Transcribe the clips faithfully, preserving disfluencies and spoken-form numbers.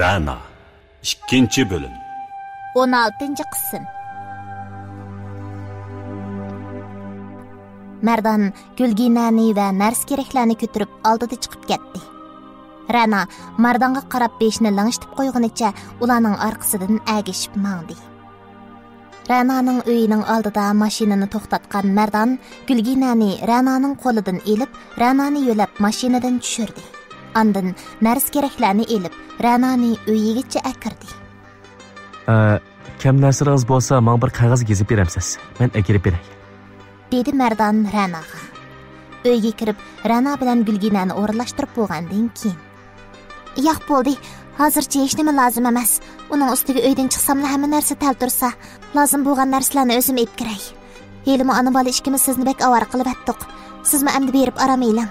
رەنا، ئىككىنچى بۆلۈم. ئون ئالتىنچى قىسىم. مەردان گۈلگىنەنى ۋە نەرسە-كېرەكلەرنى كۆتۈرۈپ ئالدىدا چىقىپ كەتتى. رەنا مەردانغا قاراپ بېشىنى لىڭشىتىپ قويغىنىچە ئۇلارنىڭ ئارقىسىدىن ئەگىشىپ ماڭدى. رەنانىڭ ئۆيىنىڭ ئالدىدا ماشىنىنى توختاتقان مەردان گۈلگىنەنى رەنانىڭ قولىدىن ئېلىپ، رەنانى يۆلەپ ماشىنىدىن چۈشۈردى. ئاندىن نەرسە-كېرەكلەرنى ئېلىپ، رەنانى ئۆيىگىچە ئەكىردى. ئە، كەم نەرسىلىرىڭىز بولسا، ماڭا بىر قەغەز يېزىپ بېرەمسىز؟ مەن ئەكىرىپ بېرەي. دېدى مەردان رەناغا. ئۆيگە كىرىپ، رەنا بىلەن گۈلگىنەنى ئورۇنلاشتۇرۇپ بولغاندىن كېيىن. ياق، بولدى. ھازىرچە ھېچنېمە لازىم ئەمەس. ئۇنىڭ ئۈستىگە ئۆيدىن چىقساملا ھەممە نەرسە تەل تۇرسا، لازىم بولغان نەرسىلەرنى ئۆزۈم ئېلىپ كىرەي. ھېلىمۇ ئانا-بالا ئىككىمىز سىزنى بەك ئاۋارە قىلىۋەتتۇق. سىزمۇ ئەمدى بېرىپ ئارام ئېلىڭ.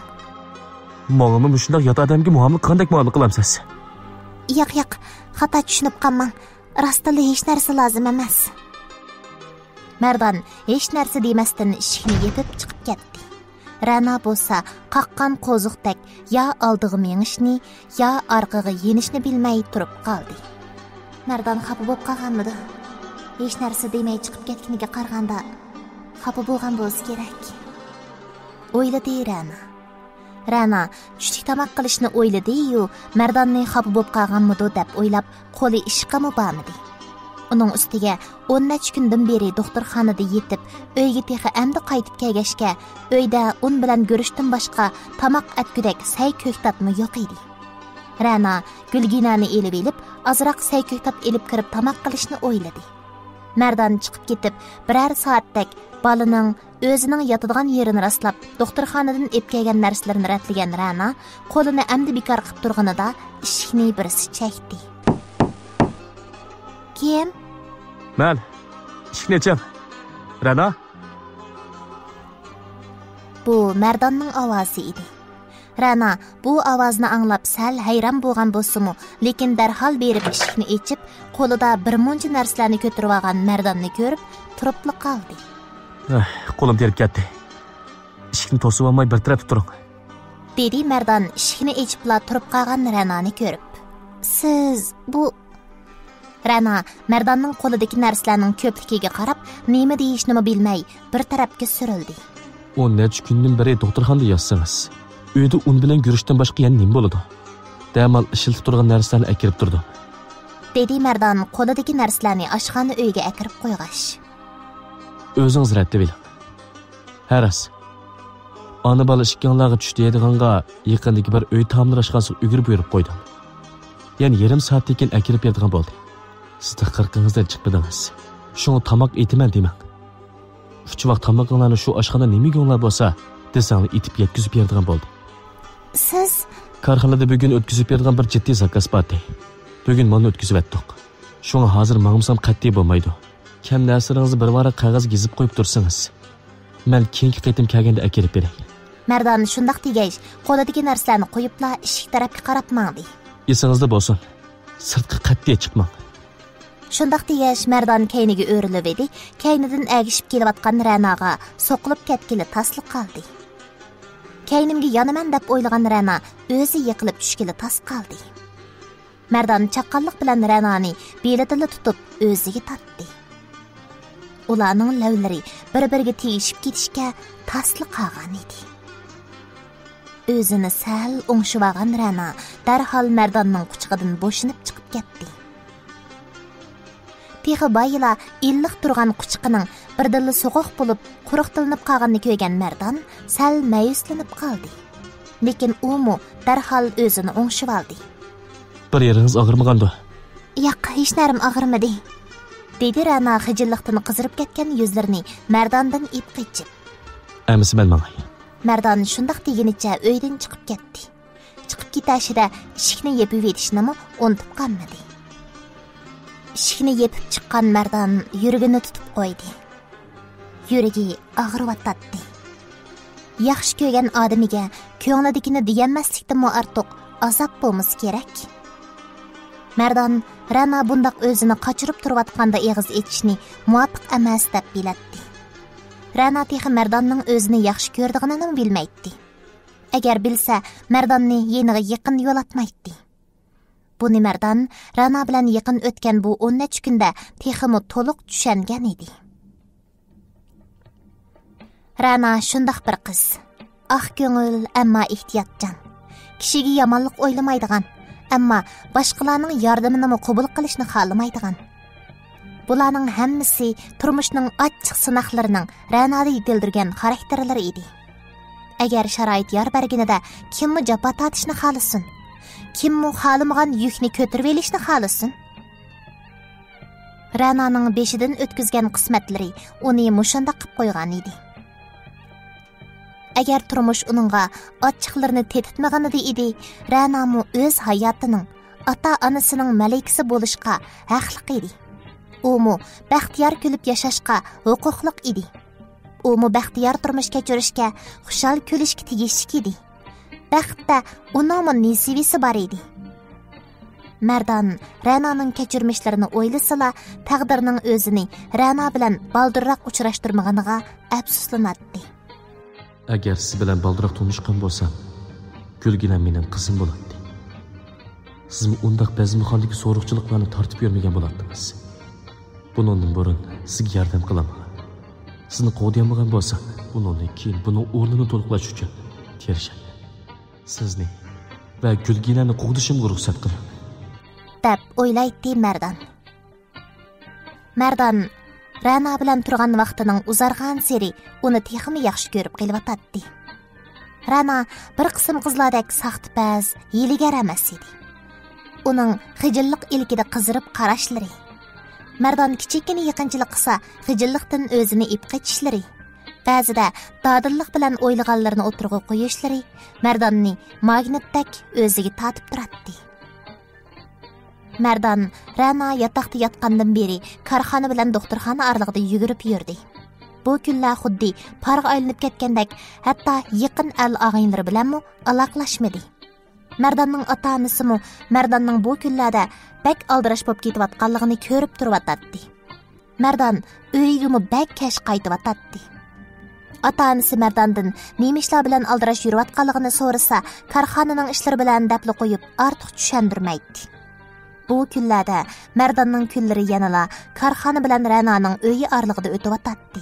ماڭىمۇ مۇشۇنداق يات ئادەمگە مۇئامىلە قىلغاندەك مۇئامىلە قىلامسىز؟ ياق، ياق، خاتا چۈشىنىپ قالماڭ. راستتىنلا ھېچ نەرسە لازىم ئەمەس. مەردان ھېچ نەرسە دېمەستىن ئىشىكنى يېپىپ چىقىپ كەتتى. رەنا بولسا قاققان قوزۇقتەك يا ئالدىغا مېڭىشنى، يا ئارقىغا يېنىشنى بىلمەي تۇرۇپ قالدى. مەردان خاپا بولۇپ قالغانمىدۇ؟ ھېچ نەرسە دېمەي چىقىپ كەتكىنىگە قارىغاندا، خاپا بولغان بولسا كېرەك، ئويلىدى رەنا. رەنا چۈشلۈك تاماق قىلىشنى ئويلىدى-يۇ، مەرداننى خاپا بولۇپ قالغانمىدۇ دەپ ئويلاپ، قولى ئىشقىمۇ بارمىدى. ئۇنىڭ ئۈستىگە ئون نەچچە كۈندىن بېرى دوختۇرخانىدا يېتىپ، ئۆيگە تېخى ئەمدى قايتىپ كەلگەچكە، ئۆيدە ئۇن بىلەن گۈرۈچتىن باشقا تاماق ئەتكۈدەك سەي كۆكتاتمۇ يوق ئىدى. رەنا گۈلگىنەنى ئېلىۋېلىپ، ئازراق سەي كۆكتات ئېلىپ كىرىپ تاماق قىلىشنى ئويلىدى. مەردان چىقىپ كېتىپ، بىرەر سائەتتەك بالىنىڭ ئۆزىنىڭ ياتىدىغان يېرىنى راسلاپ، دوختۇرخانىدىن ئېلىپ كەلگەن نەرسىلىرىنى رەتلىگەن رەنا قولىنى ئەمدى بىكار قىلىپ تۇرغىنىدا، ئىشىكنى بىرسى چەكتى. كىم؟ مەن. ئىشىكنى ئېچىڭ. رەنا. بۇ مەرداننىڭ ئاۋازى ئىدى. رەنا بۇ ئاۋازنى ئاڭلاپ سەل ھەيران بولغان بولسىمۇ، لېكىن دەرھال بېرىپ ئىشىكنى ئېچىپ، قولىدا بىر مۇنچە نەرسىلەرنى كۆتۈرۈۋالغان مەرداننى كۆرۈپ، تۇرۇپلا قالدى. ئەھ، قولۇم تېرىپ كەتتى. ئىشىكنى توسۇۋالماي بىر تەرەپتە تۇرۇڭ. دېدى مەردان ئىشىكنى ئېچىپلا تۇرۇپ قالغان رەنانى كۆرۈپ. سىز بۇ. رەنا مەرداننىڭ قولىدىكى نەرسىلەرنىڭ كۆپلۈكىگە قاراپ، نېمە دېيىشنىمۇ بىلمەي، بىر تەرەپكە سۈرۈلدى. ئون نەچچە كۈندىن بېرى دوختۇرخانىدا ياتسىڭىز، ئۆيدە ئۇن بىلەن گۈرۈچتىن باشقا يەنە نېمە بولىدۇ؟ دەمال ئىشلىتىپ تۇرغان نەرسىلەرنى ئەكىرىپ تۇردۇم. دېدى مەردان قولىدىكى نەرسىلەرنى ئاشخانا ئۆيگە ئەكىرىپ قويغاچ. ئۆزىڭىز رەتلىۋېلىڭ. ھە، راست. ئانا-بالا ئىككىڭلارغا چۈش دەيدىغانغا يېقىندىكى بىر ئۆي تائاملىرى ئاشخانىسىغا ئۈگرە بۇيرۇپ قويدۇم. يەنە يېرىم سائەتتىن كېيىن ئەكىرىپ بېرىدىغان بولدى. سىز تېخى قىرىقىڭىزدىن چىقمىدىڭىز. شۇڭا تاماق ئېتىمەن دېمەڭ. ئۇچ ۋاق تامىقىڭلارنى شۇ ئاشخانا نېمە يېگۈڭلار بولسا، دېسەڭلار ئېتىپ يەتكۈزۈپ بېرىدىغان بولدى. سىز؟ كارخانىدا بۈگۈن ئۆتكۈزۈپ بېرىدىغان بىر جىددىي زاكاز بار ئىدى. بۈگۈن مانا ئۆتكۈزۈۋەتتۇق. شۇڭا ھازىر ماڭمىسام قەتئىي بولمايدۇ. كەم نەرسىلىرىڭىزنى بىر ۋاراق قەغەزگە يېزىپ قويۇپ تۇرسىڭىز، مەن كېيىنكى قېتىم كەلگەندە ئەكېلىپ بېرەي. مەردان شۇنداق دېگەچ، قولىدىكى نەرسىلەرنى قويۇپلا ئىشىك تەرەپكە قاراپ ماڭدى. ئېسىڭىزدە بولسۇن، سىرتقا قەتئىي چىقماڭ. شۇنداق دېگەچ، مەردان كەينىگە ئۆرۈلۈۋىدى، كەينىدىن ئەگىشىپ كېلىۋاتقان رەناغا سوقۇلۇپ كەتكىلى تاسلا قالدى. كەينىمگە يانىمەن دەپ ئويلىغان رەنا ئۆزى يىقىلىپ چۈشكىلى تاس قالدى. مەردان چاققانلىق بىلەن رەنانى بېلىدىنلا تۇتۇپ ئۆزىگە تارتتى. ئۇلارنىڭ لەۋلىرى بىر-بىرىگە تېگىشىپ كېتىشكە تاسلا قالغان ئىدى. ئۆزىنى سەل ئوڭشىۋالغان رەنا دەرھال مەرداننىڭ قۇچىقىدىن بوشىنىپ چىقىپ كەتتى. تېخى بايىلا ئىللىق تۇرغان قۇچىقىنىڭ بىردىنلا سوغۇق بولۇپ، قۇرۇقتىلىنىپ قالغىنىنى كۆرگەن مەردان سەل مەيۈسلىنىپ قالدى. لېكىن ئۇمۇ دەرھال ئۆزىنى ئوڭشىۋالدى. بىر يېرىڭىز ئاغرىمىغاندۇ؟ ياق، ھېچ نەرىم ئاغرىمىدى، دېدى رەنا خىجىللىقتىن قىزىرىپ كەتكەن يۈزلىرىنى مەرداندىن ئېپ قېچىپ. ئەمىسە مەن ماڭاي. مەردان شۇنداق دېگىنىچە ئۆيدىن چىقىپ كەتتى. چىقىپ كېتەشىدە ئىشىكنى يېپىۋېتىشنىمۇ ئۇنتۇپ قالمىدى. ئىشىكنى يېپىپ چىققان مەردان يۈرىكىنى تۇتۇپ قويدى. يۈرىكى ئاغرىۋاتاتتى. ياخشى كۆرگەن ئادىمىگە كۆڭلىدىكىنى دېيەلمەسلىكتىنمۇ ئارتۇق ئازاب بولمىسا كېرەك. مەردان رەنا بۇنداق ئۆزىنى قاچۇرۇپ تۇرۇۋاتقاندا ئېغىز ئېچىشنى مۇۋاپىق ئەمەس دەپ بىلەتتى. رەنا تېخى مەرداننىڭ ئۆزىنى ياخشى كۆرىدىغىنىنىمۇ بىلمەيتتى. ئەگەر بىلسە، مەرداننى يېنىغا يېقىن يولاتمايتتى. بۇنى مەردان رەنا بىلەن يېقىن ئۆتكەن بۇ ئون نەچچە كۈندە تېخىمۇ تولۇق چۈشەنگەن ئىدى. رەنا شۇنداق بىر قىز. ئاق كۆڭۈل، ئەمما ئېھتىياتچان. كىشىگە يامانلىق ئويلىمايدىغان، ئەمما باشقىلارنىڭ ياردىمىنىمۇ قوبۇل قىلىشنى خالىمايدىغان. بۇلارنىڭ ھەممىسى تۇرمۇشنىڭ ئاچچىق سىناقلىرىنىڭ رەنادا يېتىلدۈرگەن خاراكتېرلىرى ئىدى. ئەگەر شارائىت يار بەرگىنىدە كىممۇ جاپا تارتىشنى خالىسۇن؟ كىممۇ خالىمىغان يۈكنى كۆتۈرۈۋېلىشنى خالىسۇن؟ رەنانىڭ بېشىدىن ئۆتكۈزگەن قىسمەتلىرى ئۇنى مۇشۇنداق قىپ قويغان ئىدى. ئەگەر تۇرمۇش ئۇنىڭغا ئاچچىقلىرىنى تېتىتمىغىنىدى ئىدى، رەنامۇ ئۆز ھاياتىنىڭ، ئاتا-ئانىسىنىڭ مەلىكىسى بولۇشقا ھەقلىق ئىدى. ئۇمۇ بەختىيار كۈلۈپ ياشاشقا ھوقۇقلۇق ئىدى. ئۇمۇ بەختىيار تۇرمۇش كەچۈرۈشكە، خۇشال كۈلۈشكە تېگىشلىك ئىدى. بەختتە ئۇنىڭمۇ نېسىۋىسى بار ئىدى. مەردان رەنانىڭ كەچۈرمىشلىرىنى ئويلىسىلا، تەقدىرنىڭ ئۆزىنى رەنا بىلەن بالدۇرراق ئۇچراشتۇرمىغىنىغا ئەپسۇسلىناتتى. ئەگەر سىز بىلەن بالدۇرراق تونۇشقان بولسام، گۈلگىنەم مېنىڭ قىزىم بولاتتى. سىزمۇ ئۇنداق بەزمىخانىدىكى سورۇقچىلىقلارنى تارتىپ يۈرمىگەن بولاتتىڭىز. بۇنىڭدىن بۇرۇن سىزگە ياردەم قىلالمىغان، سىزنى قوغدىيالمىغان بولسام، بۇنىڭدىن كېيىن بۇنىڭ ئورنىنى تولۇقلاش ئۈچۈن تىرىشاي. سىزنى ۋە گۈلگىنەنى قوغدىشىمغا رۇخسەت قىلىڭ، دەپ ئويلايتتى مەردان. مەردان رەنا بىلەن تۇرغان ۋاقتىنىڭ ئۇزارغانسېرى ئۇنى تېخىمۇ ياخشى كۆرۈپ قېلىۋاتاتتى. رەنا بىر قىسىم قىزلاردەك ساختىپەز، ھىيلىگەر ئەمەس ئىدى. ئۇنىڭ خىجىللىق ئىلكىدە قىزىرىپ قاراشلىرى، مەردان كىچىككىنە يېقىنچىلىق قىلسا خىجىللىقتىن ئۆزىنى ئېلىپ قېچىشلىرى، بەزىدە دادىللىق بىلەن ئويلىغانلىرىنى ئوتتۇرىغا قويۇشلىرى مەرداننى ماگنىتتەك ئۆزىگە تارتىپ تۇراتتى. مەردان رەنا ياتاقتا ياتقاندىن بېرى كارخانا بىلەن دوختۇرخانا ئارىلىقىدا يۈگۈرۈپ يۈردى. بۇ كۈنلەر خۇددى پارغا ئايلىنىپ كەتكەندەك، ھەتتا يېقىن ئەل-ئاغىنىلىرى بىلەنمۇ ئالاقىلاشمىدى. مەرداننىڭ ئاتا-ئانىسىمۇ مەرداننىڭ بۇ كۈنلەردە بەك ئالدىراش بولۇپ كېتىۋاتقانلىقىنى كۆرۈپ تۇرۇۋاتاتتى. مەردان ئۆيىگىمۇ بەك كەچ قايتىۋاتاتتى. ئاتا-ئانىسى مەرداندىن نېمە ئىشلار بىلەن ئالدىراش يۈرۈۋاتقانلىقىنى سورىسا، كارخانىنىڭ ئىشلىرى بىلەن دەپلا قويۇپ، ئارتۇق چۈشەندۈرمەيتتى. بۇ كۈنلەردە مەرداننىڭ كۈنلىرى يەنىلا كارخانا بىلەن رەنانىڭ ئۆيى ئارىلىقىدا ئۆتۈۋاتاتتى.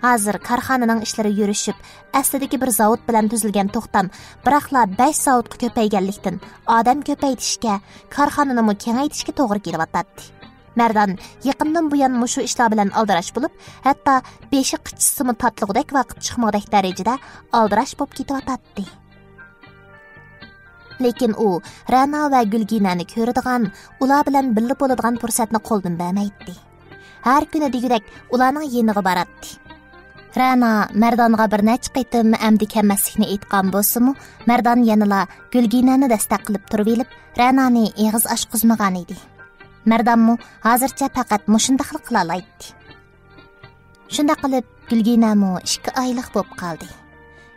ھازىر كارخانىنىڭ ئىشلىرى يۈرۈشۈپ، ئەسلىدىكى بىر زاۋۇت بىلەن تۈزۈلگەن توختام بىراقلا بەش زاۋۇتقا كۆپەيگەنلىكتىن، ئادەم كۆپەيتىشكە، كارخانىنىمۇ كېڭەيتىشكە توغرا كېلىۋاتاتتى. مەردان يېقىندىن بۇيان مۇشۇ ئىشلار بىلەن ئالدىراش بولۇپ، ھەتتا بېشى قىچىشسىمۇ تارتىلغۇدەك ۋاقىت چىقمىغۇدەك دەرىجىدە ئالدىراش بولۇپ كېتىۋاتاتتى. لېكىن ئۇ رەنا ۋە گۈلگىنەنى كۆرىدىغان، ئۇلار بىلەن بىللە بولىدىغان پۇرسەتنى قولدىن بەرمەيتتى. ھەر كۈنى دېگۈدەك ئۇلارنىڭ يېنىغا باراتتى. رەنا مەردانغا بىر نەچچە قېتىم ئەمدى كەلمەسلىكنى ئېيتقان بولسىمۇ، مەردان يەنىلا گۈلگىنەنى دەستەك قىلىپ تۇرۇۋېلىپ، رەنانى ئېغىز ئاچقۇزمىغانىدى. مەردانمۇ ھازىرچە پەقەت مۇشۇنداقلا قىلالايتتى. شۇنداق قىلىپ، گۈلگىنەمۇ ئىككى ئايلىق بولۇپ قالدى.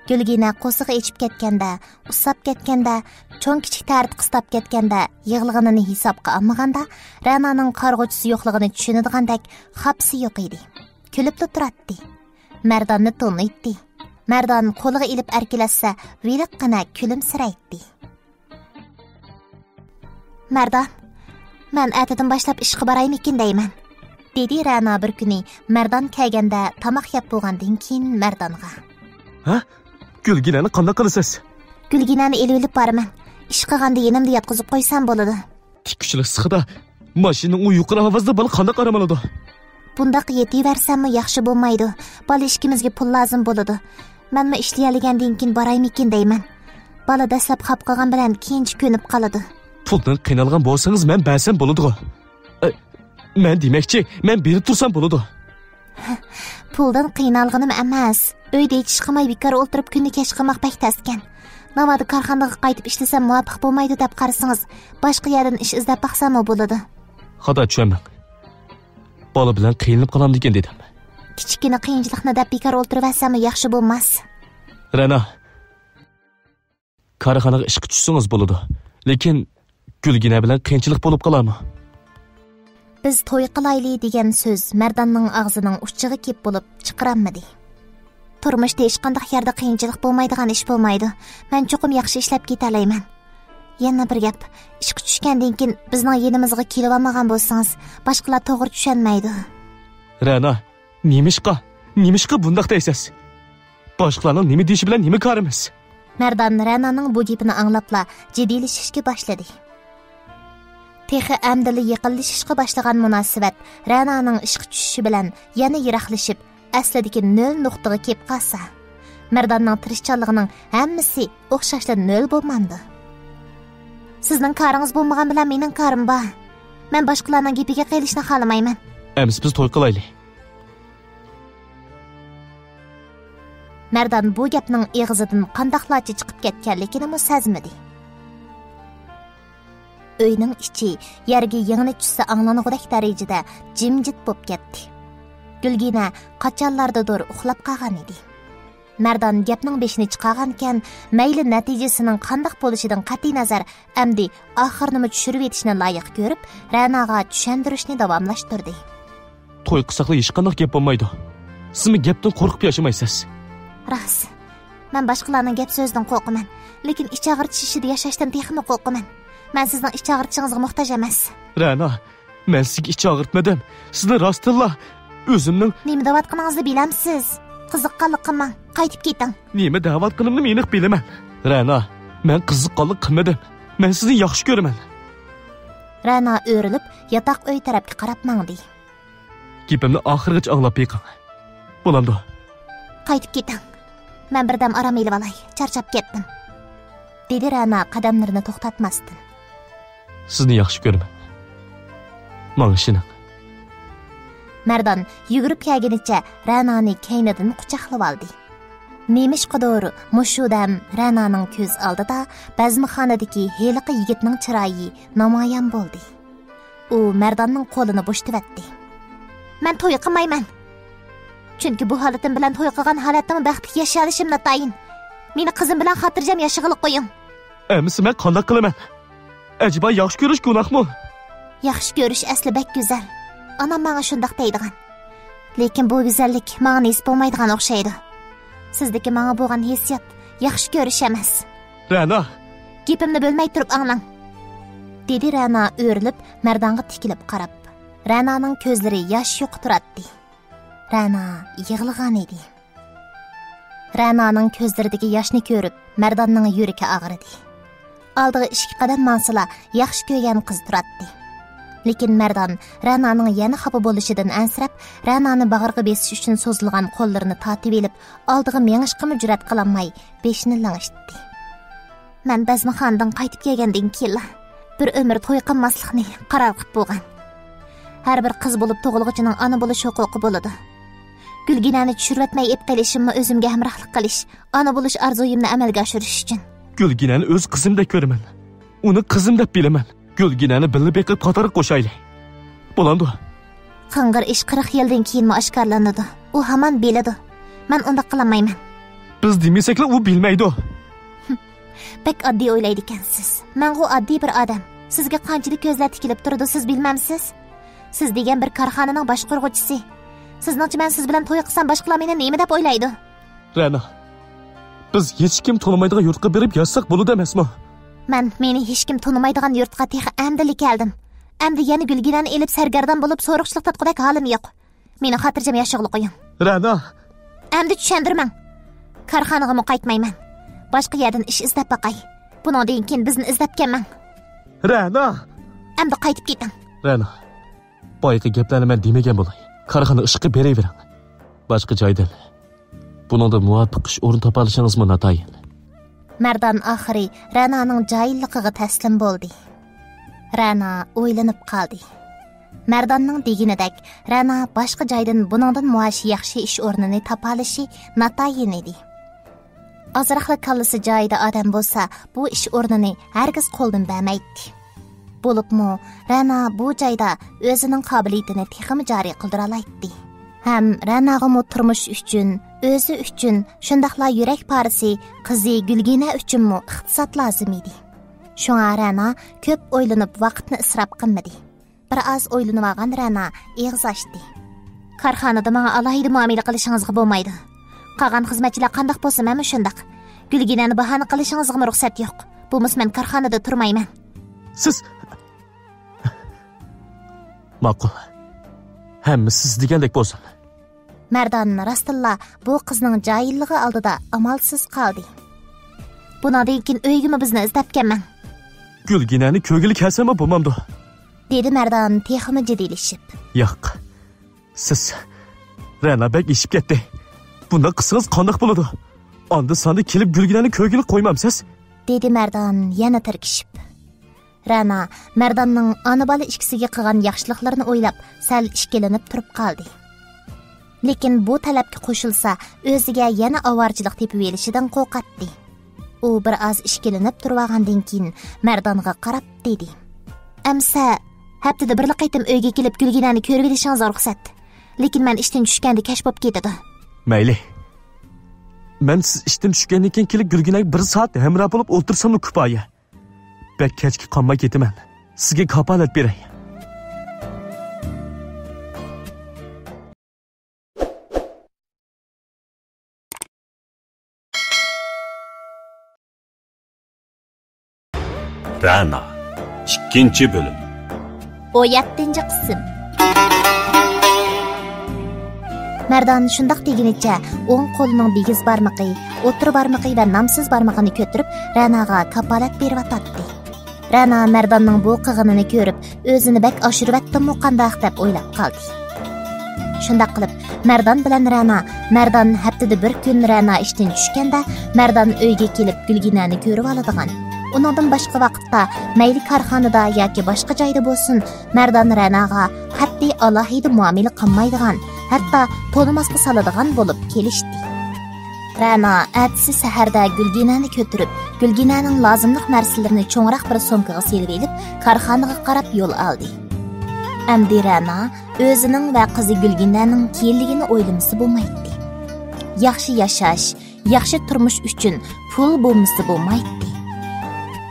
گۈلگىنە قورسىقى ئېچىپ كەتكەندە، ئۇسساپ كەتكەندە، چوڭ-كىچىك تەرىتى قىستاپ كەتكەندە، يىغلىغىنىنى ھېسابقا ئالمىغاندا، رەنانىڭ قارىغۇچىسى يوقلۇقىنى چۈشىنىدىغاندەك خاپىسى يوق ئىدى. كۈلۈپلا تۇراتتى. مەرداننى تونۇيتتى. مەردان قولىغا ئېلىپ ئەركىلەتسە، ۋىلىققىنە كۈلۈمسىرەيتتى. مەردان، مەن ئەتىدىن باشلاپ ئىشقا بارايمىكىن دەيمەن، دېدى رەنا بىر كۈنى مەردان كەلگەندە تاماق يەپ بولغاندىن كېيىن مەردانغا. ھە؟ گۈلگىنەنى قانداق قىلىسىز؟ گۈلگىنەنى ئېلىۋېلىپ بارىمەن. ئىش قىلغاندا يېنىمدا ياتقۇزۇپ قويسام بولىدۇ. تىككۈچىلىك سىخىدا ماشىنىنىڭ ئۇ يۇقىرى ئاۋازدا بالا قانداق ئارام ئالىدۇ؟ بۇنداق يېتىۋەرسەممۇ ياخشى بولمايدۇ. بالا ئىككىمىزگە پۇل لازىم بولىدۇ. مەنمۇ ئىشلىيەلىگەندىن كېيىن بارايمىكىن دەيمەن. بالا دەسلەپ خاپا قىلغان بىلەن كېيىنچە كۆنۈپ قالىدۇ. پۇلدىن قىينالغان بولسىڭىز، مەن بەرسەم بولىدىغۇ. ئە، مەن دېمەكچى، مەن بېرىپ تۇرسام بولىدۇ. پۇلدىن قىينالغىنىم ئەمەس. ئۆيدە ھېچ ئىش قىلماي بىكار ئولتۇرۇپ كۈننى كەچ قىلماق بەك تەسكەن. ناۋادا كارخانىغا قايتىپ ئىشلىسەم مۇۋاپىق بولمايدۇ دەپ قارىسىڭىز، باشقا يەردىن ئىش ئىزدەپ باقساممۇ بولىدۇ. خاتا چۈشەنمەڭ. بالا بىلەن قىينىلىپ قالامدىكىن دېدىم. كىچىككىنە قىيىنچىلىقنى دەپ بىكار ئولتۇرۇۋەرسەممۇ ياخشى بولماس. رەنا، كارخانىغا ئىشقا چۈشسىڭىز بولىدۇ. لېكىن گۈلگىنە بىلەن قىيىنچىلىق بولۇپ قالارمۇ؟ بىز توي قىلايلى دېگەن سۆز مەرداننىڭ ئاغزىنىڭ ئۇچىغا كېپ بولۇپ چىقىرالمىدى. تۇرمۇشتا ھېچقانداق يەردە قىيىنچىلىق بولمايدىغان ئىش بولمايدۇ. مەن چوقۇم ياخشى ئىشلەپ كېتەلەيمەن. يەنە بىر گەپ، ئىشقا چۈشكەندىن كېيىن بىزنىڭ يېنىمىزغا كېلىۋالمىغان بولسىڭىز، باشقىلار توغرا چۈشەنمەيدۇ. رەنا، نېمىشقا؟ نېمىشقا بۇنداق دەيسىز؟ باشقىلارنىڭ نېمە دېيىشى بىلەن نېمە كارىمىز؟ مەردان رەنانىڭ بۇ گېپىنى ئاڭلاپلا جىددىيلىشىشكە باشلىدى. تېخى ئەمدىلا يېقىنلىشىشقا باشلىغان مۇناسىۋەت رەنانىڭ ئىشقا چۈشۈشى بىلەن يەنە يىراقلىشىپ، ئەسلىدىكى نۆل نۇقتىغا كېلىپ قالسا، مەرداننىڭ تىرىشچانلىقىنىڭ ھەممىسى ئوخشاشلا نۆل بولمامدۇ؟ سىزنىڭ كارىڭىز بولمىغان بىلەن مېنىڭ كارىم بار. مەن باشقىلارنىڭ گېپىگە قېلىشنى خالىمايمەن. ئەمىسە بىز توي قىلايلى. مەردان بۇ گەپنىڭ ئېغىزىدىن قانداقلارچە چىقىپ كەتكەنلىكىنىمۇ سەزمىدى. ئۆينىڭ ئىچى يەرگە يىڭنە چۈشسە ئاڭلانغۇدەك دەرىجىدە جىمجىت بولۇپ كەتتى. گۈلگىنە قاچانلاردىدۇر ئۇخلاپ قالغان ئىدى. مەردان گەپنىڭ بېشىنى چىقارغانىكەن، مەيلى نەتىجىسىنىڭ قانداق بولۇشىدىن قەتئىينەزەر، ئەمدى ئاخىرىنىمۇ چۈشۈرۈۋېتىشنى لايىق كۆرۈپ، رەناغا چۈشەندۈرۈشنى داۋاملاشتۇردى. توي قىلساقلا ھېچقانداق گەپ بولمايدۇ. سىزمۇ گەپتىن قورقۇپ ياشىمايسىز. راست. مەن باشقىلارنىڭ گەپ سۆزىدىن قورقىمەن. لېكىن ئىچ ئاغرىتىش ئىچىدە ياشاشتىن تېخىمۇ قورقىمەن. مەن سىزنىڭ ئىچ ئاغرىتىشىڭىزغا موھتاج ئەمەس. رەنا، مەن سىزگە ئىچ ئاغرىتمىدىم. سىزنى راستتىنلا ئۆزۈمنىڭ... نېمە دەۋاتقىنىڭىزنى بىلەمسىز؟ قىزىققانلىق قىلماڭ. قايتىپ كېتىڭ. نېمە دەۋاتقىنىمنى ئېنىق بىلىمەن. رەنا، مەن قىزىققانلىق قىلمىدىم. مەن سىزنى ياخشى كۆرىمەن. رەنا ئۆرۈلۈپ ياتاق ئۆي تەرەپكە قاراپ ماڭدى. گېپىمنى ئاخىرغىچە ئاڭلاپ بېقىڭ. بولامدۇ؟ قايتىپ كېتىڭ. مەن بىردەم ئارام ئېلىۋالاي، چارچاپ كەتتىم، دېدى رەنا قەدەملىرىنى توختاتماستىن. سىزنى ياخشى كۆرىمەن. ماڭا ئىشىنىڭ. مەردان يۈگۈرۈپ كەلگىنىچە رەنانى كەينىدىن قۇچاقلىۋالدى. نېمىشقىدۇر مۇشۇ دەم رەنانىڭ كۆز ئالدىدا بەزمىخانىدىكى ھېلىقى يىگىتنىڭ چىرايى نامايان بولدى. ئۇ مەرداننىڭ قولىنى بوشىتىۋەتتى. مەن توي قىلمايمەن. چۈنكى بۇ ھالىتىم بىلەن توي قىلغان ھالەتتىمۇ بەختلىك ياشىيالىشىم ناتايىن. مېنى قىزىم بىلەن خاتىرجەم ياشىغىلى قويۇڭ. ئەمىسە مەن قانداق قىلىمەن؟ ئەجەبا ياخشى كۆرۈش گۇناھمۇ؟ ياخشى كۆرۈش ئەسلى بەك گۈزەل. ئانام ماڭا شۇنداق دەيدىغان. لېكىن بۇ گۈزەللىك ماڭا نېسىپ بولمايدىغان ئوخشايدۇ. سىزدىكى ماڭا بولغان ھېسسىيات ياخشى كۆرۈش ئەمەس. رەنا! گېپىمنى بۆلمەي تۇرۇپ ئاڭلاڭ، دېدى رەنا ئۆرۈلۈپ مەردانغا تىكىلىپ قاراپ. رەنانىڭ كۆزلىرى ياش يۇقى تۇراتتى. رەنا يىغلىغان ئىدى. رەنانىڭ كۆزلىرىدىكى ياشنى كۆرۈپ مەرداننىڭ يۈرىكى ئاغرىدى. ئالدىغا ئىككى قەدەم ماڭسىلا ياخشى كۆرگەن قىز تۇراتتى. لېكىن مەردان رەنانىڭ يەنە خاپا بولۇشىدىن ئەنسىرەپ، رەنانى باغرىغا بېسىش ئۈچۈن سوزۇلغان قوللىرىنى تارتىۋېلىپ، ئالدىغا مېڭىشقىمۇ جۈرئەت قىلالماي بېشىنى لىڭشىتتى. مەن بەزمىخانىدىن قايتىپ كەلگەندىن كېيىنلا بىر ئۆمۈر توي قىلماسلىقنى قارار قىلىپ بولغان. ھەر بىر قىز بولۇپ تۇغۇلغۇچىنىڭ ئانا بولۇش ھوقۇقى بولىدۇ. گۈلگىنەنى چۈشۈرۈۋەتمەي ئېلىپ قېلىشىممۇ ئۆزۈمگە ھەمراھلىق قىلىش، ئانا بولۇش ئارزۇيۇمنى ئەمەلگە ئاشۇرۇش ئۈچۈن. گۈلگىنەنى ئۆز قىزىمدەك كۆرىمەن. ئۇنى قىزىمدەك بىلىمەن. گۈلگىنەنى بىللە بېقىپ قاتارغا قوشايلى. بولامدۇ؟ قىڭغىر ئىش قىرىق يىلدىن كېيىنمۇ ئاشكارىلىنىدۇ. ئۇ ھامان بىلىدۇ. مەن ئۇنداق قىلالمايمەن. بىز دېمىسەكلا ئۇ بىلمەيدۇ. بەك ئاددىي ئويلايدىكەنسىز. مەنغۇ ئاددىي بىر ئادەم. سىزگە قانچىلىك كۆزلەر تىكىلىپ تۇرىدۇ، سىز بىلمەمسىز؟ سىز دېگەن بىر كارخانىنىڭ باشقۇرغۇچىسى. سىزنىڭچە مەن سىز بىلەن توي قىلسام باشقىلار مېنى نېمە دەپ ئويلايدۇ؟ رەنا، بىز ھېچكىم تونۇمايدىغان يۇرتقا بېرىپ ياشىساق بولىدۇ ئەمەسمۇ؟ مەن مېنى ھېچكىم تونۇمايدىغان يۇرتقا تېخى ئەمدىلا كەلدىم. ئەمدى يەنە گۈلگىنەنى ئېلىپ سەرگەردان بولۇپ سورۇقچىلىق تارتقۇدەك ھالىم يوق. مېنى خاتىرجەم ياشىغىلى قويۇڭ. رەنا! ئەمدى چۈشەندۈرمەڭ. كارخانىغىمۇ قايتمايمەن. باشقا يەردىن ئىش ئىزدەپ باقاي. بۇنىڭدىن كېيىن بىزنى ئىزدەپ كەلمەڭ. رەنا! ئەمدى قايتىپ كېتىڭ. رەنا! بايىقى گەپلەرنى مەن دېمىگەن بولاي. كارخانا ئىشقا بېرىۋېرىڭ. باشقا جايدىن. بۇنىڭدا مۇۋاپىق ئىش ئورنى تاپالىشىڭىزمۇ ناتايىن. مەردان ئاخىرى رەنانىڭ جاھىللىقىغا تەسلىم بولدى. رەنا ئويلىنىپ قالدى. مەرداننىڭ دېگىنىدەك، رەنا باشقا جايدىن بۇنىڭدىن مۇئاش ياخشى ئىش ئورنىنى تاپالىشى ناتايىن ئىدى. ئازراقلا كاللىسى جايىدا ئادەم بولسا، بۇ ئىش ئورنىنى ھەرگىز قولدىن بەرمەيتتى. بولۇپمۇ رەنا بۇ جايدا ئۆزىنىڭ قابىلىيىتىنى تېخىمۇ جارى قىلدۇرالايتتى. ھەم رەناغىمۇ تۇرمۇش ئۈچۈن، ئۆزى ئۈچۈن، شۇنداقلا يۈرەك پارىسى قىزى گۈلگىنە ئۈچۈنمۇ ئىقتىساد لازىم ئىدى. شۇڭا رەنا كۆپ ئويلىنىپ ۋاقىتنى ئىسراپ قىلمىدى. بىر ئاز ئويلىنىۋالغان رەنا ئېغىز ئاچتى. كارخانىدا ماڭا ئالاھىدە مۇئامىلە قىلىشىڭىزغا بولمايدۇ. قالغان خىزمەتچىلەر قانداق بولسا مەنمۇ شۇنداق. گۈلگىنەنى باھانە قىلىشىڭىزغىمۇ رۇخسەت يوق. بولمىسا مەن كارخانىدا تۇرمايمەن. سىز، ماقۇل. ھەممىسى سىز دېگەندەك بولسۇن. مەردان راستتىنلا بۇ قىزنىڭ جاھىللىقى ئالدىدا ئامالسىز قالدى. بۇنىڭدىن كېيىن ئۆيگىمۇ بىزنى ئىزدەپ كەلمەڭ. گۈلگىنەنى كۆرگىلى كەلسەممۇ بولمامدۇ؟ دېدى مەردان تېخىمۇ جىددىيلىشىپ. ياق. سىز، رەنا بەك ئېشىپ كەتتى. بۇنداق قىلسىڭىز قانداق بولىدۇ؟ ئاندا ساندا كېلىپ گۈلگىنەنى كۆرگىلى قويمامسىز؟ دېدى مەردان يەنە تىركىشىپ. رەنا مەرداننىڭ ئانا-بالا ئىككىسىگە قىلغان ياخشىلىقلىرىنى ئويلاپ، سەل ئىككىلىنىپ تۇرۇپ قالدى. لېكىن بۇ تەلەپكە قوشۇلسا، ئۆزىگە يەنە ئاۋارىچىلىق تېپىۋېلىشىدىن قورقاتتى. ئۇ بىر ئاز ئىككىلىنىپ تۇرۇۋالغاندىن كېيىن، مەردانغا قاراپ دېدى: ئەمىسە، ھەپتىدە بىرلا قېتىم ئۆيگە كېلىپ، گۈلگىنەنى كۆرۈۋېلىشىڭىزگە رۇخسەت. لېكىن مەن ئىشتىن چۈشكەندە كەچ بولۇپ كېتىدۇ. مەيلى. مەن سىز ئىشتىن چۈشكەندىن كېيىن كېلىپ، گۈلگىنەگە بىر سائەت ھەمراھ بولۇپ ئولتۇرساملا كۇپايە. بەك كەچكە قالماي كېتىمەن. سىزگە كاپالەت بېرەي. رەنا، ئىككىنچى بۆلۈم. ئون يەتتىنچى قىسىم. مەردان شۇنداق دېگىنىچە ئوڭ قولىنىڭ بىگىز بارمىقى، ئوتتۇرا بارمىقى ۋە نامسىز بارمىقىنى كۆتۈرۈپ، رەناغا كاپالەت بېرىۋاتاتتى. رەنا مەرداننىڭ بۇ قىلغىنىنى كۆرۈپ، ئۆزىنى بەك ئاشۇرۇۋەتتىممۇ قانداق دەپ ئويلاپ قالدى. شۇنداق قىلىپ، مەردان بىلەن رەنا، مەردان ھەپتىدە بىر كۈن رەنا ئىشتىن چۈشكەندە، مەردان ئۆيگە كېلىپ گۈلگىنەنى كۆرۈۋالىدىغان. ئۇنىڭدىن باشقا ۋاقىتتا، مەيلى كارخانىدا ياكى باشقا جايدا بولسۇن، مەردان رەناغا قەتئىي ئالاھىدە مۇئامىلە قىلمايدىغان، ھەتتا تونۇماسقا سالىدىغان بولۇپ كېلىشتى. رەنا ئەتىسى سەھەردە گۈلگىنەنى كۆتۈرۈپ، گۈلگىنەنىڭ لازىملىق نەرسىلىرىنى چوڭراق بىر سومكىغا سېلىۋېلىپ، كارخانىغا قاراپ يول ئالدى. ئەمدى رەنا ئۆزىنىڭ ۋە قىزى گۈلگىنەنىڭ كېيىنلىكىنى ئويلىمىسا بولمايتتى. ياخشى ياشاش، ياخشى تۇرمۇش ئۈچۈن پۇل بولمىسا بولمايتتى.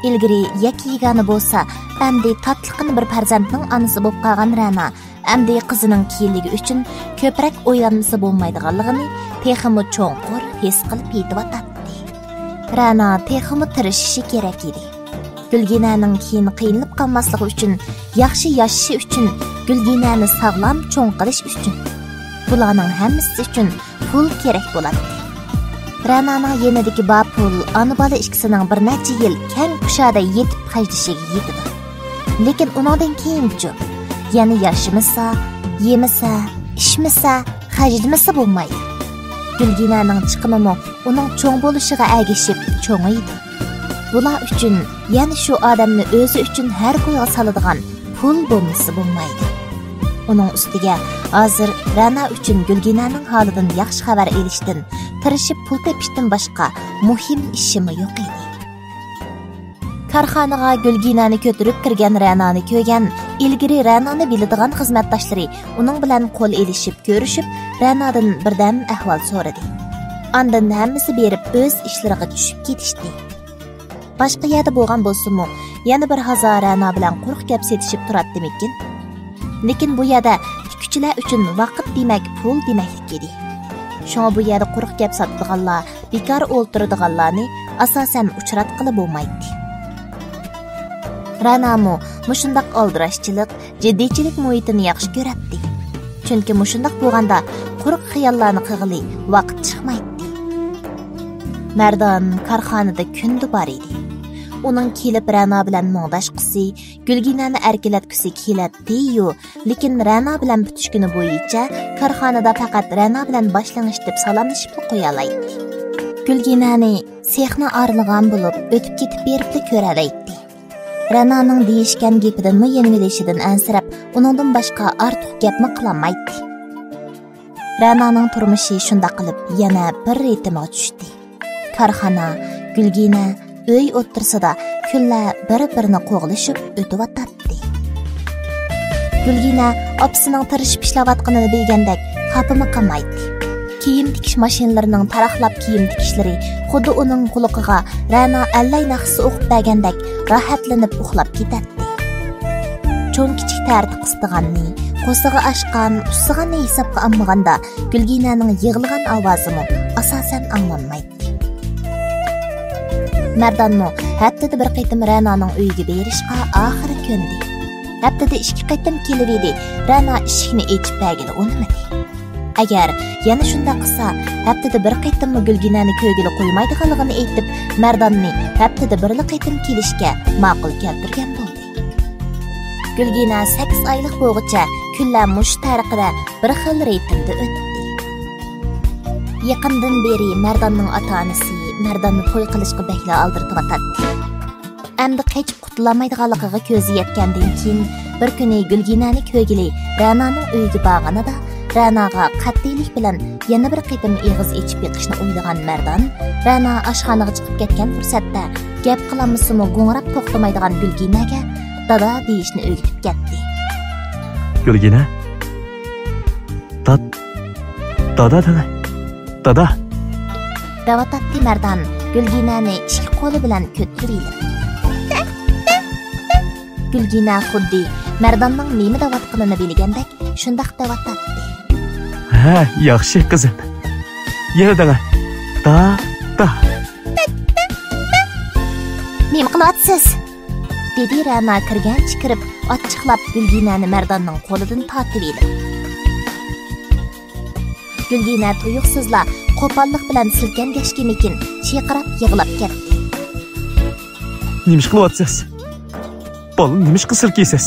ئىلگىرى يەككە يېگانە بولسا، ئەمدى تاتلىققىنە بىر پەرزەنتنىڭ ئانىسى بولۇپ قالغان رەنا ئەمدى قىزىنىڭ كېيىنلىكى ئۈچۈن كۆپرەك ئويلانمىسا بولمايدىغانلىقىنى تېخىمۇ چوڭقۇر ھېس قىلىپ يېتىۋاتاتتى. رەنا تېخىمۇ تىرىشىشى كېرەك ئىدى. گۈلگىنەنىڭ كېيىن قىينىلىپ قالماسلىقى ئۈچۈن، ياخشى ياشىشى ئۈچۈن، گۈلگىنەنى ساغلام چوڭ قىلىش ئۈچۈن. بۇلارنىڭ ھەممىسى ئۈچۈن پۇل كېرەك بولاتتى. رەنانىڭ يېنىدىكى بار پۇل ئانا-بالا ئىككىسىنىڭ بىر نەچچە يىل كەڭ كۇشادە يېتىپ خەجلىشىگە يېتىدۇ. لېكىن ئۇنىڭدىن كېيىنچۇ؟ يەنە ياشىمىسا، يېمىسە، ئىچمىسە، خەجلىمىسە بولمايدۇ. گۈلگىنەنىڭ چىقىمىمۇ ئۇنىڭ چوڭ بولۇشىغا ئەگىشىپ چوڭىيىدۇ. بۇلار ئۈچۈن يەنە شۇ ئادەمنى ئۆزى ئۈچۈن ھەر كويغا سالىدىغان پۇل بولمىسا بولمايدۇ. ئۇنىڭ ئۈستىگە ھازىر رەنا ئۈچۈن گۈلگىنەنىڭ ھالىدىن ياخشى خەۋەر ئېلىشتىن، تىرىشىپ پۇل تېپىشتىن باشقا مۇھىم ئىشىمۇ يوق ئىدى. كارخانىغا گۈلگىنەنى كۆتۈرۈپ كىرگەن رەنانى كۆرگەن، ئىلگىرى رەنانى بىلىدىغان خىزمەتداشلىرى ئۇنىڭ بىلەن قول ئېلىشىپ كۆرۈشۈپ، رەنادىن بىردەم ئەھۋال سورىدى. ئاندىن ھەممىسى بېرىپ ئۆز ئىشلىرىغا چۈشۈپ كېتىشتى. باشقا يەردە بولغان بولسىمۇ، يەنە بىر ھازا رەنا بىلەن قۇرۇق گەپ سېتىشىپ تۇراتتىمىكىن؟ لېكىن بۇ يەردە تىككۈچىلەر ئۈچۈن ۋاقىت دېمەك پۇل دېمەكلىك ئىدى. شۇڭا بۇ يەردە قۇرۇق گەپ ساتىدىغانلار، بىكار ئولتۇرىدىغانلارنى ئاساسەن ئۇچراتقىلى بولمايتتى. رەنامۇ مۇشۇنداق ئالدىراشچىلىق، جىددىيچىلىك مۇھىتىنى ياخشى كۆرەتتى. چۈنكى مۇشۇنداق بولغاندا قۇرۇق خىياللارنى قىلغىلى ۋاقىت چىقمايتتى. مەردان كارخانىدا كۈندە بار ئىدى. ئۇنىڭ كېلىپ رەنا بىلەن مۇڭداشقۇسى، گۈلگىنەنى ئەركىلەتكۈسى كېلەتتى-يۇ، لېكىن رەنا بىلەن پۈتۈشكىنى بويىچە كارخانىدا پەقەت رەنا بىلەن باش لىڭشىتىپ سالاملىشىپلا قويالايتتى. گۈلگىنەنى سېخنى ئارىلىغان بولۇپ ئۆتۈپ كېتىپ بېرىپلا كۆرەلەيتتى. رەنانىڭ دېيىشكەن گېپىدىنمۇ يېنىۋېلىشىدىن ئەنسىرەپ، ئۇنىڭدىن باشقا ئارتۇق گەپمۇ قىلالمايتتى. رەنانىڭ تۇرمۇشى شۇنداق قىلىپ يەنە بىر رىتىمغا چۈشتى. كارخانا، گۈلگىنە، ئۆي ئوتتۇرىسىدا كۈنلەر بىر-بىرىنى قوغلىشىپ ئۆتۈۋاتاتتى. گۈلگىنە ئاپىسىنىڭ تىرىشىپ ئىشلەۋاتقىنىنى بىلگەندەك خاپىمۇ قىلمايتتى. كىيىم تىكىش ماشىنىلىرىنىڭ تاراقلاپ كىيىم تىكىشلىرى خۇددى ئۇنىڭ قۇلىقىغا رەنا ئەللەي ناخشىسى ئوقۇپ بەرگەندەك راھەتلىنىپ ئۇخلاپ كېتەتتى. چوڭ-كىچىك تەرىتى قىستىغاننى، قورسىقى ئاچقان، ئۇسسىغاننى ھېسابقا ئالمىغاندا، گۈلگىنەنىڭ يىغلىغان ئاۋازىمۇ ئاساسەن ئاڭلانمايتتى. مەردانمۇ ھەپتىدە بىر قېتىم رەنانىڭ ئۆيىگە بېرىشقا ئاخىرى كۆندى. ھەپتىدە ئىككى قېتىم كېلىۋىدى، رەنا ئىشىكنى ئېچىپ بەرگىلى ئۇنىمىدى. ئەگەر يەنە شۇنداق قىلسا، ھەپتىدە بىر قېتىممۇ گۈلگىنەنى كۆرگىلى قويمايدىغانلىقىنى ئېيتىپ، مەرداننى ھەپتىدە بىرلا قېتىم كېلىشكە ماقۇل كەلتۈرگەن بولدى. گۈلگىنە سەككىز ئايلىق بولغۇچە كۈنلەر مۇشۇ تەرىقىدە بىر خىل رىتىمدا ئۆتتى. يېقىندىن بېرى مەرداننىڭ ئاتا-ئانىسى مەرداننى توي قىلىشقا بەكلا ئالدىرىتىۋاتاتتى. ئەمدى قېچىپ قۇتۇلالمايدىغانلىقىغا كۆزى يەتكەندىن كېيىن، بىر كۈنى گۈلگىنەنى كۆرگىلى رەنانىڭ ئۆيىگە بارغىنىدا، رەناغا قەتئىيلىك بىلەن يەنە بىر قېتىم ئېغىز ئېچىپ بېقىشنى ئويلىغان مەردان، رەنا ئاشخانىغا چىقىپ كەتكەن پۇرسەتتە، گەپ قىلالمىسىمۇ گۇڭراپ توختىمايدىغان گۈلگىنەگە دادا دېيىشنى ئۆگىتىپ كەتتى. گۈلگىنە؟ داد-، دادا دەڭە. دادا! دەۋاتاتتى مەردان گۈلگىنەنى ئىككى قولى بىلەن كۆتۈرۈۋېلىپ. گۈلگىنە خۇددى مەرداننىڭ نېمە دەۋاتقىنىنى بىلگەندەك شۇنداق دەۋاتاتتى. ھە، ياخشى قىزىم. يەنە دەڭە. دادا! نېمە قىلىۋاتىسىز؟ دېدى رەنا كىرگەنچە كىرىپ، ئاچچىقلاپ گۈلگىنەنى مەرداننىڭ قولىدىن تارتىۋېلىپ. گۈلگىنە تۇيۇقسىزلا قوپاللىق بىلەن سىلكەنگەچكىمىكىن چىرقىراپ يىغلاپ كەتتى. نېمىش قىلىۋاتىسىز؟ بالىنى نېمىشقا سىلكىيسىز؟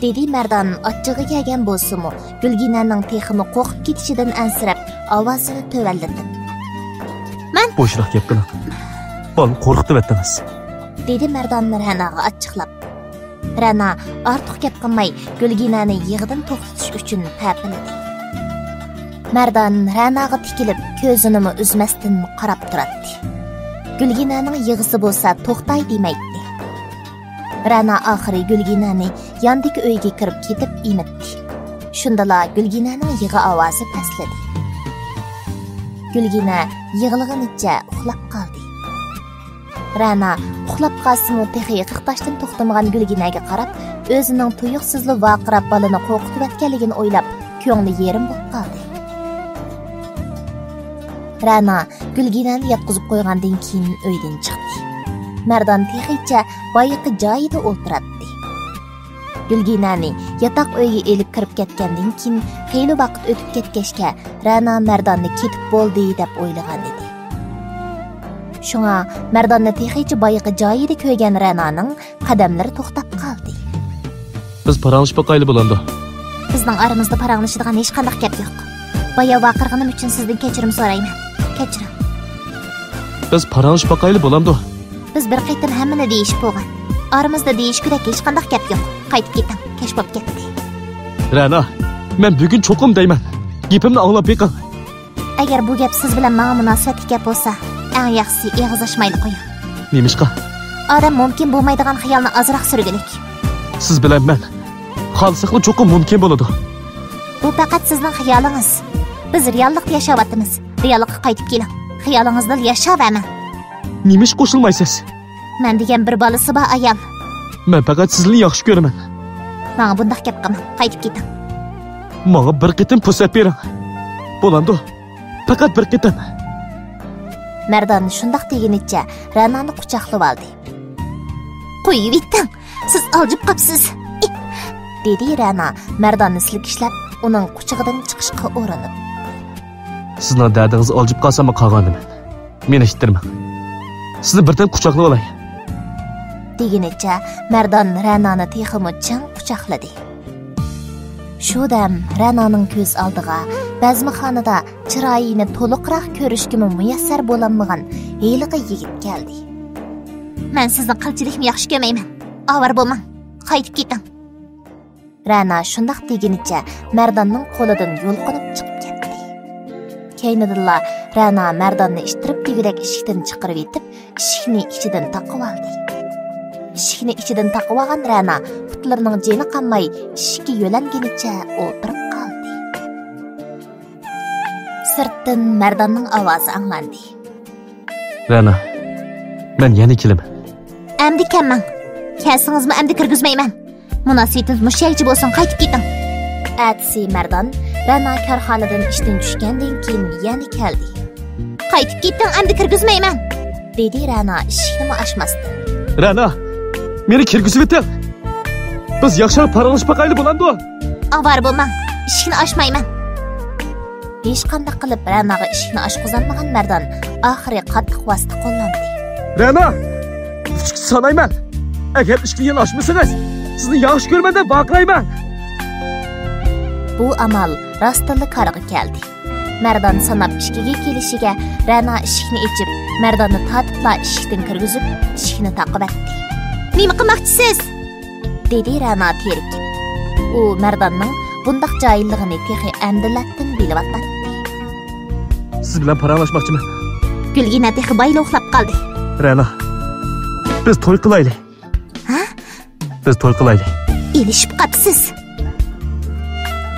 دېدى مەردان ئاچچىقى كەلگەن بولسىمۇ، گۈلگىنەنىڭ تېخىمۇ قورقۇپ كېتىشىدىن ئەنسىرەپ، ئاۋازىنى تۆۋەنلىتىپ. مەن بوشراق گەپ قىلىڭ. بالىنى قورقۇتۇۋەتتىڭىز. دېدى مەردان رەناغا ئاچچىقلاپ. رەنا ئارتۇق گەپ قىلماي، گۈلگىنەنى يىغىدىن توختىتىش ئۈچۈن پەپىلىدى. مەردان رەناغا تىكىلىپ، كۆزىنىمۇ ئۈزمەستىن قاراپ تۇراتتى. گۈلگىنەنىڭ يىغىسى بولسا توختاي دېمەيتتى. رەنا ئاخىرى گۈلگىنەنى ياندىكى ئۆيگە كىرىپ كېتىپ ئېمىتتى. شۇندىلا گۈلگىنەنىڭ يىغا ئاۋازى پەسلىدى. گۈلگىنە يىغلىغىنىچە ئۇخلاپ قالدى. رەنا ئۇخلاپ قالسىمۇ، تېخى قىقتاشتىن توختىمىغان گۈلگىنەگە قاراپ، ئۆزىنىڭ تۇيۇقسىزلا ۋارقىراپ بالىنى قورقۇتۇۋەتكەنلىكىنى ئويلاپ، كۆڭلى يېرىم بولۇپ قالدى. رەنا گۈلگىنەنى ياتقۇزۇپ قويغاندىن كېيىن ئۆيدىن چىقتى. مەردان تېخىچە بايىقى جايىدا ئولتۇراتتى. گۈلگىنەنى ياتاق ئۆيگە ئېلىپ كىرىپ كەتكەندىن كېيىن، خېلى ۋاقىت ئۆتۈپ كەتكەچكە، رەنا مەرداننى كېتىپ بولدى دەپ ئويلىغان ئىدى. شۇڭا مەرداننى تېخىچە بايىقى جايىدا كۆرگەن رەنانىڭ قەدەملىرى توختاپ قالدى. بىز پاراڭلىشىپ باقايلى بولامدۇ؟ بىزنىڭ ئارىمىزدا پاراڭلىشىدىغان ھېچقانداق گەپ يوق. بايا ۋارقىرىغىنىم ئۈچۈن سىزدىن كەچۈرۈم سورايمەن. كەچۈرۈڭ. بىز پاراڭلىشىپ باقايلى بولامدۇ؟ بىز بىر قېتىم ھەممىنى دېيىشىپ بولغان. ئارىمىزدا دېيىشكۈدەك ھېچقانداق گەپ يوق. قايتىپ كېتىڭ، كەچ بولۇپ كەتتى. رەنا، مەن بۈگۈن چوقۇم دەيمەن. گېپىمنى ئاڭلاپ بېقىڭ. ئەگەر بۇ گەپ سىز بىلەن ماڭا مۇناسىۋەتلىك گەپ بولسا، ئەڭ ياخشىسى ئېغىز ئاچمايلا قويۇڭ. نېمىشقا؟ ئادەم مۇمكىن بولمايدىغان خىيالنى ئازراق سۈرگۈلۈك. سىز بىلەن مەن قالساقلا چوقۇم مۇمكىن بولىدۇ. بۇ پەقەت سىزنىڭ خىيالىڭىز. بىز رېئاللىقتا ياشاۋاتىمىز. رېئاللىققا قايتىپ كېلىڭ. خىيالىڭىزدىلا ياشاۋەرمەڭ. نېمىشقا قوشۇلمايسىز؟ مەن دېگەن بىر بالىسى بار ئايال. مەن پەقەت سىزنى ياخشى كۆرىمەن. ماڭا بۇنداق گەپ قىلماڭ. قايتىپ كېتىڭ. ماڭا بىر قېتىم پۇرسەت بېرىڭ. بولامدۇ؟ پەقەت بىر قېتىم. مەردان شۇنداق دېگىنىچە رەنانى قۇچاقلىۋالدى. قويۇۋېتىڭ، سىز ئالجىپ قاپسىز، دېدى رەنا مەرداننى سىلكىشلەپ، ئۇنىڭ قۇچىقىدىن چىقىشقا ئۇرۇنۇپ. سىزنىڭ دەردىڭىزنى ئالجىپ قالساممۇ قالغانىمەن. مېنى ئىتتىرمەڭ. سىزنى بىردەم قۇچاقلىۋالاي. دېگىنىچە مەردان رەنانى تېخىمۇ چىڭ قۇچاقلىدى. شۇ دەم رەنانىڭ كۆز ئالدىغا بەزمىخانىدا چىرايىنى تولۇقراق كۆرۈشكىمۇ مۇيەسسەر بولالمىغان ھېلىقى يىگىت كەلدى. مەن سىزنىڭ قىلچىلىكمۇ ياخشى كۆرمەيمەن. ئاۋارە بولماڭ. قايتىپ كېتىڭ. رەنا شۇنداق دېگىنىچە مەرداننىڭ قولىدىن يۇلقۇنۇپ چىقىپ كەتتى. كەينىدىنلا رەنا مەرداننى ئىتتىرىپ دېگۈدەك ئىشىكتىن چىقىرىۋېتىپ، ئىشىكنى ئىچىدىن تاقىۋالدى. ئىشىكنى ئىچىدىن تاقىۋالغان رەنا پۇتلىرىنىڭ جېنى قانماي، ئىشىككە يۆلەنگىنىچە ئولتۇرۇپ قالدى. سىرتتىن مەرداننىڭ ئاۋازى ئاڭلاندى. رەنا، مەن يەنە كېلىمەن. ئەمدى كەلمەڭ. كەلسىڭىزمۇ ئەمدى كىرگۈزمەيمەن. مۇناسىۋىتىمىز مۇشۇ يەرگىچە بولسۇن، قايتىپ كېتىڭ. ئەتىسى مەردان رەنا كارخانىدىن ئىشتىن چۈشكەندىن كېيىن يەنە كەلدى. قايتىپ كېتىڭ، ئەمدى كىرگۈزمەيمەن. دېدى رەنا ئىشىكنىمۇ ئاچماستىن. رەنا، مېنى كىرگۈزۈۋېتىڭ. بىز ياخشىراق پاراڭلىشىپ باقايلى، بولامدۇ؟ ئاۋارە بولماڭ، ئىشىكنى ئاچمايمەن. ھېچقانداق قىلىپ رەناغا ئىشىكنى ئاچقۇزالمىغان مەردان ئاخىرى قاتتىق ۋاسىتە قوللاندى. رەنا! ئۈچكە سانايمەن. ئەگەر ئىشىكنى يەنە ئاچمىسىڭىز، سىزنى ياخشى كۆرىمەن دەپ ۋارقىرايمەن. بۇ ئامال راستتىنلا كارغا كەلدى. مەردان ساناپ ئىككىگە كېلىشىگە رەنا ئىشىكنى ئېچىپ، مەرداننى تارتىپلا ئىشىكتىن كىرگۈزۈپ، ئىشىكنى تاقىۋەتتى. نېمە قىلماقچىسىز؟ دېدى رەنا تېرىكىپ. ئۇ مەرداننىڭ بۇنداق جاھىللىقىنى تېخى ئەمدىلەتتىن بىلىۋاتاتتى. سىز بىلەن پاراڭلاشماقچىمەن. گۈلگىنە تېخى بايىلا ئۇخلاپ قالدى. رەنا، بىز توي قىلايلى. ھە؟ بىز توي قىلايلى. ئېلىشىپ قاپسىز.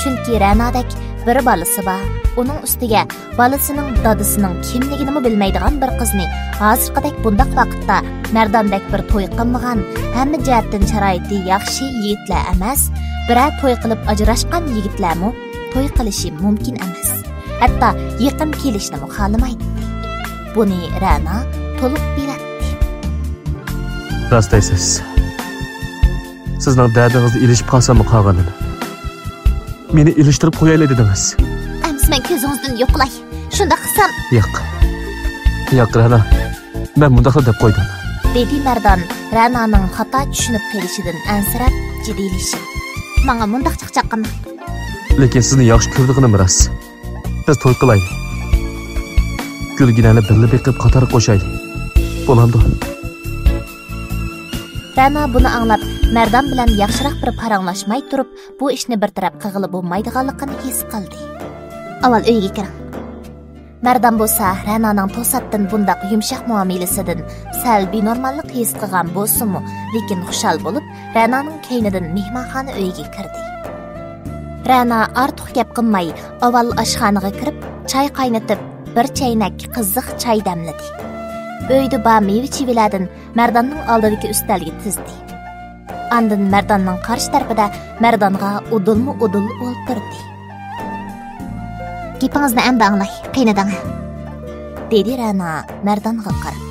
چۈنكى رەنادەك بىر بالىسى بار. ئۇنىڭ ئۈستىگە بالىسىنىڭ دادىسىنىڭ كىملىكىنىمۇ بىلمەيدىغان بىر قىزنى ھازىرقىدەك بۇنداق ۋاقىتتا مەرداندەك بىر توي قىلمىغان، ھەممە جەھەتتىن شارائىتى ياخشى يىگىتلەر ئەمەس، بىرەر توي قىلىپ ئاجراشقان يىگىتلەرمۇ توي قىلىشى مۇمكىن ئەمەس. ھەتتا يېقىن كېلىشنىمۇ خالىمايتتى. بۇنى رەنا تولۇق بىلەتتى. راست دەيسىز. سىزنىڭ دەردىڭىزنى ئېلىشىپ قالساممۇ قالغىنىم. مېنى ئېلىشتۇرۇپ قويايلى دېدىڭىز. ئەمسە مەن كۆزىڭىزدىن يوقىلاي. شۇنداق قىلسام. ياق. ياق، رەنا. مەن مۇنداقلا دەپ قويدۇم. دېدى مەردان رەنانىڭ خاتا چۈشىنىپ قېلىشىدىن ئەنسىرەپ، جىددىيلىشىپ. ماڭا مۇنداق چاقچاق قىلماڭ. لېكىن سىزنى ياخشى كۆرىدىغىنىم راست. بىز توي قىلايلى. گۈلگىنەنى بىللە بېقىپ قاتارغا قوشايلى. بولامدۇ؟ رەنا بۇنى ئاڭلاپ، مەردان بىلەن ياخشىراق بىر پاراڭلاشماي تۇرۇپ، بۇ ئىشنى بىر تەرەپ قىلغىلى بولمايدىغانلىقىنى ھېس قىلدى. ئاۋۋال ئۆيگە كىرىڭ. مەردان بولسا رەنانىڭ توساتتىن بۇنداق يۇمشاق مۇئامىلىسىدىن سەل بىنورماللىق ھېس قىلغان بولسىمۇ، لېكىن خۇشال بولۇپ، رەنانىڭ كەينىدىن مېھمانخانا ئۆيىگە كىردى. رەنا ئارتۇق گەپ قىلماي، ئاۋۋال ئاشخانىغا كىرىپ، چاي قاينىتىپ، بىر چەينەك قىزىق چاي دەملىدى. ئۆيدە بار مېۋە-چېۋىلەردىن مەرداننىڭ ئالدىدىكى ئۈستەلگە تىزدى. ئاندىن مەرداننىڭ قارشى تەرىپىدە مەردانغا ئۇدۇلمۇ ئۇدۇل ئولتۇردى. گېپىڭىزنى ئەمدى ئاڭلاي، قېنى دەڭە، دېدى رەنا مەردانغا قاراپ.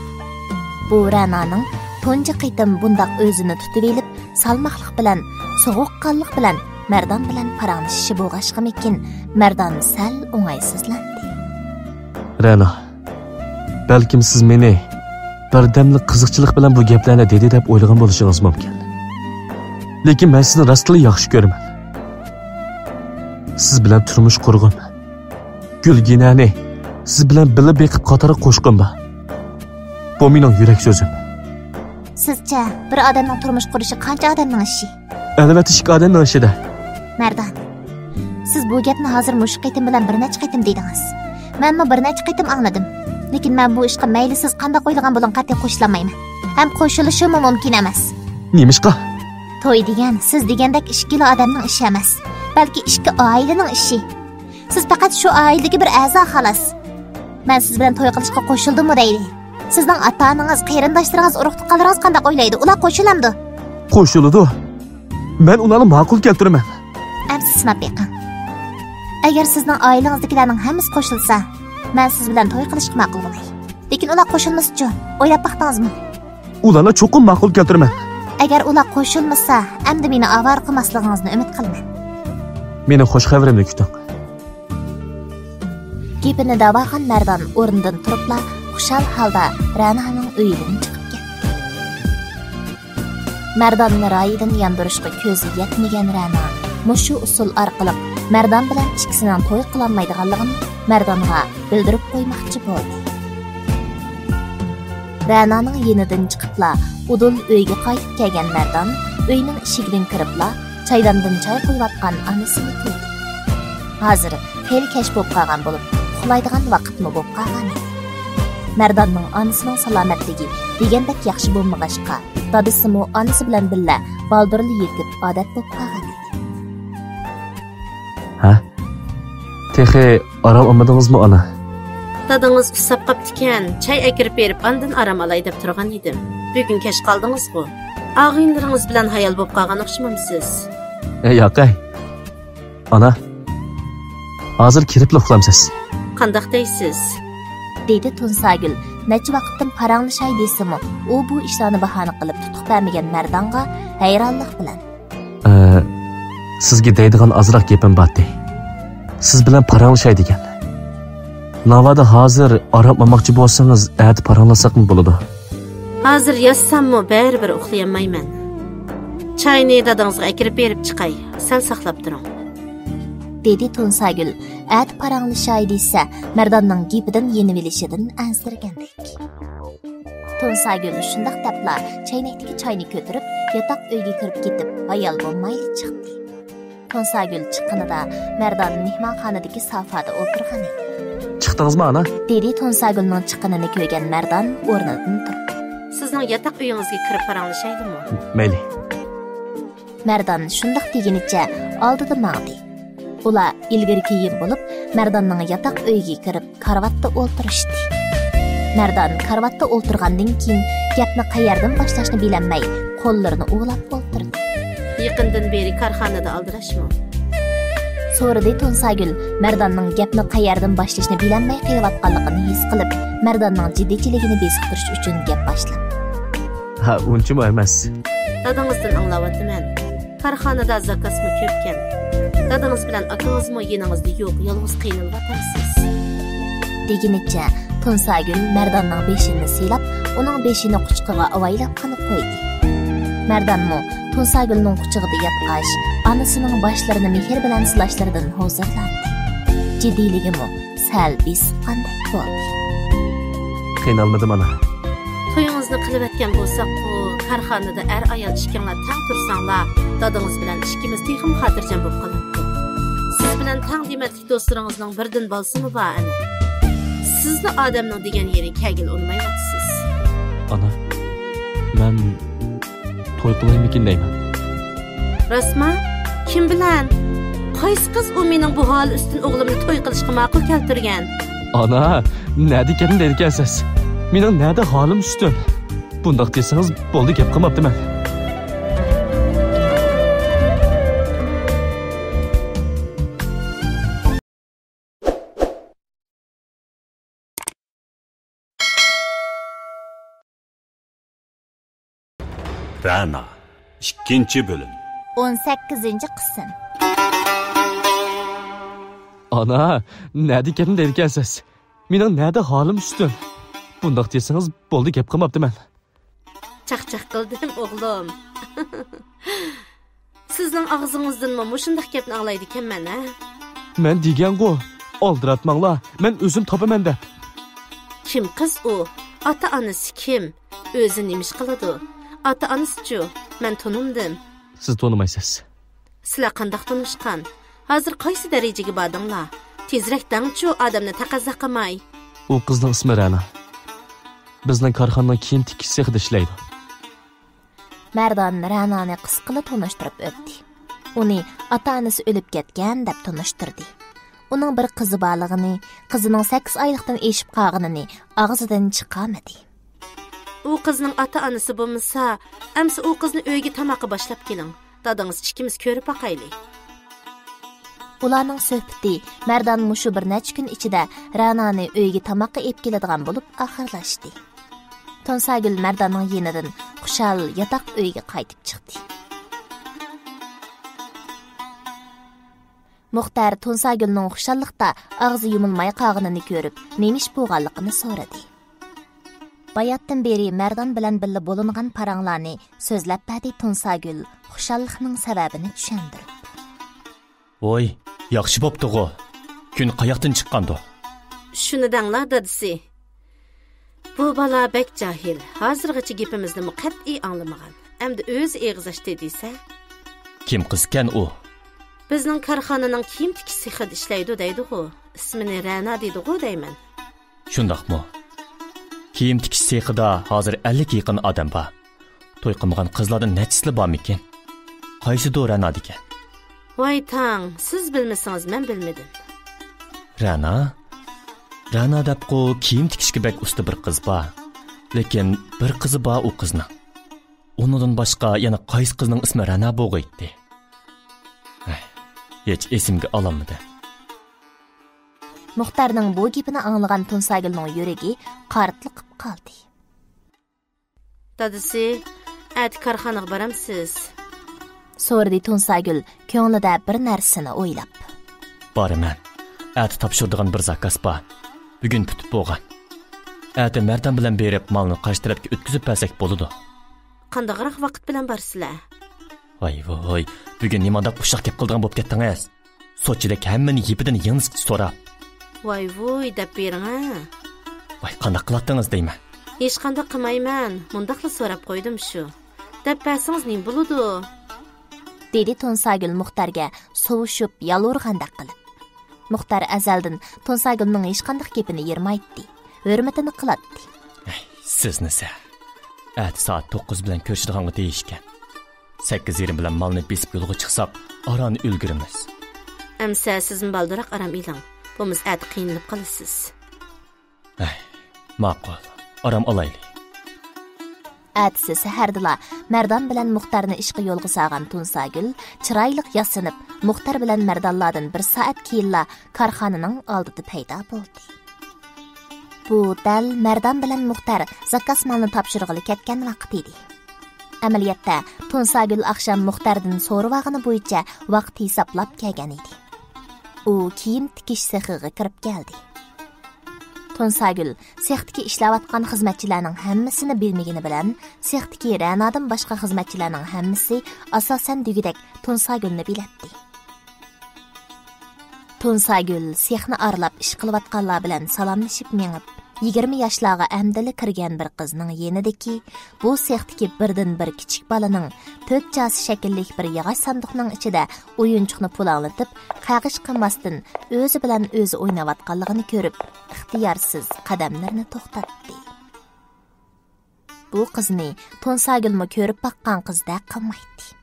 بۇ رەنانىڭ تۇنجى قېتىم بۇنداق ئۆزىنى تۇتۇۋېلىپ، سالماقلىق بىلەن، سوغۇققانلىق بىلەن مەردان بىلەن پاراڭلىشىشى بولغاچقىمىكىن، مەردان سەل ئوڭايسىزلاندى. رەنا، بەلكىم سىز مېنى بىردەملىك قىزىقچىلىق بىلەن بۇ گەپلەرنى دېدى دەپ ئويلىغان بولۇشىڭىز مۇمكىن. لېكىن مەن سىزنى راستلا ياخشى كۆرىمەن. سىز بىلەن تۇرمۇش قۇرغۇم، گۈلگىنەنى سىز بىلەن بىللە بېقىپ قاتارغا قوشقۇم بار. بۇ مېنىڭ يۈرەك سۆزۈم. سىزچە، بىر ئادەمنىڭ تۇرمۇش قۇرۇشى قانچە ئادەمنىڭ ئىشى؟ ئەلۋەتتە، ئىككى ئادەمنىڭ ئىشىدە. مەردان، سىز بۇ گەپنى ھازىر مۇشۇ قېتىم بىلەن بىر نەچچە قېتىم دېدىڭىز. مەنمۇ بىر نەچچە قېتىم ئاڭلىدىم. لېكىن مەن بۇ ئىشقا مەيلى سىز قانداق ئويلىغان بولۇڭ قەتئىي قوشۇلالمايمەن. ھەم قوشۇلۇشۇممۇ مۇمكىن ئەمەس. نېمىشقا؟ توي دېگەن سىز دېگەندەك ئىككىلا ئادەمنىڭ ئىشى ئەمەس. بەلكى ئىككى ئائىلىنىڭ ئىشى. سىز پەقەت شۇ ئائىلىدىكى بىر ئەزا، خالاس. مەن سىز بىلەن توي قىلىشقا قوشۇلدىممۇ دەيلى. سىزنىڭ ئاتا-ئانىڭىز، قېرىنداشلىرىڭىز، ئۇرۇق-تۇغقانلىرىڭىز قانداق ئويلايدۇ؟ ئۇلار قوشۇلامدۇ؟ قوشۇلىدۇ. مەن ئۇلارنى ماقۇل كەلتۈرىمەن. ئەمسە سىناپ بېقىڭ. ئەگەر سىزنىڭ ئائىلىڭىزدىكىلەرنىڭ ھەممىسى قوشۇلسا، مەن سىز بىلەن توي قىلىشقا ماقۇل بولاي. لېكىن ئۇلار قوشۇلمىسىچۇ؟ ئويلاپ باقتىڭىزمۇ؟ ئۇلارنى چوقۇم ماقۇل كەلتۈرىمەن. ئەگەر ئۇلار قوشۇلمىسا، ئەمدى مېنى ئاۋارە قىلماسلىقىڭىزنى ئۈمىد قىلىمەن. مېنىڭ خۇش خەۋىرىمنى كۈتۈڭ. گېپىنى داۋالغان مەردان ئورنىدىن تۇرۇپلا خۇشال ھالدا رەنانىڭ ئۆيىدىن چىقىپ كەتتى. مەرداننى رايىدىن ياندۇرۇشقا كۆزى يەتمىگەن رەنا مۇشۇ ئۇسۇل ئارقىلىق مەردان بىلەن ئىككىسىنىڭ توي قىلالمايدىغانلىقىنى مەردانغا بىلدۈرۈپ قويماقچى بولدى. رەنانىڭ يېنىدىن چىقىپلا ئۇدۇل ئۆيگە قايتىپ كەلگەن مەردان ئۆينىڭ ئىشىكىدىن كىرىپلا چايداندىن چاي قۇيۇۋاتقان ئانىسىنى كۆردى. ھازىر خېلى كەچ بولۇپ قالغان بولۇپ، ئۇخلايدىغان ۋاقىتمۇ بولۇپ قالغان ئىدى. مەرداننىڭ ئانىسىنىڭ سالامەتلىكى دېگەندەك ياخشى بولمىغاچقا، دادىسىمۇ ئانىسى بىلەن بىللە بالدۇرلا يېتىپ ئادەت بولۇپ قالغان ئىدى. ھە؟ تېخى ئارام ئالمىدىڭىزمۇ، ئانا؟ دادىڭىز ئۇسساپ قاپتىكەن، چاي ئەكىرىپ بېرىپ ئاندىن ئارام ئالاي دەپ تۇرغان ئىدىم. بۈگۈن كەچ قالدىڭىزغۇ؟ ئاغىنىلىرىڭىز بىلەن ھايال بولۇپ قالغان ئوخشىمامسىز؟ ئەي، ياقەي. ئانا، ھازىر كىرىپلا ئۇخلامسىز؟ قانداق دەيسىز؟ دېدى تۇنساگۈل. نەچچە ۋاقىتتىن پاراڭلىشاي دېسىمۇ، ئۇ بۇ ئىشلارنى باھانە قىلىپ تۇتۇق بەرمىگەن مەردانغا ھەيرانلىق بىلەن. ئە، سىزگە دەيدىغان ئازراق گېپىم بارتى. سىز بىلەن پاراڭلىشاي دېگەن. ناۋادا ھازىر ئارام ئالماقچى بولسىڭىز، ئەتە پاراڭلاشساقمۇ بولىدۇ. ھازىر ياتساممۇ بەرىبىر ئۇخلىيالمايمەن. چاينى دادىڭىزغا ئەكىرىپ بېرىپ چىقاي، سەل ساقلاپ تۇرۇڭ. دېدى تۇنساگۈل. ئەتە پاراڭلىشاي دېسە، مەرداننىڭ گېپىدىن يېنىۋېلىشىدىن ئەنسىرىگەندەك. تۇنساگۈل شۇنداق دەپلا چەينەكتىكى چاينى كۆتۈرۈپ، ياتاق ئۆيگە كىرىپ كېتىپ، ھايال بولمايلا چىقتى. تۇنساگۈل چىققىنىدا مەردان مېھمانخانىدىكى سافادا ئولتۇرغان ئىدى. چىقتىڭىزمۇ، ئانا؟ دېدى تۇنساگۈلنىڭ چىققىنىنى كۆرگەن مەردان ئورنىدىن تۇرۇپ. سىزنىڭ ياتاق ئۆيىڭىزگە كىرىپ پاراڭلىشايلىمۇ؟ مەيلى. مەردان شۇنداق دېگىنىچە ئالدىدا ماڭدى. ئۇلار ئىلگىرى كېيىن بولۇپ، مەرداننىڭ ياتاق ئۆيىگە كىرىپ، كارىۋاتتا ئولتۇرۇشتى. مەردان كارىۋاتتا ئولتۇرغاندىن كېيىن، گەپنى قەيەردىن باشلاشنى بىلەلمەي، قوللىرىنى ئۇۋىلاپ ئولتۇردى. يېقىندىن بېرى كارخانىدا ئالدىراشمۇ؟ سورىدى تۇنساگۈل، مەرداننىڭ گەپنى قەيەردىن باشلىشىنى بىلەلمەي قېلىۋاتقانلىقىنى ھېس قىلىپ، مەرداننىڭ جىددىيچىلىكىنى بېسىقتۇرۇش ئۈچۈن گەپ باشلاپ. ھە، ئۇنچىمۇ ئەمەس. دادىڭىزدىن ئاڭلاۋاتىمەن. كارخانىدا زاكازمۇ كۆپكەن. دادىڭىز بىلەن ئاكىڭىزمۇ يېنىڭىزدا يوق، يالغۇز قىينىلىۋاتامسىز؟ دېگىنىچە تۇنساگۈل مەرداننىڭ بېشىنى سىلاپ، ئۇنىڭ بېشىنى قۇچىقىغا ئاۋايلاپقىنا قويدى. مەردانمۇ تۇنساگۈلنىڭ قۇچىقىدا ياتقاچ، ئانىسىنىڭ باشلىرىنى مېھىر بىلەن سىلاشلىرىدىن ھۇزۇرلاندى. جىددىيلىكىمۇ سەل بېسىققاندەك بولدى. قىينالمىدىم، ئانا. تويىڭىزنى قىلىۋەتكەن بولساققۇ، كارخانىدا ئەر-ئايال ئىككىڭلار تەڭ تۇرساڭلار، دادىڭىز بىلەن ئىككىمىز تېخىمۇ خاتىرجەم بولۇپ قالاتتۇق. سىز بىلەن تەڭ دېمەتلىك دوستلىرىڭىزنىڭ بىردىن بالىسىمۇ بار ئەنە. سىزنى ئادەمنىڭ دېگەن يېرىگە كەلگىلى ئۇنىمايۋاتىسىز. ئانا، مەن توي قىلايمىكىن دەيمەن. راستما؟ كىم بىلەن؟ قايسى قىز ئۇ مېنىڭ بۇ ھال ئۈستۈن ئوغلۇمنى توي قىلىشقا ماقۇل كەلتۈرگەن؟ ئانا، نەدىكەن دەيدىكەنسىز؟ مېنىڭ نەدە ھالىم ئۈستۈن؟ بۇنداق دېسىڭىز بولدى، گەپ قىلماپتىمەن. رەنا، ئىككىنچى بۆلۈم. ئون سەككىزىنچى قىسىم. ئانا، نەدىكەن دەيدىكەنسىز؟ مېنىڭ نەدە ھالىم ئۈستۈن؟ بۇنداق دېسىڭىز بولدى، گەپ قىلماپتىمەن. چاقچاق قىلدىم، ئوغلۇم. سىزنىڭ ئاغزىڭىزدىنمۇ مۇشۇنداق گەپنى ئاڭلايدىكەنمەن، ھە؟ مەن دېگەنغۇ، ئالدىراتماڭلار، مەن ئۆزۈم تاپىمەن دەپ. كىم قىز ئۇ؟ ئاتا-ئانىسى كىم؟ ئۆزى نېمە ئىش قىلىدۇ؟ ئاتا-ئانىسىچۇ؟ مەن تونۇمدىم. سىز تونۇمايسىز. سىلەر قانداق تونۇشقان؟ ھازىر قايسى دەرىجىگە باردىڭلار؟ تېزرەك دەڭچۇ، ئادەمنى تەقەززا قىلماي. ئۇ قىزنىڭ ئىسمى رەنا. بىزنىڭ كارخانىنىڭ كىيىم تىكىش سېخىدا ئىشلەيدۇ. مەردان رەنانى قىسقىلا تونۇشتۇرۇپ ئۆتتى. ئۇنى ئاتا-ئانىسى ئۆلۈپ كەتكەن دەپ تونۇشتۇردى. ئۇنىڭ بىر قىزى بارلىقىنى، قىزىنىڭ سەككىز ئايلىقتىن ئېشىپ قالغىنىنى ئاغزىدىن چىقارمىدى. ئۇ قىزنىڭ ئاتا-ئانىسى بولمىسا، ئەمسە ئۇ قىزنى ئۆيگە تاماققا باشلاپ كېلىڭ. دادىڭىز ئىككىمىز كۆرۈپ باقايلى. ئۇلارنىڭ سۆھبىتى مەردان مۇشۇ بىر نەچچە كۈن ئىچىدە رەنانى ئۆيگە تاماققا ئېلىپ كېلىدىغان بولۇپ ئاخىرلاشتى. تۇنساگۈل مەرداننىڭ يېنىدىن خۇشال ياتاق ئۆيگە قايتىپ چىقتى. مۇختەر تۇنساگۈلنىڭ خۇشاللىقتا ئاغزى يۇمۇلماي قالغىنىنى كۆرۈپ، نېمە ئىش بولغانلىقىنى سورىدى. باياتتىن بېرى مەردان بىلەن بىللە بولۇنغان پاراڭلارنى سۆزلەپ بەردى تۇنساگۈل خۇشاللىقنىڭ سەۋەبىنى چۈشەندۈرۈپ. ۋوي، ياخشى بوپتۇغۇ. كۈن قاياقتىن چىققاندۇ؟ شۇنى دەڭلار، دادىسى. بۇ بالا بەك جاھىل، ھازىرغىچە گېپىمىزنىمۇ قەتئىي ئاڭلىمىغان. ئەمدى ئۆزى ئېغىز ئاچتى دېسە. كىم قىزكەن ئۇ؟ بىزنىڭ كارخانىنىڭ كىيىم تىكىش سېخىدا ئىشلەيدۇ دەيدىغۇ. ئىسمىنى رەنا دەيدىغۇ دەيمەن. شۇنداقمۇ؟ كىيىم تىكىش سېخىدا ھازىر ئەللىككە يېقىن ئادەم بار. توي قىلمىغان قىزلاردىن نەچچىسىلا بارمىكىن؟ قايسىدۇ رەنا دېگەن؟ ۋاي تاڭ، سىز بىلمىسىڭىز مەن بىلمىدىم. رەنا؟ رەنا دەپقۇ كىيىم تىكىشكە بەك ئۇستا بىر قىز بار. لېكىن بىر قىزى بار ئۇ قىزنىڭ. ئۇنىڭدىن باشقا يەنە قايسى قىزنىڭ ئىسمى رەنا بولغىيتتى؟ ھەي، ھېچ ئېسىمگە ئالالمىدىم. مۇختەرنىڭ بۇ گېپىنى ئاڭلىغان تۇنساگۈلنىڭ يۈرىكى قارتلىقىپ قالدى. دادىسى، ئەتە كارخانىغا بارامسىز؟ سورىدى تۇنساگۈل كۆڭلىدە بىر نەرسىنى ئويلاپ. بارىمەن. ئەتە تاپشۇرىدىغان بىر زاكاز بار. بۈگۈن پۈتۈپ بولغان. ئەتە مەردان بىلەن بېرىپ مالنى قارشى تەرەپكە ئۆتكۈزۈپ بەرسەك بولىدۇ. قانداقراق ۋاقىت بىلەن بارىسىلەر؟ ۋاي ۋوي، بۈگۈن نېمانداق ئۇششاق گەپ قىلىدىغان بولۇپ كەتتىڭىز؟ سوتچىدەك ھەممىنى يىپىدىن يىڭنىسىگىچە سوراپ. ۋاي ۋۇي دەپ بېرىڭە. ۋاي، قانداق قىلاتتىڭىز دەيمەن. ھېچقانداق قىلمايمەن، مۇنداقلا سوراپ قويدۇم شۇ. دەپ بەرسىڭىز نېمە بولىدۇ؟ دېدى تۇنساگۈل مۇختەرگە سوۋۇشۇپ يالۋۇرغاندەك قىلىپ. مۇختەر ئەزەلدىن تۇنساگۈلنىڭ ھېچقانداق گېپىنى يىرمايتتى، ھۆرمىتىنى قىلاتتى. ھەي، سىزنىسە. ئەتە سائەت توققۇز بىلەن كۆرۈشىدىغانغا دېيىشكەن. سەككىز يېرىم بىلەن مالنى بېسىپ يولغا چىقساق، ئاران ئۈلگۈرىمىز. ئەمسە سىزمۇ بالدۇراق ئارام ئېلىڭ. بولمىسا ئەتە قىينىلىپ قالىسىز. ھەي، ماقۇل. ئارام ئالايلى. ئەتىسى سەھەردىلا مەردان بىلەن مۇختەرنى ئىشقا يولغا سالغان تۇنساگۈل چىرايلىق ياسىنىپ، مۇختەر بىلەن مەردانلاردىن بىر سائەت كېيىنلا كارخانىنىڭ ئالدىدا پەيدا بولدى. بۇ دەل مەردان بىلەن مۇختەر زاكاز مالنى تاپشۇرغىلى كەتكەن ۋاقىت ئىدى. ئەمەلىيەتتە، تۇنساگۈل ئاخشام مۇختەردىن سورىۋالغىنى بويىچە ۋاقىت ھېسابلاپ كەلگەن ئىدى. ئۇ كىيىم تىكىش سېخىغا كىرىپ كەلدى. تۇنساگۈل سېختىكى ئىشلەۋاتقان خىزمەتچىلەرنىڭ ھەممىسىنى بىلمىگىنى بىلەن، سېختىكى رەنادىن باشقا خىزمەتچىلەرنىڭ ھەممىسى ئاساسەن دېگۈدەك تۇنساگۈلنى بىلەتتى. تۇنساگۈل سېخنى ئارىلاپ ئىش قىلىۋاتقانلار بىلەن سالاملىشىپ مېڭىپ، يىگىرمە ياشلارغا ئەمدىلا كىرگەن بىر قىزنىڭ يېنىدىكى بۇ سېختىكى بىردىنبىر كىچىك بالىنىڭ تۆت چاسا شەكىللىك بىر ياغاچ ساندۇقنىڭ ئىچىدە ئويۇنچۇقنى پۇلاڭلىتىپ، قەغىش قىلماستىن ئۆزى بىلەن ئۆزى ئويناۋاتقانلىقىنى كۆرۈپ، ئىختىيارسىز قەدەملىرىنى توختاتتى. بۇ قىزنى تۇنساگۈلمۇ كۆرۈپ باققان قىزدەك قىلمايتتى.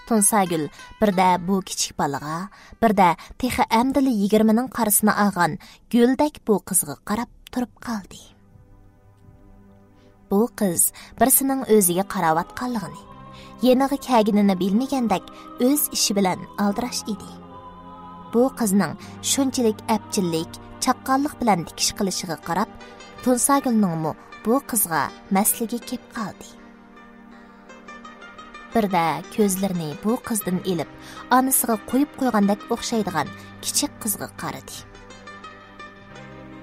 تۇنساگۈل بىردە بۇ كىچىك بالىغا، بىردە تېخى ئەمدىلا يىگىرمىنىڭ قارىسىنى ئالغان گۈلدەك بۇ قىزغا قاراپ تۇرۇپ قالدى. بۇ قىز بىرسىنىڭ ئۆزىگە قاراۋاتقانلىقىنى، يېنىغا كەلگىنىنى بىلمىگەندەك ئۆز ئىشى بىلەن ئالدىراش ئىدى. بۇ قىزنىڭ شۇنچىلىك ئەپچىللىك، چاققانلىق بىلەن تىكىش قىلىشىغا قاراپ، تۇنساگۈلنىڭمۇ بۇ قىزغا مەستلىكى كېلىپ قالدى. بىردە كۆزلىرىنى بۇ قىزدىن ئېلىپ، ئانىسىغا قويۇپ قويغاندەك ئوخشايدىغان كىچىك قىزغا قارىدى.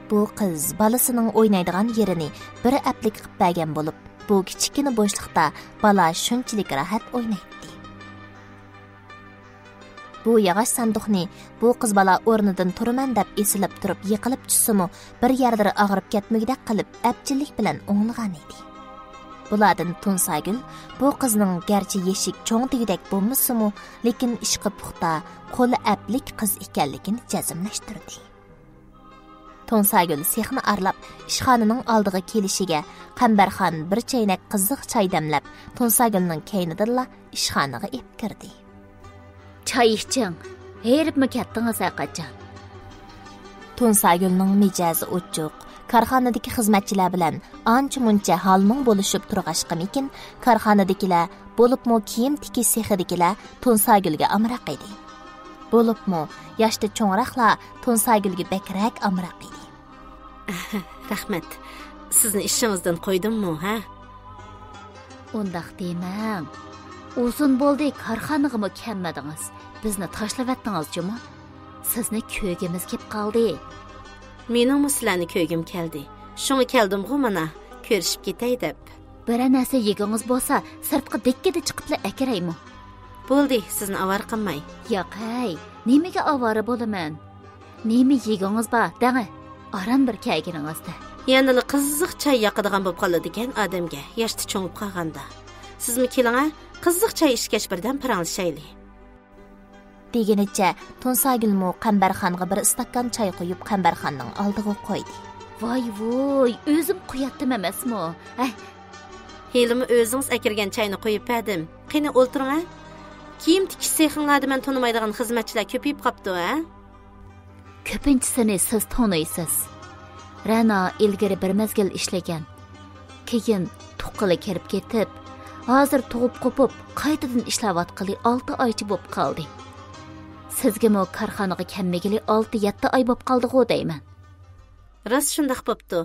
بۇ قىز بالىسىنىڭ ئوينايدىغان يېرىنى بىر ئەپلىك قىلىپ بەرگەن بولۇپ، بۇ كىچىككىنە بوشلۇقتا بالا شۇنچىلىك راھەت ئوينايتتى. بۇ ياغاچ ساندۇقنى بۇ قىز بالا ئورنىدىن تۇرىمەن دەپ ئېسىلىپ تۇرۇپ يىقىلىپ چۈشسىمۇ، بىر يەرلىرى ئاغرىپ كەتمىگۈدەك قىلىپ ئەپچىللىك بىلەن ئوڭلىغان ئىدى. بۇلاردىن تۇنساگۈل بۇ قىزنىڭ گەرچە يېشى چوڭ دېگۈدەك بولمىسىمۇ، لېكىن ئىشقا پۇختا، قولى ئەپلىك قىز ئىكەنلىكىنى جەزملەشتۈردى. تۇنساگۈل سېخنى ئارىلاپ ئىشخانىنىڭ ئالدىغا كېلىشىگە، قەمبەرخان بىر چەينەك قىزىق چاي دەملەپ، تۇنساگۈلنىڭ كەينىدىنلا ئىشخانىغا ئېلىپ كىردى. چاي ئىچىڭ، ھېرىپمۇ كەتتىڭىز ھەرقاچان. تۇنساگۈلنىڭ مىجەزى ئوچۇق، كارخانىدىكى خىزمەتچىلەر بىلەن ئانچە-مۇنچە ھال-مۇڭ بولۇشۇپ تۇرغاچقىمىكىن، كارخانىدىكىلەر، بولۇپمۇ كىيىم تىكىش سېخىدىكىلەر تۇنساگۈلگە ئامراق ئىدى. بولۇپمۇ ياشتا چوڭراقلار تۇنساگۈلگە بەكرەك ئامراق ئىدى. رەھمەت. سىزنى ئىشىڭىزدىن قويدۇممۇ، ھە؟ ئۇنداق دېمەڭ. ئۇزۇن بولدى، كارخانىغىمۇ كەلمىدىڭىز. بىزنى تاشلىۋەتتىڭىز جۇمۇ. سىزنى كۆرگۈمىز كېلىپ قالدى. مېنىڭمۇ سىلەرنى كۆرگۈم كەلدى. شۇڭا كەلدىمغۇ مانا، كۆرۈشۈپ كېتەي دەپ. بىرەر نەرسە يېگۈڭىز بولسا، سىرتقا دىككىدە چىقىپلا ئەكىرەيمۇ؟ بولدى، سىزنى ئاۋارە قىلماي. ياق ھەي، نېمىگە ئاۋارە بولىمەن؟ نېمە يېگۈڭىز بار، دەڭە، ئاران بىر كەلگىنىڭىزدە. يەنىلا قىزىق چاي ياقىدىغان بولۇپ قالىدىكەن ئادەمگە، ياشتا چوڭىيىپ قالغاندا. سىزمۇ كېلىڭە، قىزىق چاي ئىچكەچ بىردەم پاراڭلىشايلى. دېگىنىچە تۇنساگۈلمۇ قەمبەرخانغا بىر ئىستاكان چاي قۇيۇپ، قەمبەرخاننىڭ ئالدىغا قويدى. ۋاي ۋۇي، ئۆزۈم قۇياتتىم ئەمەسمۇ؟ ھەي. ھېلىمۇ ئۆزىڭىز ئەكىرگەن چاينى قۇيۇپ بەردىم. قېنى ئولتۇرۇڭ ھە. كىيىم تىكىش سېخىڭلاردا مەن تونۇمايدىغان خىزمەتچىلەر كۆپىيىپ قاپتۇ ھە؟ كۆپىنچىسىنى سىز تونۇيسىز. رەنا ئىلگىرى بىر مەزگىل ئىشلىگەن، كېيىن تۇغقىلى كىرىپ كېتىپ، ھازىر تۇغۇپ قوپۇپ، قايتىدىن ئىشلەۋاتقىلى ئالتە ئايچە بوپ قالدى. سىزگىمۇ كارخانىغا كەلمىگىلى ئالتە يەتتە ئاي بوپ قالدىغۇ دەيمەن. راست شۇنداق بوپتۇ.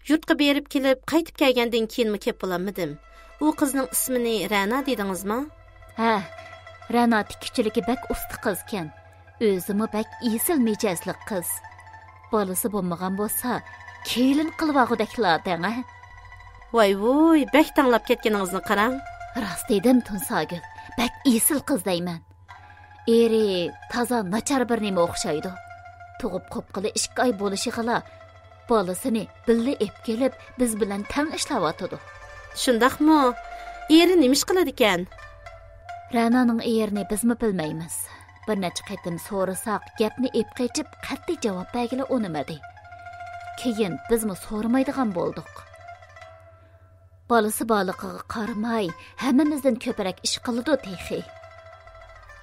يۇرتقا بېرىپ كېلىپ، قايتىپ كەلگەندىن كېيىنمۇ كېلىپ بولالمىدىم. ئۇ قىزنىڭ ئىسمىنى رەنا دېدىڭىزما؟ ھە، رەنا تىككۈچىلىكى بەك ئۇستا قىزكەن. ئۆزىمۇ بەك ئېسىل مىجەزلىك قىز. بالىسى بولمىغان بولسا، كېلىن قىلىۋالغۇدەكلا دەڭ، ھە؟ ۋاي ۋۇي، بەك تاڭلاپ كەتكىنىڭىزنى قاراڭ. راست دېدىم، تۇنساگۈل. بەك ئېسىل قىز دەيمەن. ئېرى تازا ناچار بىر نېمە ئوخشايدۇ. تۇغۇپ قوپقىلى ئىككى ئاي بولۇشىغىلا، بالىسىنى بىللە ئېپ كېلىپ، بىز بىلەن تەڭ ئىشلەۋاتىدۇ. شۇنداقمۇ؟ ئېرى نېمە ئىش قىلىدىكەن؟ رەنانىڭ ئېرىنى بىزمۇ بىلمەيمىز. بىر نەچچە قېتىم سورىساق، گەپنى ئېپ قېچىپ، قەتئىي جاۋاب بەرگىلى ئۇنىمىدى. كېيىن بىزمۇ سورىمايدىغان بولدۇق. بالىسى بارلىقىغا قارىماي، ھەممىمىزدىن كۆپرەك ئىش قىلىدۇ تېخى.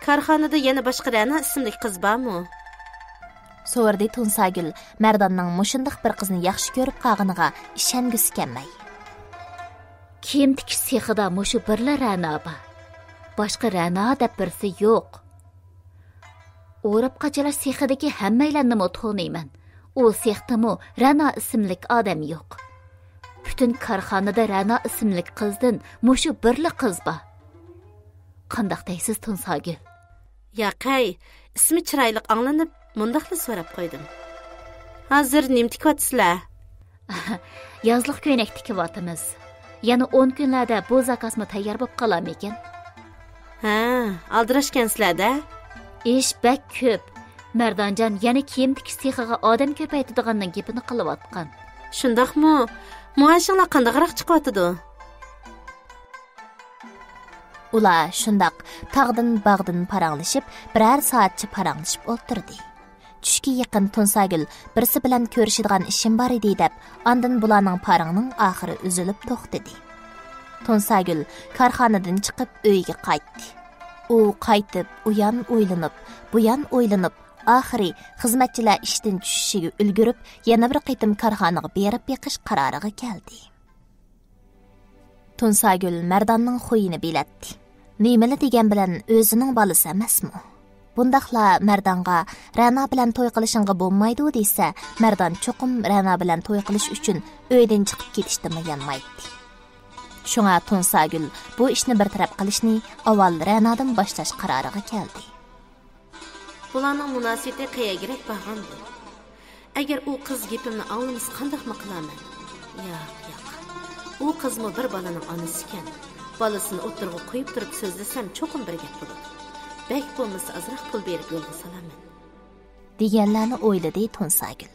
كارخانىدا يەنە باشقا رەنا ئىسىملىك قىز بارمۇ؟ سورىدى تۇنساگۈل، مەرداننىڭ مۇشۇنداق بىر قىزنى ياخشى كۆرۈپ قالغىنىغا ئىشەنگۈسى كەلمەي. كىيىم تىكىش سېخىدا مۇشۇ بىرلا رەنا بار. باشقا رەنا دەپ بىرسى يوق. ئوراپ قاچىلاش سېخىدىكى ھەممەيلەننىمۇ تونۇيمەن. ئۇ سېختىمۇ رەنا ئىسىملىك ئادەم يوق. پۈتۈن كارخانىدا رەنا ئىسىملىك قىزدىن مۇشۇ بىرلا قىز بار. قانداق دەيسىز، تۇنساگۈل؟ ياقەي، ئىسمى چىرايلىق ئاڭلىنىپ، مۇنداقلا سوراپ قويدۇم. ھازىر نېمە تىكىۋاتىسىلەر؟ يازلىق كۆينەك تىكىۋاتىمىز. يەنە ئون كۈنلەردە بۇ زاكازمۇ تەييار بولۇپ قالارمىكىن؟ ھە، ئالدىراشكەنسىلەر-دە. ئىش بەك كۆپ. مەردانجان يەنە كىيىم تىكىش سېخىغا ئادەم كۆپەيتىدىغاننىڭ گېپىنى قىلىۋاتقان. شۇنداقمۇ؟ مائاشىڭلار قانداقراق چىقىۋاتىدۇ؟ ئۇلار شۇنداق تاغدىن باغدىن پاراڭلىشىپ، بىرەر سائەتچە پاراڭلىشىپ ئولتۇردى. چۈشكە يېقىن تۇنساگۈل بىرسى بىلەن كۆرۈشىدىغان ئىشىم بار ئىدى دەپ، ئاندىن بۇلارنىڭ پاراڭىنىڭ ئاخىرى ئۈزۈلۈپ توختىدى. تۇنساگۈل كارخانىدىن چىقىپ ئۆيىگە قايتتى. ئۇ قايتىپ ئۇيان ئويلىنىپ، بۇيان ئويلىنىپ، ئاخىرى خىزمەتچىلەر ئىشتىن چۈشۈشىگە ئۈلگۈرۈپ، يەنە بىر قېتىم كارخانىغا بېرىپ بېقىش قارارىغا كەلدى. تۇنساگۈل مەرداننىڭ خۇيىنى بىلەتتى. نېمىلا دېگەن بىلەن ئۆزىنىڭ بالىسى ئەمەسمۇ؟ بۇنداقلا مەردانغا رەنا بىلەن توي قىلىشىڭغا بولمايدۇ دېسە، مەردان چوقۇم رەنا بىلەن توي قىلىش ئۈچۈن ئۆيدىن چىقىپ كېتىشتىنمۇ يانمايتتى. شۇڭا تۇنساگۈل بۇ ئىشنى بىر تەرەپ قىلىشنى ئاۋۋال رەنادىن باشلاش قارارىغا كەلدى. بۇلارنىڭ مۇناسىۋىتى قەيەرگىرەك بارغاندۇ؟ ئەگەر ئۇ قىز گېپىمنى ئاڭلىمىسا قانداقمۇ قىلارمەن؟ ياق، ياق. ئۇ قىزمۇ بىر بالىنىڭ ئانىسىكەن. بالىسىنى ئوتتۇرىغا قويۇپ تۇرۇپ سۆزلىسەم چوقۇم بىر گەپ بولىدۇ. بەك بولمىسا ئازراق پۇل بېرىپ يولغا سالارمەن. دېگەنلەرنى ئويلىدى تۇنساگۈل.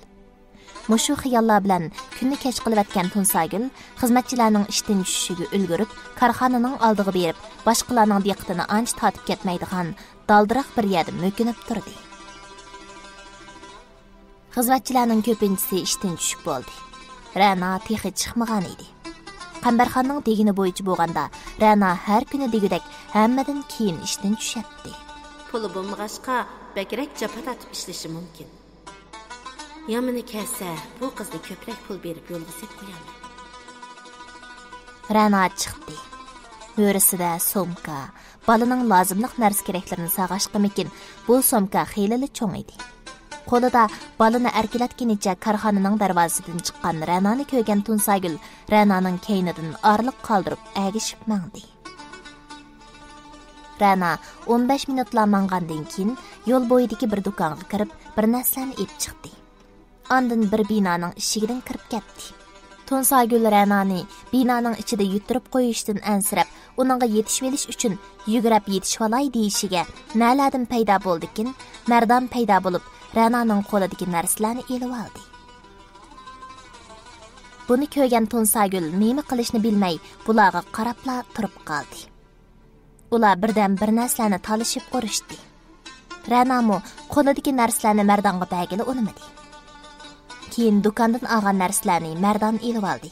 مۇشۇ خىياللار بىلەن كۈننى كەچ قىلىۋەتكەن تۇنساگۈل خىزمەتچىلەرنىڭ ئىشتىن چۈشۈشىگە ئۈلگۈرۈپ، كارخانىنىڭ ئالدىغا بېرىپ، باشقىلارنىڭ دىققىتىنى ئانچە تارتىپ كەتمەيدىغان دالدىراق بىر يەردە مۆكۈنۈپ تۇردى. خىزمەتچىلەرنىڭ كۆپىنچىسى ئىشتىن چۈشۈپ بولدى. رەنا تېخى چىقمىغان ئىدى. قەمبەرخاننىڭ دېگىنى بويىچە بولغاندا، رەنا ھەر كۈنى دېگۈدەك ھەممىدىن كېيىن ئىشتىن چۈشەتتى. پۇلى بولمىغاچقا، بەكرەك جاپا تارتىپ ئىشلىشى مۇمكىن. يامىنى كەلسە، بۇ قىزنى كۆپرەك پۇل بېرىپ يولغا سېلىپ قويارمەن. رەنا چىقتى. ھۆرىسىدە سومكا، بالىنىڭ لازىملىق نەرسە-كېرەكلىرىنى ساغاشقىمىكىن، بۇ سومكا خېلىلا چوڭ ئىدى. قولىدا بالىنى ئەركىلەتكىنىچە كارخانىنىڭ دەرۋازىسىدىن چىققان رەنانى كۆرگەن تۇنساگۈل رەنانىڭ كەينىدىن ئارىلىق قالدۇرۇپ ئەگىشىپ ماڭدى. رەنا ئون بەش مىنۇتلا ماڭغاندىن كېيىن، يول بويىدىكى بىر دۇكانغا كىرىپ، بىر نەرسىلەرنى ئېلىپ چىقتى. ئاندىن بىر بىنانىڭ ئىشىكىدىن كىرىپ كەتتى. تۇنساگۈل رەنانى بىنانىڭ ئىچىدە يۈتتۈرۈپ قويۇشتىن ئەنسىرەپ، ئۇنىڭغا يېتىشىۋېلىش ئۈچۈن يۈگۈرەپ يېتىشىۋالاي دېيىشىگە، نەلەردىن پەيدا بولدىكىن، مەردان پەيدا بولۇپ، رەنانىڭ قولىدىكى نەرسىلەرنى ئېلىۋالدى. بۇنى كۆرگەن تۇنساگۈل نېمە قىلىشنى بىلمەي، بۇلارغا قاراپلا تۇرۇپ قالدى. ئۇلار بىردەم بىر نەرسىلەرنى تالىشىپ ئۇرۇشتى. رەنامۇ قولىدىكى نەرسىلەرنى مەردانغا بەرگىلى ئۇنىمىدى. كېيىن دۇكاندىن ئالغان نەرسىلەرنى مەردان ئېلىۋالدى.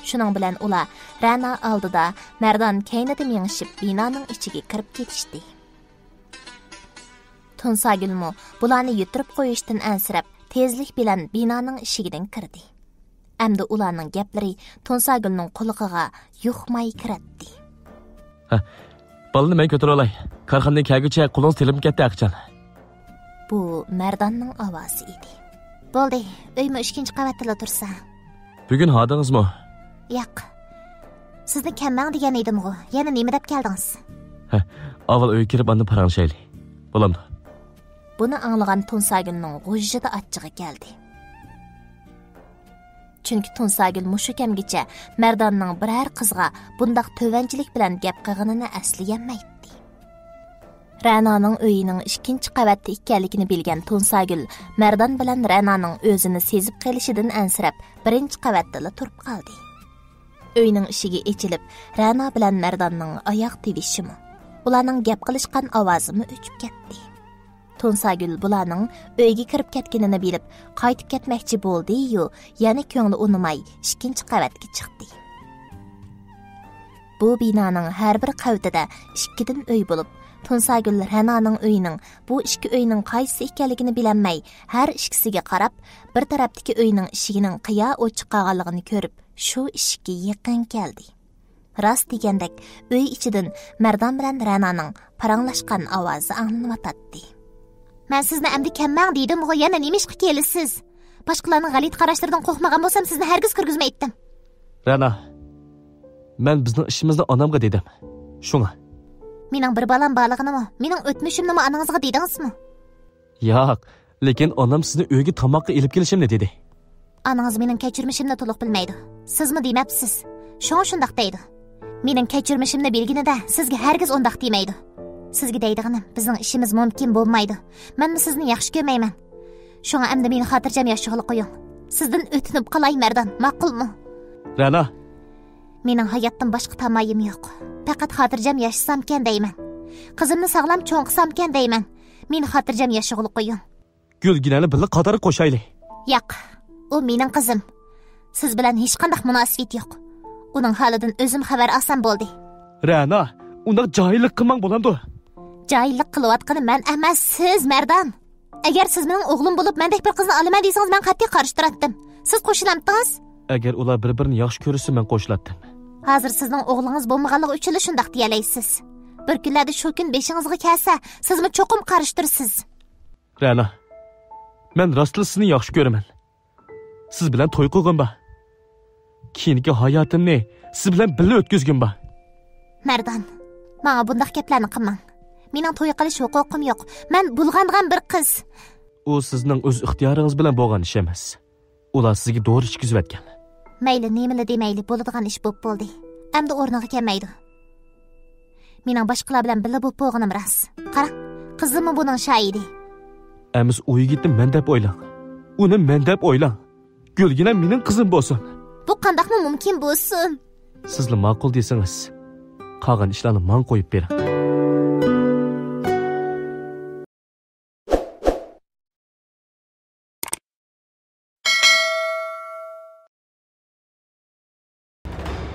شۇنىڭ بىلەن ئۇلار رەنا ئالدىدا، مەردان كەينىدە مېڭىشىپ، بىنانىڭ ئىچىگە كىرىپ كېتىشتى. تۇنساگۈلمۇ بۇلارنى يۈتتۈرۈپ قويۇشتىن ئەنسىرەپ، تېزلىك بىلەن بىنانىڭ ئىشىكىدىن كىردى. ئەمدى ئۇلارنىڭ گەپلىرى تۇنساگۈلنىڭ قۇلىقىغا يۇقماي كىرەتتى. ھە، بالىنى مەن كۆتۈرۈۋالاي. كارخانىدىن كەلگۈچە قولىڭىز تېلىمۇ كەتتى ئاقىجان. ئۇ مەرداننىڭ ئاۋازى ئىدى. بولدى، ئۆيمۇ ئىككىنچى قەۋەتتىلا تۇرسا. بۈگۈن ھاردىڭىزمۇ؟ ياق. سىزنى كەلمەڭ دېگەن ئىدىمغۇ، يەنە نېمە دەپ كەلدىڭىز؟ ھە، ئاۋۋال ئۆيگە كىرىپ ئاندىن پاراڭلىشايلى. بولامدۇ؟ بۇنى ئاڭلىغان تۇنساگۈلنىڭ غۇژژىدە ئاچچىقى كەلدى. چۈنكى تۇنساگۈل مۇشۇ كەمگىچە مەرداننىڭ بىرەر قىزغا بۇنداق تۆۋەنچىلىك بىلەن گەپ قىلغىنىنى ئەسلىيەلمەيتتى. رەنانىڭ ئۆيىنىڭ ئىككىنچى قەۋەتتە ئىكەنلىكىنى بىلگەن تۇنساگۈل مەردان بىلەن رەنانىڭ ئۆزىنى سېزىپ قېلىشىدىن ئەنسىرەپ، بىرىنچى قەۋەتتىلا تۇرۇپ قالدى. ئۆينىڭ ئىشىكى ئېچىلىپ، رەنا بىلەن مەرداننىڭ ئاياغ تىۋىشىمۇ، ئۇلارنىڭ گەپ قىلىشقان ئاۋازىمۇ ئۆچۈپ كەتتى. تۇنساگۈل بۇلارنىڭ ئۆيگە كىرىپ كەتكىنىنى بىلىپ، قايتىپ كەتمەكچى بولدى-يۇ، يەنە كۆڭلى ئۇنىماي، ئىككىنچى قەۋەتكە چىقتى. بۇ بىنانىڭ ھەر بىر قەۋىتىدە ئىككىدىن ئۆي بولۇپ، تۇنساگۈل رەنانىڭ ئۆيىنىڭ بۇ ئىككى ئۆينىڭ قايسىسى ئىكەنلىكىنى بىلەلمەي، ھەر ئىككىسىگە قاراپ، بىر تەرەپتىكى ئۆينىڭ ئىشىكىنىڭ قىيا ئوچۇق قالغانلىقىنى كۆرۈپ، شۇ ئىشىككە يېقىن كەلدى. راست دېگەندەك، ئۆي ئىچىدىن مەردان بىلەن رەنانىڭ پاراڭلاشقان ئاۋازى ئاڭلىنىۋاتاتتى. مەن سىزنى ئەمدى كەلمەڭ دېدىمغۇ، يەنە نېمە ئىشقا كېلىسىز؟ باشقىلارنىڭ غەلىتە قاراشلىرىدىن قورقمىغان بولسام، سىزنى ھەرگىز كىرگۈزمەيتتىم. رەنا، مەن بىزنىڭ ئىشىمىزنى ئانامغا دېدىم. شۇڭا. مېنىڭ بىر بالام بارلىقىنىمۇ، مېنىڭ ئۆتمۈشۈمنىمۇ ئانىڭىزغا دېدىڭىزمۇ؟ ياق، لېكىن ئانام سىزنى ئۆيگە تاماققا ئېلىپ كېلىشىمنى دېدى. ئانىڭىز مېنىڭ كەچۈرمىشىمنى تولۇق بىلمەيدۇ. سىزمۇ دېمەپسىز. شۇڭا شۇنداق دەيدۇ. مېنىڭ كەچۈرمىشىمنى بىلگىنىدە، سىزگە ھەرگىز ئۇنداق دېمەيدۇ. سىزگە دەيدىغىنىم، بىزنىڭ ئىشىمىز مۇمكىن بولمايدۇ. مەنمۇ سىزنى ياخشى كۆرمەيمەن. شۇڭا ئەمدى مېنى خاتىرجەم ياشىغىلى قويۇڭ. سىزدىن ئۆتۈنۈپ قالاي، مەردان، ماقۇلمۇ؟ رەنا. مېنىڭ ھاياتتىن باشقا تامايىم يوق. پەقەت خاتىرجەم ياشىسامكەن دەيمەن. قىزىمنى ساغلام چوڭ قىلسامكەن دەيمەن. مېنى خاتىرجەم ياشىغىلى قويۇڭ. گۈلگىنەنى بىللە قاتارغا قوشايلى. ياق، ئۇ مېنىڭ قىزىم. سىز بىلەن ھېچقانداق مۇناسىۋىتى يوق. ئۇنىڭ ھالىدىن ئۆزۈم خەۋەر ئالسام بولدى. رەنا، ئۇنداق جاھىللىق قىلماڭ بولامدۇ؟ جاھىللىق قىلىۋاتقىنى مەن ئەمەس، سىز، مەردان. ئەگەر سىز مېنىڭ ئوغلۇم بولۇپ، مەندەك بىر قىزنى ئالىمەن دېسىڭىز، مەن قەتئىي قارشى تۇراتتىم. سىز قوشۇلامتىڭىز؟ ئەگەر ئۇلار بىر-بىرىنى ياخشى كۆرسە، مەن قوشۇلاتتىم. ھازىر سىزنىڭ ئوغلىڭىز بولمىغانلىقى ئۈچۈنلا شۇنداق دېيەلەيسىز. بىر كۈنلەردە شۇ كۈن بېشىڭىزغا كەلسە، سىزمۇ چوقۇم قارشى تۇرىسىز. رەنا، مەن راستلا سىزنى ياخشى كۆرىمەن. سىز بىلەن توي قىلغۇم بار. كېيىنكى ھاياتىمنى سىز بىلەن بىللە ئۆتكۈزگۈم بار. مەردان، ماڭا بۇنداق گەپلەرنى قىلماڭ. مېنىڭ توي قىلىش ھوقۇقۇم يوق. مەن بۇلغانغان بىر قىز. ئۇ سىزنىڭ ئۆز ئىختىيارىڭىز بىلەن بولغان ئىش ئەمەس. ئۇلار سىزگە دورا ئىچكۈزۈۋەتكەن. مەيلى، نېمىلا دېمەيلى، بولىدىغان ئىش بوپ بولدى. ئەمدى ئورنىغا كەلمەيدۇ. مېنىڭ باشقىلار بىلەن بىللە بوپ بولغىنىم راست. قاراڭ، قىزىممۇ بۇنىڭ شاھىدى. ئەمىسە ئۇ يىگىتنى مەن دەپ ئويلاڭ. ئۇنى مەن دەپ ئويلاڭ. گۈلگىنە مېنىڭ قىزىم بولسۇن. بۇ قانداقمۇ مۇمكىن بولسۇن؟ سىزلا ماقۇل دېسىڭىز، قالغان ئىشلارنى ماڭا قويۇپ بېرىڭ.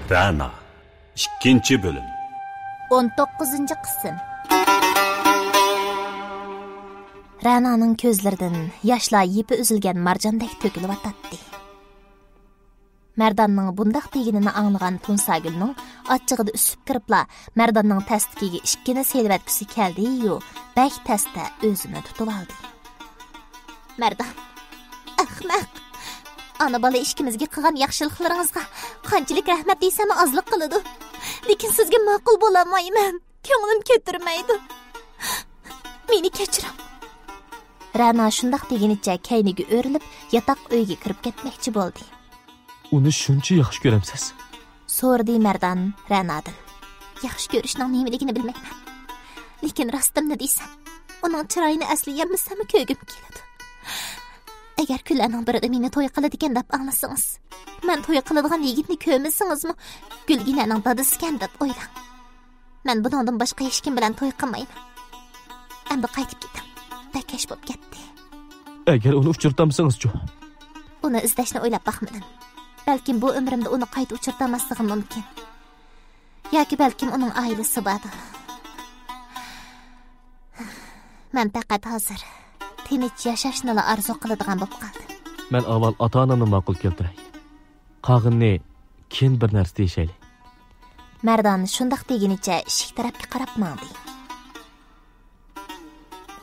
رەنا، ئىككىنچى بۆلۈم. ئون توققۇزىنچى قىسىم. رەنانىڭ كۆزلىرىدىن ياشلار يىپى ئۈزۈلگەن مارجاندەك تۆكۈلۈۋاتاتتى. مەرداننىڭ بۇنداق دېگىنىنى ئاڭلىغان تۇنساگۈلنىڭ ئاچچىقىدا ئۈسۈپ كىرىپلا، مەرداننىڭ تەستىكىگە ئىككىنى سېلىۋەتكۈسى كەلدى-يۇ، بەك تەستە ئۆزىنى تۇتۇۋالدى. مەردان، ئەخمەق! ئانا-بالا ئىككىمىزگە قىلغان ياخشىلىقلىرىڭىزغا قانچىلىك رەھمەت دېسەممۇ ئازلىق قىلىدۇ. لېكىن سىزگە ماقۇل بولالمايمەن. كۆڭلۈم كۆتۈرمەيدۇ. مېنى كەچۈرۈڭ. رەنا شۇنداق دېگىنىچە كەينىگە ئۆرۈلۈپ، ياتاق ئۆيگە كىرىپ كەتمەكچى بولدى. ئۇنى شۇنچە ياخشى كۆرەمسىز؟ سورىدى مەردان رەنادىن. ياخشى كۆرۈشنىڭ نېمىلىكىنى بىلمەيمەن. لېكىن راستىمنى دېسەم، ئۇنىڭ چىرايىنى ئەسلىيەلمىسەممۇ كۆرگۈم كېلىدۇ. ئەگەر كۈنلەرنىڭ بىرىدە مېنى توي قىلىدىكەن دەپ ئاڭلىسىڭىز، مەن توي قىلىدىغان يىگىتنى كۆرمىسىڭىزمۇ، گۈلگىنەنىڭ دادىسىكەن دەپ ئويلاڭ. مەن بۇنىڭدىن باشقا ھېچكىم بىلەن توي قىلمايمەن. ئەمدى قايتىپ كېتىڭ. بەك كەچ بولۇپ كەتتى. ئەگەر ئۇنى ئۇچرىتالمىسىڭىزچۇ؟ ئۇنى ئىزدەشنى ئويلاپ باقمىدىم. بەلكىم بۇ ئۆمرۈمدە ئۇنى قايتا ئۇچرىتالماسلىقىم مۇمكىن. ياكى بەلكىم ئۇنىڭ ئائىلىسى باردۇر. مەن پەقەت ھازىر تىنچ ياشاشنىلا ئارزۇ قىلىدىغان بولۇپ قالدىم. مەن ئاۋۋال ئاتا-ئانامنى ماقۇل كەلتۈرەي. قالغىنىنى كېيىن بىر نەرسە دېيىشەيلى. مەردان شۇنداق دېگىنىچە ئىشىك تەرەپكە قاراپ ماڭدى.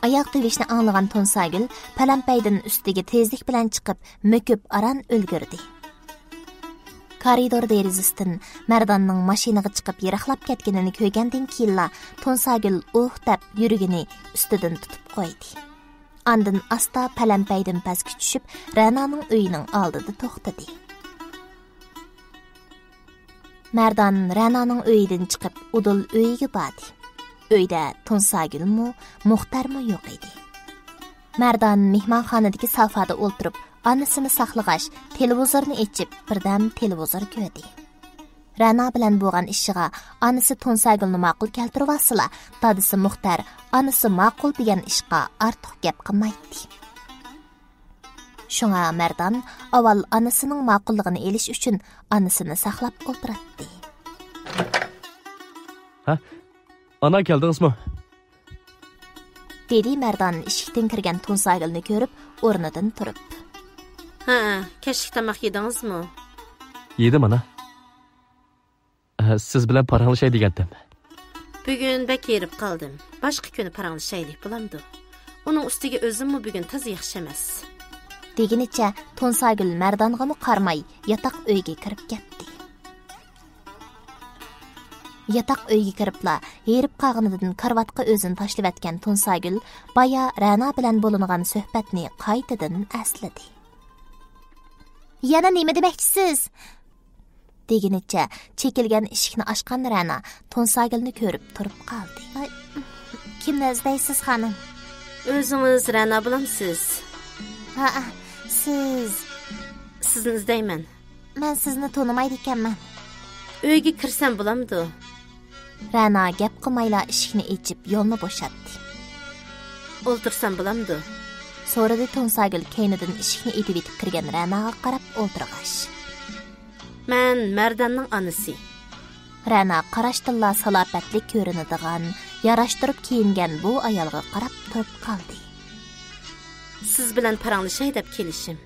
ئاياغ تىۋىشنى ئاڭلىغان تۇنساگۈل پەلەمپەيدىن ئۈستىگە تېزلىك بىلەن چىقىپ، مۆكۈپ ئاران ئۈلگۈردى. كارىدور دېرىزىسىدىن مەرداننىڭ ماشىنىغا چىقىپ يىراقلاپ كەتكىنىنى كۆرگەندىن كېيىنلا تۇنساگۈل ئۇھ دەپ يۈرىكىنى ئۈستىدىن تۇتۇپ قويدى. ئاندىن ئاستا پەلەمپەيدىن پەسكە چۈشۈپ، رەنانىڭ ئۆيىنىڭ ئالدىدا توختىدى. مەردان رەنانىڭ ئۆيىدىن چىقىپ، ئۇدۇل ئۆيىگە باردى. ئۆيدە تۇنساگۈلمۇ، مۇختەرمۇ يوق ئىدى. مەردان مېھمانخانىدىكى سافادا ئولتۇرۇپ، ئانىسىنى ساقلىغاچ، تېلېۋىزورنى ئېچىپ، بىردەم تېلېۋىزور كۆردى. رەنا بىلەن بولغان ئىشىغا ئانىسى تۇنساگۈلنى ماقۇل كەلتۈرۈۋالسىلا، دادىسى مۇختەر ئانىسى ماقۇل دېگەن ئىشقا ئارتۇق گەپ قىلمايتتى. شۇڭا مەردان ئاۋۋال ئانىسىنىڭ ماقۇللۇقىنى ئېلىش ئۈچۈن ئانىسىنى ساقلاپ ئولتۇراتتى. ھە؟ ئانا، كەلدىڭىزمۇ؟ دېدى مەردان ئىشىكتىن كىرگەن تۇنساگۈلنى كۆرۈپ، ئورنىدىن تۇرۇپ. ھە، كەچلىك تاماق يېدىڭىزمۇ؟ يېدىم، ئانا. ئە، سىز بىلەن پاراڭلىشاي دېگەنتىم. بۈگۈن بەك ھېرىپ قالدىم. باشقا كۈنى پاراڭلىشايلى، بولامدۇ؟ ئۇنىڭ ئۈستىگە ئۆزۈممۇ بۈگۈن تازا ياخشى ئەمەس. دېگىنىچە تۇنساگۈل مەردانغىمۇ قارىماي ياتاق ئۆيگە كىرىپ كەتتى. ياتاق ئۆيگە كىرىپلا ھېرىپ قالغىنىدىن كارىۋاتقا ئۆزىنى تاشلىۋەتكەن تۇنساگۈل بايا رەنا بىلەن بولۇنغان سۆھبەتنى قايتىدىن ئەسلىدى. يەنە نېمە دېمەكچىسىز؟ دېگىنىچە چېكىلگەن ئىشىكنى ئاچقان رەنا تۇنساگۈلنى كۆرۈپ تۇرۇپ قالدى. ئاي، كىمنى ئىزدەيسىز، خانىم؟ ئۆزىڭىز رەنا بولامسىز؟ ھەئە، سىز. سىزنى ئىزدەيمەن. مەن سىزنى تونۇمايدىكەنمەن. ئۆيگە كىرسەم بولامدۇ؟ رەنا گەپ قىلمايلا ئىشىكنى ئېچىپ يولنى بوشاتتى. ئولتۇرسام بولامدۇ؟ سورىدى تۇنساگۈل كەينىدىن ئىشىكنى ئېتىۋېتىپ كىرگەن رەناغا قاراپ ئولتۇرغاچ. مەن مەرداننىڭ ئانىسى. رەنا قاراشتىنلا سالاپەتلىك كۆرۈنىدىغان، ياراشتۇرۇپ كىيىنگەن بۇ ئايالغا قاراپ تۇرۇپ قالدى. سىز بىلەن پاراڭلىشاي دەپ كېلىشىم.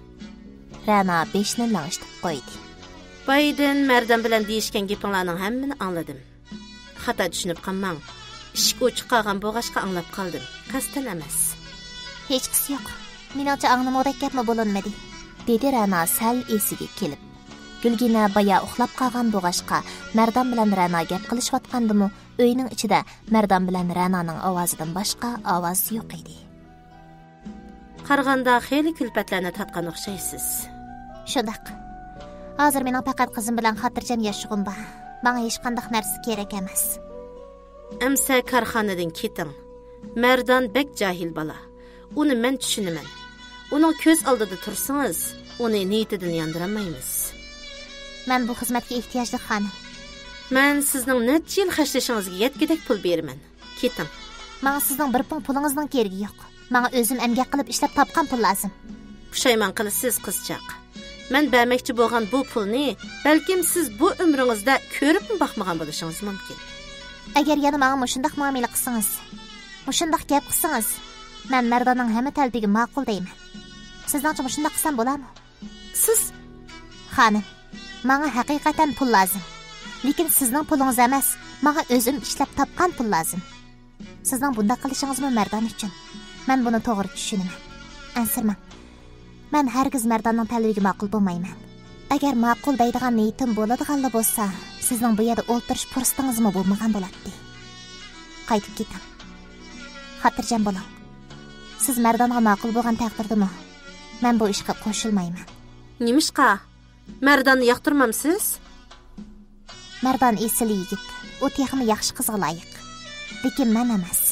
رەنا بېشىنى لىڭشىتىپ قويدى. بايىدىن مەردان بىلەن دېيىشكەن گېپىڭلارنىڭ ھەممىنى ئاڭلىدىم. خاتا چۈشىنىپ قالماڭ. ئىشىك ئوچۇق قالغان بولغاچقا ئاڭلاپ قالدىم. قەستەن ئەمەس. ھېچقىسى يوق. مېنىڭچە ئاڭلىمىغۇدەك گەپمۇ بولۇنمىدى. دېدى رەنا سەل ئېسىگە كېلىپ. گۈلگىنە بايا ئۇخلاپ قالغان بولغاچقا، مەردان بىلەن رەنا گەپ قىلىشىۋاتقاندىمۇ، ئۆينىڭ ئىچىدە مەردان بىلەن رەنانىڭ ئاۋازىدىن باشقا ئاۋاز يوق ئىدى. قارىغاندا خېلى كۈلپەتلەرنى تارتقان ئوخشايسىز. شۇنداق. ھازىر مېنىڭ پەقەت قىزىم بىلەن خاتىرجەم ياشىغۇم بار. ماڭا ھېچقانداق نەرسە كېرەك ئەمەس. ئەمسە كارخانىدىن كېتىڭ. مەردان بەك جاھىل بالا. ئۇنى مەن چۈشىنىمەن. ئۇنىڭ كۆز ئالدىدا تۇرسىڭىز، ئۇنى نىيىتىدىن ياندۇرالمايمىز. مەن بۇ خىزمەتكە ئېھتىياجلىق، خانىم. مەن سىزنىڭ نەچچە يىل خەجلىشىڭىزگە يەتكۈدەك پۇل بېرىمەن. كېتىڭ. ماڭا سىزنىڭ بىر پۇڭ پۇلىڭىزنىڭ كېرىكى يوق. ماڭا ئۆزۈم ئەمگەك قىلىپ ئىشلەپ تاپقان پۇل لازىم. پۇشايمان قىلىسىز، قىزچاق. مەن بەرمەكچى بولغان بۇ پۇلنى بەلكىم سىز بۇ ئۆمرىڭىزدە كۆرۈپمۇ باقمىغان بولۇشىڭىز مۇمكىن. ئەگەر يەنە ماڭا مۇشۇنداق مۇئامىلە قىلسىڭىز، مۇشۇنداق گەپ قىلسىڭىز، مەن مەرداننىڭ ھەممە تەلىپىگە ماقۇل دەيمەن. سىزنىڭچە مۇشۇنداق قىلسام بولارمۇ؟ سىز؟ خانىم، ماڭا ھەقىقەتەن پۇل لازىم. لېكىن سىزنىڭ پۇلىڭىز ئەمەس، ماڭا ئۆزۈم ئىشلەپ تاپقان پۇل لازىم. سىزنىڭ بۇنداق قىلىشىڭىزمۇ مەردان ئۈچۈن. مەن بۇنى توغرا چۈشىنىمەن. ئەنسىرىمەڭ. مەن ھەرگىز مەرداننىڭ تەلىپىگە ماقۇل بولمايمەن. ئەگەر ماقۇل دەيدىغان نىيىتىم بولىدىغانلا بولسا، سىزنىڭ بۇ يەردە ئولتۇرۇش پۇرسىتىڭىزمۇ بولمىغان بولاتتى. قايتىپ كېتىڭ. خاتىرجەم بولۇڭ. سىز مەردانغا ماقۇل بولغان تەقدىردىمۇ، مەن بۇ ئىشقا قوشۇلمايمەن. نېمىشقا؟ مەرداننى ياقتۇرمامسىز؟ مەردان ئېسىل يىگىت. ئۇ تېخىمۇ ياخشى قىزغا لايىق. لېكىن مەن ئەمەس.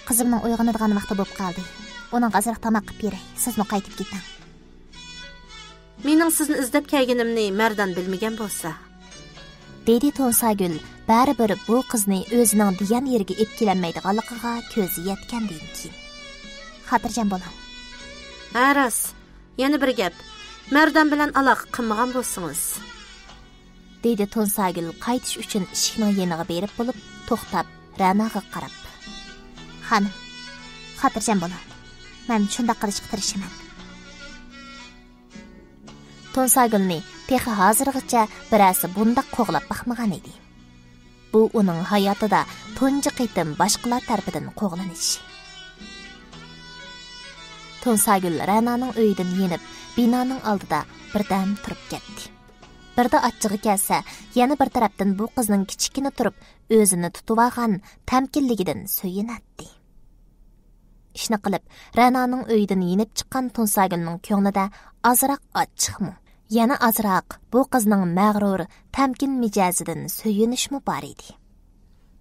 قىزىمنىڭ ئويغىنىدىغان ۋاقتى بولۇپ قالدى. ئۇنىڭغا ئازراق تاماق قىلىپ بېرەي. سىزمۇ قايتىپ كېتىڭ. مېنىڭ سىزنى ئىزدەپ كەلگىنىمنى مەردان بىلمىگەن بولسا. دېدى تۇنساگۈل بەرىبىر بۇ قىزنى ئۆزىنىڭ دېگەن يېرىگە ئېلىپ كېلەلمەيدىغانلىقىغا كۆزى يەتكەندىن كېيىن. خاتىرجەم بولۇڭ. ھە، راست. يەنە بىر گەپ. مەردان بىلەن ئالاقە قىلمىغان بولسىڭىز. دېدى تۇنساگۈل قايتىش ئۈچۈن ئىشىكنىڭ يېنىغا بېرىپ بولۇپ، توختاپ، رەناغا قاراپ. خانىم، خاتىرجەم بولۇڭ. مەن شۇنداق قىلىشقا تىرىشىمەن. تۇنساگۈلنى تېخى ھازىرغىچە بىرەرسى بۇنداق قوغلاپ باقمىغان ئىدى. بۇ ئۇنىڭ ھاياتىدا تۇنجى قېتىم باشقىلار تەرىپىدىن قوغلىنىش. تۇنساگۈل رەنانىڭ ئۆيىدىن يېنىپ، بىنانىڭ ئالدىدا بىردەم تۇرۇپ كەتتى. بىردە ئاچچىقى كەلسە، يەنە بىر تەرەپتىن بۇ قىزنىڭ كىچىككىنە تۇرۇپ، ئۆزىنى تۇتۇۋالغان تەمكىنلىكىدىن سۆيۈنەتتى. ئىشنى قىلىپ، رەنانىڭ ئۆيىدىن يېنىپ چىققان تۇنساگۈلنىڭ كۆڭلىدە ئازراق ئاچچىقمۇ، يەنە ئازراق بۇ قىزنىڭ مەغرۇر، تەمكىن مىجەزىدىن سۆيۈنۈشمۇ بار ئىدى.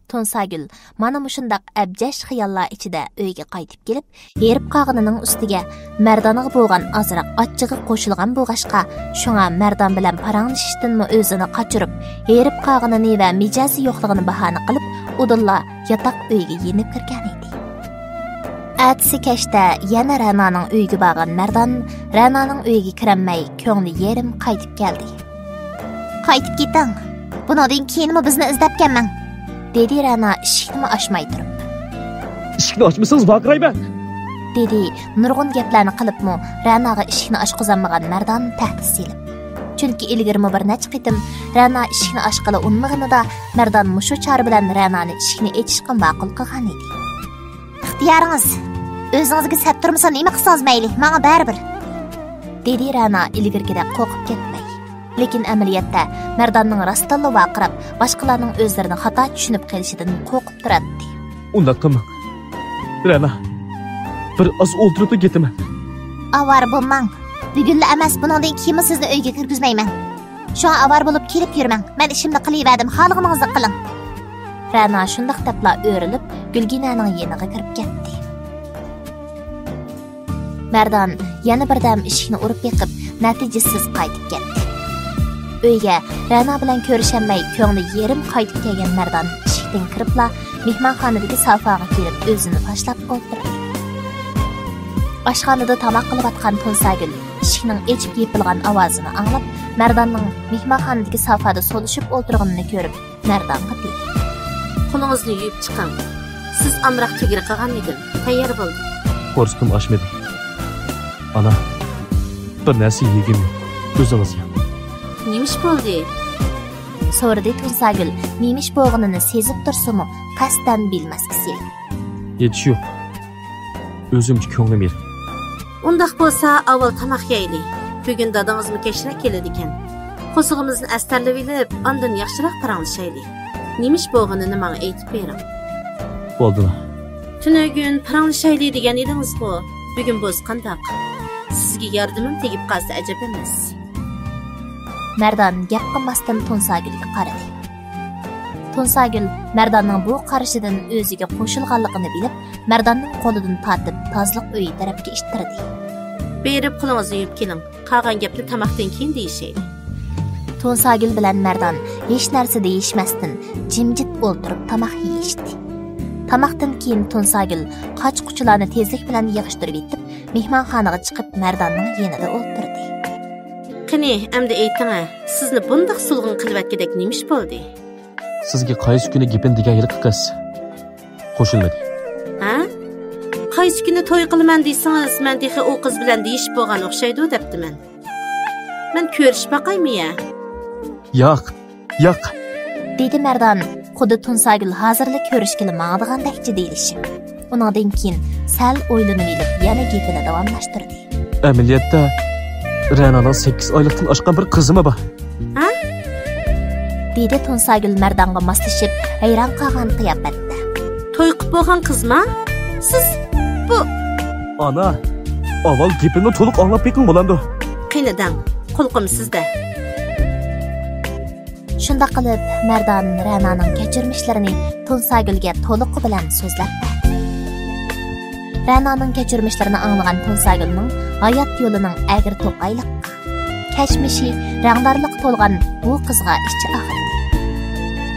تۇنساگۈل مانا مۇشۇنداق ئەبجەش خىياللار ئىچىدە ئۆيگە قايتىپ كېلىپ، ھېرىپ قالغىنىنىڭ ئۈستىگە مەردانغا بولغان ئازراق ئاچچىقى قوشۇلغان بولغاچقا، شۇڭا مەردان بىلەن پاراڭلىشىشتىنمۇ ئۆزىنى قاچۇرۇپ، ھېرىپ قالغىنىنى ۋە مىجەزى يوقلۇقىنى باھانە قىلىپ، ئۇدۇللا ياتاق ئۆيگە يېنىپ كىرگەن ئىدى. ئەتىسى كەچتە يەنە رەنانىڭ ئۆيىگە بارغان مەردان رەنانىڭ ئۆيىگە كىرەلمەي، كۆڭلى يېرىم قايتىپ كەلدى. «قايتىپ كېتىڭ. بۇنىڭدىن كېيىنمۇ بىزنى ئىزدەپ كەلمەڭ»، دېدى رەنا ئىشىكنىمۇ ئاچماي تۇرۇپ. «ئىشىكنى ئاچمىسىڭىز ۋارقىرايمەن!» دېدى نۇرغۇن گەپلەرنى قىلىپمۇ رەناغا ئىشىكنى ئاچقۇزالمىغان مەردان تەھدىت سېلىپ. چۈنكى ئىلگىرىمۇ بىر نەچچە قېتىم رەنا ئىشىكنى ئاچقىلى ئۇنىمىغىنىدا، مەردان مۇشۇ چارە بىلەن رەنانى ئىشىكنى ئېچىشقا ماقۇل قىلغان ئىدى. «ئىختىيارىڭىز. ئۆزىڭىزگە سەت تۇرمىسا نېمە قىلسىڭىز مەيلى، ماڭا بەرىبىر»، دېدى رەنا ئىلگىرىكىدەك قورقۇپ كەتمەي. لېكىن ئەمەلىيەتتە مەرداننىڭ راستتىنلا ۋارقىراپ، باشقىلارنىڭ ئۆزلىرىنى خاتا چۈشىنىپ قېلىشىدىن قورقۇپ تۇراتتى. «ئۇنداق قىلماڭ، رەنا. بىر ئاز ئولتۇرۇپلا كېتىمەن.» «ئاۋارە بولماڭ. بۈگۈنلا ئەمەس، بۇنىڭدىن كېيىنمۇ سىزنى ئۆيگە كىرگۈزمەيمەن. شۇڭا ئاۋارە بولۇپ كېلىپ يۈرمەڭ. مەن ئىشىمنى قىلىۋەردىم، خالىغىنىڭىزنى قىلىڭ.» رەنا شۇنداق دەپلا ئۆرۈلۈپ، گۈلگىنەنىڭ يېنىغا كىرىپ كەتتى. مەردان يەنە بىردەم ئىشىكنى ئۇرۇپ بېقىپ، نەتىجىسىز قايتىپ كەتتى. ئۆيگە رەنا بىلەن كۆرۈشەلمەي، كۆڭلى يېرىم قايتىپ كەلگەن مەردان ئىشىكتىن كىرىپلا، مېھمانخانىدىكى سافاغا كېلىپ ئۆزىنى تاشلاپ ئولتۇردى. ئاشخانىدا تاماق قىلىۋاتقان تۇنساگۈل ئىشىكنىڭ ئېچىپ يېپىلغان ئاۋازىنى ئاڭلاپ، مەرداننىڭ مېھمانخانىدىكى سافادا سولىشىپ ئولتۇرغىنىنى كۆرۈپ، مەردانغا دېدى. قولىڭىزنى يۇيۇپ چىقىڭ. سىز ئامراق تۈگرە قىلغان ئىدىم. تەييار بولدى. قورسىقىم ئاچمىدى. ئانا، بىر نەرسە يېگۈم يوق. ئۆزىڭىز يەڭ. نېمە ئىش بولدى؟ سورىدى تۇنساگۈل نېمە ئىش بولغىنىنى سېزىپ تۇرسىمۇ، قەستەن بىلمەسكە سېلىپ. ھېچ يوق. ئۆزۈمچە كۆڭلۈم يېرىم. ئۇنداق بولسا، ئاۋۋال تاماق يەيلى. بۈگۈن دادىڭىزمۇ كەچرەك كېلىدىكەن. قورسىقىمىزنى ئەستەرلىۋېلىپ، ئاندىن ياخشىراق پاراڭلىشايلى. نېمە ئىش بولغىنىنى ماڭا ئېيتىپ بېرىڭ. بولدىلا. تۈنۈگۈن پاراڭلىشايلى دېگەن ئىدىڭىزغۇ. بۈگۈن بولسا قانداق؟ سىزگە ياردىمىم تېگىپ قالسا ئەجەب ئەمەس. مەردان گەپ قىلماستىن تۇنساگۈلگە قارىدى. تۇنساگۈل مەرداننىڭ بۇ قارىشىدىن ئۆزىگە قوشۇلغانلىقىنى بىلىپ، مەرداننىڭ قولىدىن تارتىپ، تازىلىق ئۆيى تەرەپكە ئىتتىردى. بېرىپ قولىڭىزنى يۇيۇپ كېلىڭ. قالغان گەپنى تاماقتىن كېيىن دېيىشەيلى. تۇنساگۈل بىلەن مەردان ھېچ نەرسە دېيىشمەستىن، جىمجىت ئولتۇرۇپ تاماق يېيىشتى. تاماقتىن كېيىن تۇنساگۈل قاچا-قۇچىلارنى تېزلىك بىلەن يىغىشتۇرۇۋېتىپ، مېھمانخانىغا چىقىپ، مەرداننىڭ يېنىدا ئولتۇردى. قېنى، ئەمدى ئېيتىڭە، سىزنى بۇنداق سولغۇن قىلىۋەتكۈدەك نېمە ئىش بولدى؟ سىزگە قايسى كۈنى گېپىنى دېگەن ھېلىقى قىز قوشۇلمىدى. ھە؟ قايسى كۈنى توي قىلىمەن دېسىڭىز، مەن تېخى ئۇ قىز بىلەن دېيىشىپ بولغان ئوخشايدۇ دەپتىمەن. مەن كۆرۈشۈپ باقايمۇ يا؟ ياق، ياق. دېدى مەردان، خۇددى تۇنساگۈل ھازىرلا كۆرۈشكىلى ماڭىدىغاندەكچە دېيىلىشىپ. ئۇنىڭدىن كېيىن سەل ئويلىنىۋېلىپ، يەنە گېپىنى داۋاملاشتۇردى. ئەمەلىيەتتە، رەنانىڭ سەككىز ئايلىقتىن ئاشقان بىر قىزىمۇ بار. ھە؟ دېدى تۇنساگۈل مەردانغا ماسلىشىپ، ھەيران قالغان قىياپەتتە. توي قىپ بولغان قىزما؟ سىز بۇ... ئانا، ئاۋۋال گېپىمنى تولۇق ئاڭلاپ بېقىڭ بولامدۇ؟ قېنى دەڭ، قۇلىقىم سىزدە. شۇنداق قىلىپ، مەردان رەنانىڭ كەچۈرمىشلىرىنى تۇنساگۈلگە تولۇقى بىلەن سۆزلەپ بەردى. رەنانىڭ كەچۈرمىشلىرىنى ئاڭلىغان تۇنساگۈلنىڭ ھايات يولىنىڭ ئەگرى توقايلىق، كەچمىشى رەڭدارلىققا تولغان بۇ قىزغا ئىچى ئاغرىدى.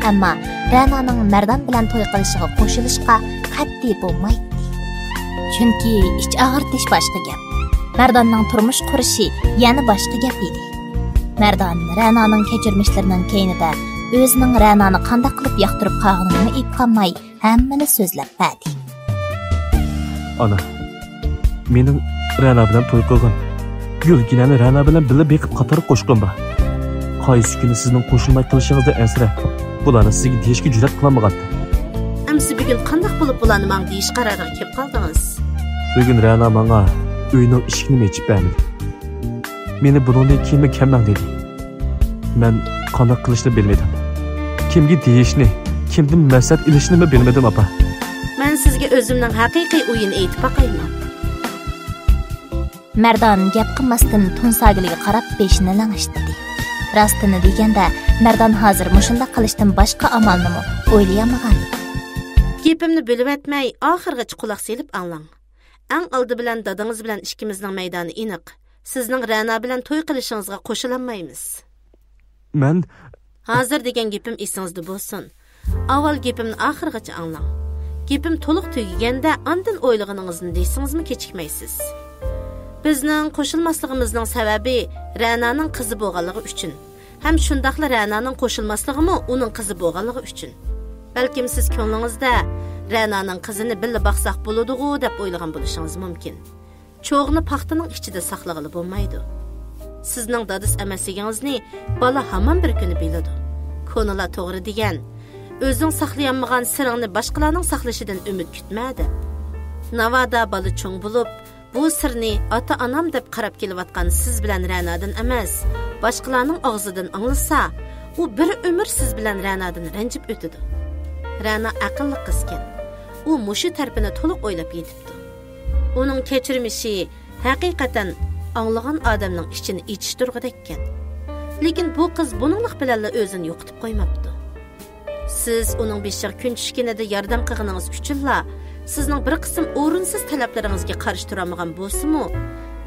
ئەمما رەنانىڭ مەردان بىلەن توي قىلىشىغا قوشۇلۇشقا قەتئىي بولمايتتى. چۈنكى ئىچ ئاغرىتىش باشقا گەپ، مەرداننىڭ تۇرمۇش قۇرۇشى يەنە باشقا گەپ ئىدى. مەردان رەنانىڭ كەچۈرمىشلىرىنىڭ كەينىدە ئۆزىنىڭ رەنانى قانداق قىلىپ ياقتۇرۇپ قالغىنىنىمۇ ئېيتقان ھەممىنى سۆزلەپ بەردى. ئانا، مېنىڭ رەنا بىلەن توي قىلغان، گۈلگىنەنى رەنا بىلەن بىللە بېقىپ قاتارغا قوشقان بار. قايسى كۈنى سىزنىڭ قوشۇلماي قېلىشىڭىزدىن ئەنسىرەپ، بۇلارنى سىزگە دېيىشكە جۈرئەت قىلالمىغانتىم. ئەمىسە بۈگۈن قانداق بولۇپ بۇلارنى ماڭا دېيىش قارارىغا كېلىپ قالدىڭىز؟ بۈگۈن رەنا ماڭا ئۆينىڭ ئىشىكىنىمۇ ئېچىپ بەرمىدى. مېنى بۇنىڭدىن كېيىنمۇ كەلمەڭ دېدى. مەن قانداق قىلىشنى بىلمىدىم. كىمگە دېيىشنى، كىمدىن مەسلىھەت ئېلىشنىمۇ بىلمىدىم، ئاپا. مەن سىزگە ئۆزۈمنىڭ ھەقىقىي ئويىنى ئېيتىپ باقايمۇ؟ مەردان گەپ قىلماستىن تۇنساگۈلگە قاراپ بېشىنى لىڭشىتتى. راستىنى دېگەندە، مەردان ھازىر مۇشۇنداق قىلىشتىن باشقا ئامالنىمۇ ئويلىيالمىغان ئىدى. گېپىمنى بۆلۈۋەتمەي، ئاخىرغىچە قۇلاق سېلىپ ئاڭلاڭ. ئەڭ ئالدى بىلەن دادىڭىز بىلەن ئىككىمىزنىڭ مەيدانى ئېنىق. سىزنىڭ رەنا بىلەن توي قىلىشىڭىزغا قوشۇلالمايمىز. مەن ھازىر دېگەن گېپىم ئېسىڭىزدە بولسۇن. ئاۋۋال گېپىمنى ئاخىرغىچە ئاڭلاڭ. گېپىم تولۇق تۈگىگەندە ئاندىن ئويلىغىنىڭىزنى دېسىڭىزمۇ كېچىكمەيسىز. بىزنىڭ قوشۇلماسلىقىمىزنىڭ سەۋەبى رەنانىڭ قىزى بولغانلىقى ئۈچۈن ھەم شۇنداقلا رەنانىڭ قوشۇلماسلىقىمۇ ئۇنىڭ قىزى بولغانلىقى ئۈچۈن. بەلكىم سىز كۆڭلىڭىزدە رەنانىڭ قىزىنى بىللە باقساق بولىدىغۇ دەپ ئويلىغان بولۇشىڭىز مۇمكىن. چوغنى پاختىنىڭ ئىچىدە ساقلىغىلى بولمايدۇ. سىزنىڭ دادىسى ئەمەسلىكىڭىزنى بالا ھامان بىر كۈنى بىلىدۇ. كونىلار توغرا دېگەن، ئۆزۈڭ ساقلىيالمىغان سىرىڭنى باشقىلارنىڭ ساقلىشىدىن ئۈمىد كۈتمە، دەپ. ناۋادا بالا چوڭ بولۇپ، بۇ سىرنى ئاتا-ئانام دەپ قاراپ كېلىۋاتقان سىز بىلەن رەنادىن ئەمەس، باشقىلارنىڭ ئاغزىدىن ئاڭلىسا، ئۇ بىر ئۆمۈر سىز بىلەن رەنادىن رەنجىپ ئۆتىدۇ. رەنا ئەقىللىق قىزكەن. ئۇ مۇشۇ تەرىپىنى تولۇق ئويلاپ يېتىپتۇ. ئۇنىڭ كەچۈرمىشى ھەقىقەتەن ئاڭلىغان ئادەمنىڭ ئىچىنى ئېچىشتۇرغۇدەككەن. لېكىن بۇ قىز بۇنىڭلىق بىلەنلا ئۆزىنى يوقىتىپ قويماپتۇ. سىز ئۇنىڭ بېشىغا كۈن چۈشكىنىدە ياردەم قىلغىنىڭىز ئۈچۈنلا سىزنىڭ بىر قىسىم ئورۇنسىز تەلەپلىرىڭىزگە قارشى تۇرالمىغان بولسىمۇ،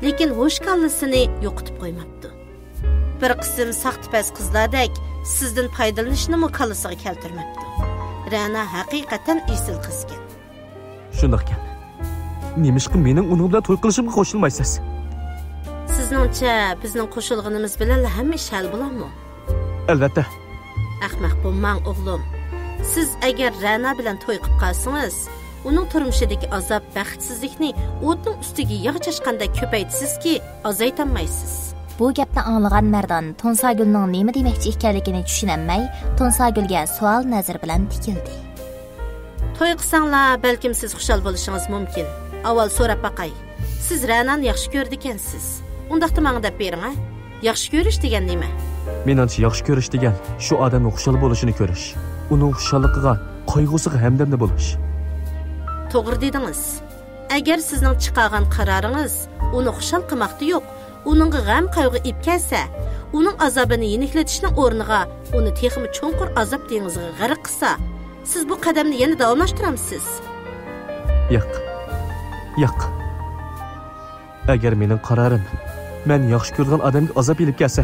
لېكىن ھوش كاللىسىنى يوقىتىپ قويماپتۇ. بىر قىسىم ساختىپەز قىزلاردەك سىزدىن پايدىلىنىشنىمۇ كاللىسىغا كەلتۈرمەپتۇ. رەنا ھەقىقەتەن ئېسىل قىزكەن. شۇنداقكەن. نېمىشقا مېنىڭ ئۇنىڭ بىلەن توي قىلىشىمغا قوشۇلمايسىز؟ سىزنىڭچە، بىزنىڭ قوشۇلغىنىمىز بىلەنلا ھەممە ئىش ھەل بولامۇ؟ ئەلۋەتتە. ئەخمەق بولماڭ، ئوغلۇم. سىز ئەگەر رەنا بىلەن توي قىلىپ قالسىڭىز، ئۇنىڭ تۇرمۇشىدىكى ئازاب، بەختسىزلىكنى ئوتنىڭ ئۈستىگە ياغ چاچقاندەك كۆپەيتىسىزكى، ئازايتالمايسىز. بۇ گەپنى ئاڭلىغان مەردان تۇنساگۈلنىڭ نېمە دېمەكچى ئىكەنلىكىنى چۈشىنەلمەي، تۇنساگۈلگە سوئال نەزىرى بىلەن تىكىلدى. توي قىلساڭلار، بەلكىم سىز خۇشال بولۇشىڭىز مۇمكىن. ئاۋۋال سوراپ باقاي. سىز رەنانى ياخشى كۆرىدىكەنسىز. ئۇنداقتا ماڭا دەپ بېرىڭە. ياخشى كۆرۈش دېگەن نېمە؟ مېنىڭچە، ياخشى كۆرۈش دېگەن شۇ ئادەمنىڭ خۇشال بولۇشىنى كۆرۈش. ئۇنىڭ خۇشاللىقىغا، قايغۇسىغا ھەمدەمدە بولۇش. توغرا دېدىڭىز. ئەگەر سىزنىڭ چىقارغان قارارىڭىز ئۇنى خۇشال قىلماقتا يوق، ئۇنىڭغا غەم-قايغۇ ئېلىپ كەلسە، ئۇنىڭ ئازابىنى يېنىكلىتىشنىڭ ئورنىغا ئۇنى تېخىمۇ چوڭقۇر ئازاب دېڭىزىغا غەرق قىلسا، سىز بۇ قەدەمنى يەنە داۋاملاشتۇرامسىز؟ ياق. ياق. ئەگەر مېنىڭ قارارىم مەن ياخشى كۆرىدىغان ئادەمگە ئازاب ئېلىپ كەلسە،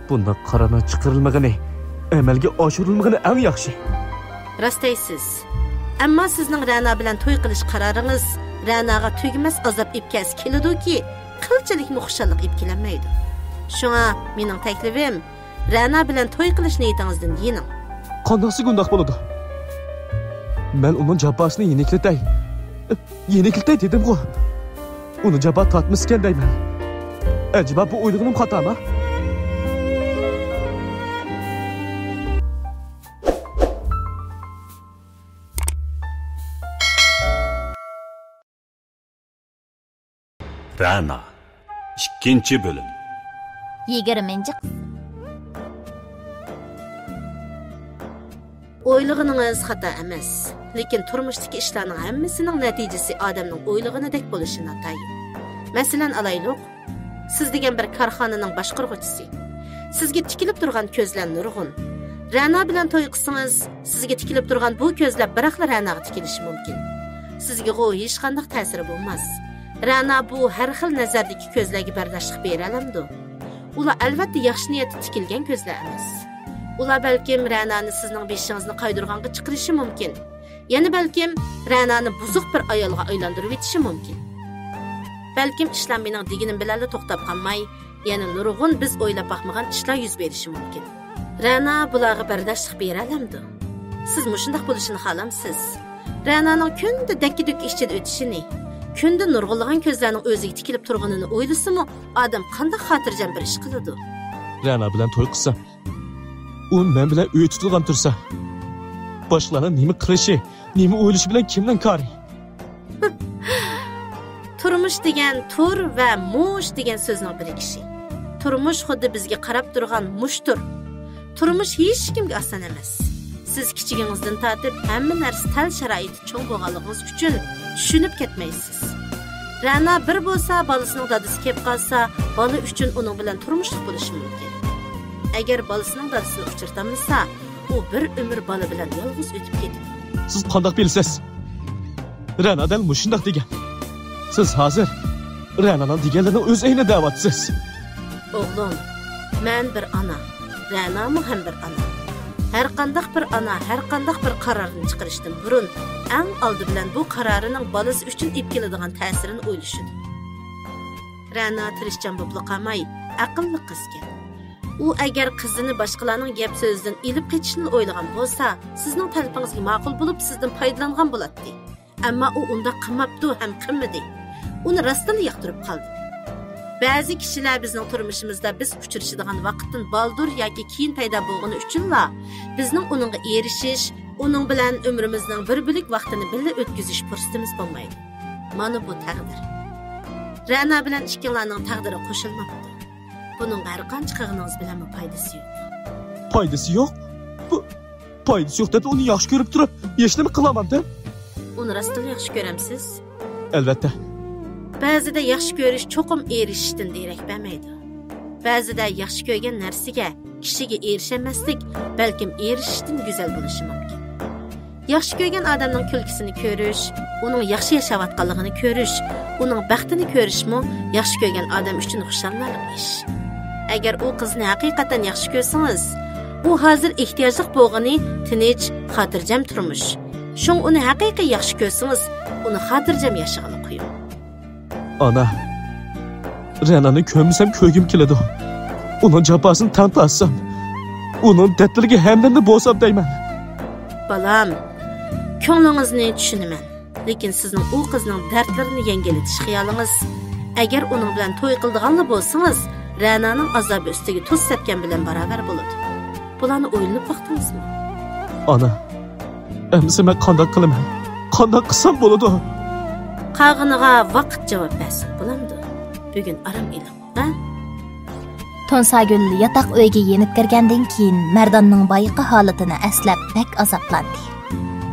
بۇنداق قارارنىڭ چىقىرىلمىغىنى، ئەمەلگە ئاشۇرۇلمىغىنى ئەڭ ياخشى. راست دەيسىز. ئەمما سىزنىڭ رەنا بىلەن توي قىلىش قارارىڭىز رەناغا تۈگىمەس ئازاب ئېلىپ كەلسە كېلىدۇكى، قىلچىلىكمۇ خۇشاللىق ئېلىپ كېلەلمەيدۇ. شۇڭا مېنىڭ تەكلىپىم، رەنا بىلەن توي قىلىش نىيىتىڭىزدىن يېنىڭ. قانداقسىگە ئۇنداق بولىدۇ؟ مەن ئۇنىڭ جاپاسىنى يېنىكلىتەي. يېنىكلىتەي دېدىمغۇ. ئۇنى جاپا تارتمىسىكەن دەيمەن. ئەجەبا بۇ ئويلىغىنىم خاتامۇ؟ رەنا. ئىككىنچى بۆلۈم. يىگىرمىنچى قىسىم. ئويلىغىنىڭىز خاتا ئەمەس. لېكىن تۇرمۇشتىكى ئىشلارنىڭ ھەممىسىنىڭ نەتىجىسى ئادەمنىڭ ئويلىغىنىدەك بولۇشى ناتايىن. مەسىلەن ئالايلۇق، سىز دېگەن بىر كارخانىنىڭ باشقۇرغۇچىسى. سىزگە تىكىلىپ تۇرغان كۆزلەر نۇرغۇن. رەنا بىلەن توي قىلسىڭىز، سىزگە تىكىلىپ تۇرغان بۇ كۆزلەر بىراقلا رەناغا تىكىلىشى مۇمكىن. سىزگىغۇ ھېچقانداق تەسىرى بولماس. رەنا بۇ ھەر خىل نەزەردىكى كۆزلەرگە بەرداشلىق بېرەلەمدۇ؟ ئۇلار ئەلۋەتتە ياخشى نىيەتتە تىكىلگەن كۆزلەر ئەمەس. ئۇلار بەلكىم رەنانى سىزنىڭ بېشىڭىزنى قايدۇرغانغا چىقىرىشى مۇمكىن. يەنە بەلكىم رەنانى بۇزۇق بىر ئايالغا ئايلاندۇرۇۋېتىشى مۇمكىن. بەلكىم ئىشلار مېنىڭ دېگىنىم بىلەنلا توختاپ قالماي، يەنە نۇرغۇن بىز ئويلاپ باقمىغان ئىشلار يۈز بېرىشى مۇمكىن. رەنا بۇلارغا بەرداشلىق بېرەلەمدۇ؟ سىز مۇشۇنداق بولۇشىنى خالامسىز؟ رەنانىڭ كۈندە دەككە-دۈككە ئىچىدە ئۆتۈشىنى، كۈندە نۇرغۇنلىغان كۆزلەرنىڭ ئۆزىگە تىكىلىپ تۇرغىنىنى ئويلىسىمۇ، ئادەم قانداق خاتىرجەم بىر ئىش قىلىدۇ؟ رەنا بىلەن توي قىلسام، ئۇ مەن بىلەن ئۆي تۇتۇلغان تۇرسا، باشقىلارنىڭ نېمە قىلىشى، نېمە ئويلىشى بىلەن كىمنىڭ كارى؟ تۇرمۇش دېگەن تۇر ۋە مۇش دېگەن سۆزنىڭ بىرىكىشى. تۇرمۇش خۇددى بىزگە قاراپ تۇرغان مۇشتۇر. تۇرمۇش ھېچكىمگە ئاسان ئەمەس. سىز كىچىكىڭىزدىن تارتىپ ھەممە نەرسە تەل شارائىتى چوڭ بولغانلىقىڭىز ئۈچۈن چۈشىنىپ كەتمەيسىز. رەنا بىر بولسا، بالىسىنىڭ دادىسى كەپ قالسا، بالا ئۈچۈن ئۇنىڭ بىلەن تۇرمۇشلۇق بولۇشى مۇمكىن. ئەگەر بالىسىنىڭ دادىسىنى ئۇچرىتالمىسا، ئۇ بىر ئۆمۈر بالا بىلەن يالغۇز ئۆتۈپ كېتىدۇ. سىز قانداق بىلىسىز؟ رەنا دەل مۇشۇنداق دېگەن. سىز ھازىر رەنانىڭ دېگەنلىرىنىڭ ئۆز ئەينىدە دەۋاتىسىز. ئوغلۇم، مەن بىر ئانا، رەنامۇ ھەم بىر ئانا. ھەرقانداق بىر ئانا ھەرقانداق بىر قارارنى چىقىرىشتىن بۇرۇن، ئەڭ ئالدى بىلەن بۇ قارارىنىڭ بالىسى ئۈچۈن ئېلىپ كېلىدىغان تەسىرىنى ئويلىشىدۇ. رەنا تىرىشچان بولۇپلا قالماي، ئەقىللىق قىزكەن. ئۇ ئەگەر قىزىنى باشقىلارنىڭ گەپ سۆزىدىن ئېلىپ قېچىشنى ئويلىغان بولسا، سىزنىڭ تەلىپىڭىزگە ماقۇل بولۇپ، سىزدىن پايدىلانغان بولاتتى. ئەمما ئۇ ئۇنداق قىلماپتۇ ھەم قىلمىدى. ئۇنى راستتىنلا ياقتۇرۇپ قالدىم. بەزى كىشىلەر بىزنىڭ تۇرمۇشىمىزدا بىز ئۇچرىشىدىغان ۋاقىتتىن بالدۇر ياكى كېيىن پەيدا بولغىنى ئۈچۈنلا، بىزنىڭ ئۇنىڭغا ئېرىشىش، ئۇنىڭ بىلەن ئۆمرىمىزنىڭ بىر بۆلەك ۋاقتىنى بىللە ئۆتكۈزۈش پۇرسىتىمىز بولمايدۇ. مانا بۇ تەقدىر. رەنا بىلەن ئىككىڭلارنىڭ تەقدىرى قوشۇلماپتۇ. بۇنىڭغا ھەرقانچە قىلغىنىڭىز بىلەنمۇ پايدىسى يوق. پايدىسى يوق؟ بۇ پايدىسى يوق دەپ ئۇنى ياخشى كۆرۈپ تۇرۇپ، ھېچنېمە قىلالمامدىم؟ ئۇنى راستتىنلا ياخشى كۆرەمسىز؟ ئەلۋەتتە. بەزىدە ياخشى كۆرۈش چوقۇم ئېرىشىشتىن دېرەك بەرمەيدۇ. بەزىدە ياخشى كۆرگەن نەرسىگە، كىشىگە ئېرىشەلمەسلىك بەلكىم ئېرىشىشتىن گۈزەل بولۇشى مۇمكىن. ياخشى كۆرگەن ئادەمنىڭ كۈلكىسىنى كۆرۈش، ئۇنىڭ ياخشى ياشاۋاتقانلىقىنى كۆرۈش، ئۇنىڭ بەختىنى كۆرۈشمۇ ياخشى كۆرگەن ئادەم ئۈچۈن خۇشاللىنارلىق ئىش. ئەگەر ئۇ قىزنى ھەقىقەتەن ياخشى كۆرسىڭىز، ئۇ ھازىر ئېھتىياجلىق بولغىنى تىنچ، خاتىرجەم تۇرمۇش. شۇڭا ئۇنى ھەقىقىي ياخشى كۆرسىڭىز، ئۇنى خاتىرجەم ياشىغىلى قويۇڭ. ئانا، رەنانى كۆرمىسەم كۆرگۈم كېلىدۇ. ئۇنىڭ جاپاسىنى تەڭ تارتسام، ئۇنىڭ دەردلىرىگە ھەمدەمدە بولسام دەيمەن. بالام، كۆڭلىڭىزنى چۈشىنىمەن. لېكىن سىزنىڭ ئۇ قىزنىڭ دەردلىرىنى يەڭگىللىتىش خىيالىڭىز، ئەگەر ئۇنىڭ بىلەن توي قىلىدىغانلا بولسىڭىز، رەنانىڭ ئازابى ئۈستىگە تۇز سەپكەن بىلەن باراۋەر بولىدۇ. بۇلارنى ئويلىنىپ باقتىڭىزمۇ؟ ئانا، ئەمىسە مەن قانداق قىلىمەن؟ قانداق قىلسام بولىدۇ؟ قالغىنىغا ۋاقىت جاۋاب بەرسۇن، بولامدۇ؟ بۈگۈن ئارام ئېلىڭ، ھە؟ تونساگۈل ياتاق ئۆيگە يېنىپ كىرگەندىن كېيىن، مەرداننىڭ بايىقى ھالىتىنى ئەسلەپ بەك ئازابلاندى.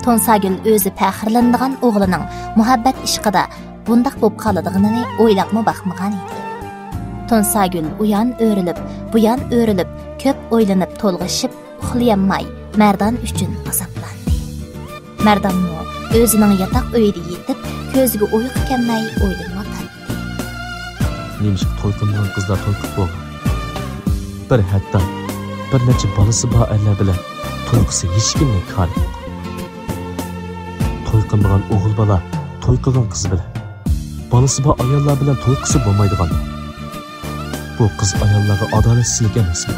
تونساگۈل ئۆزى پەخىرلىنىدىغان ئوغلىنىڭ مۇھەببەت ئىشقىدا بۇنداق بولۇپ قالىدىغىنىنى ئويلاپمۇ باقمىغان ئىدى. تونساگۈل ئۇيان ئۆرۈلۈپ، بۇيان ئۆرۈلۈپ، كۆپ ئويلىنىپ تولغىشىپ، ئۇخلىيالماي، مەردان ئۈچۈن ئازابلاندى. مەردانمۇ ئۆزىنىڭ ياتاق ئۆيىدە يېتىپ، كۆزىگە ئۇيقۇ كەلمەي ئويلىنىۋاتاتتى. نېمىشقا توي قىلمىغان قىزلار توي قىلىپ بولغان؟ بىر ھەتتا بىر نەچچە بالىسى بار ئەرلەر بىلەن توي قىلسا ھېچكىمنىڭ كارى يوق. توي قىلمىغان ئوغۇل بالا توي قىلغان قىز بىلەن، بالىسى بار ئاياللار بىلەن توي قىلسا بولمايدىغاندۇ؟ بۇ قىز ئاياللارغا ئادالەتسىزلىك ئەمەسمۇ؟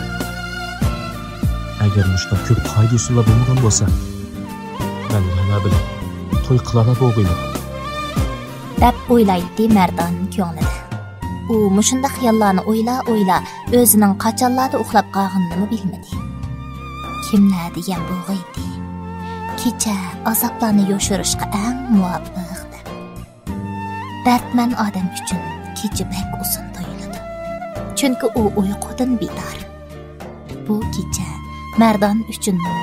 ئەگەر مۇشۇنداق كۆپ قائىدە-ئۇسۇللار بولمىغان بولسا، مەن رەنا بىلەن توي قىلالا بولغىيمەن. دەپ ئويلايتتى مەردان كۆڭلىدە. ئۇ مۇشۇنداق خىياللارنى ئويلا-ئويلا ئۆزىنىڭ قاچانلاردا ئۇخلاپ قالغىنىنىمۇ بىلمىدى. كىملەر دېگەن بولغىيتتى. كېچە ئازابلارنى يوشۇرۇشقا ئەڭ مۇۋاپىق دەپ. دەردمەن ئادەم ئۈچۈن كېچە بەك ئۇزۇن تۇيۇلىدۇ. چۈنكى ئۇ ئۇيقۇدىن بىدار. بۇ كېچە مەردان ئۈچۈنمۇ،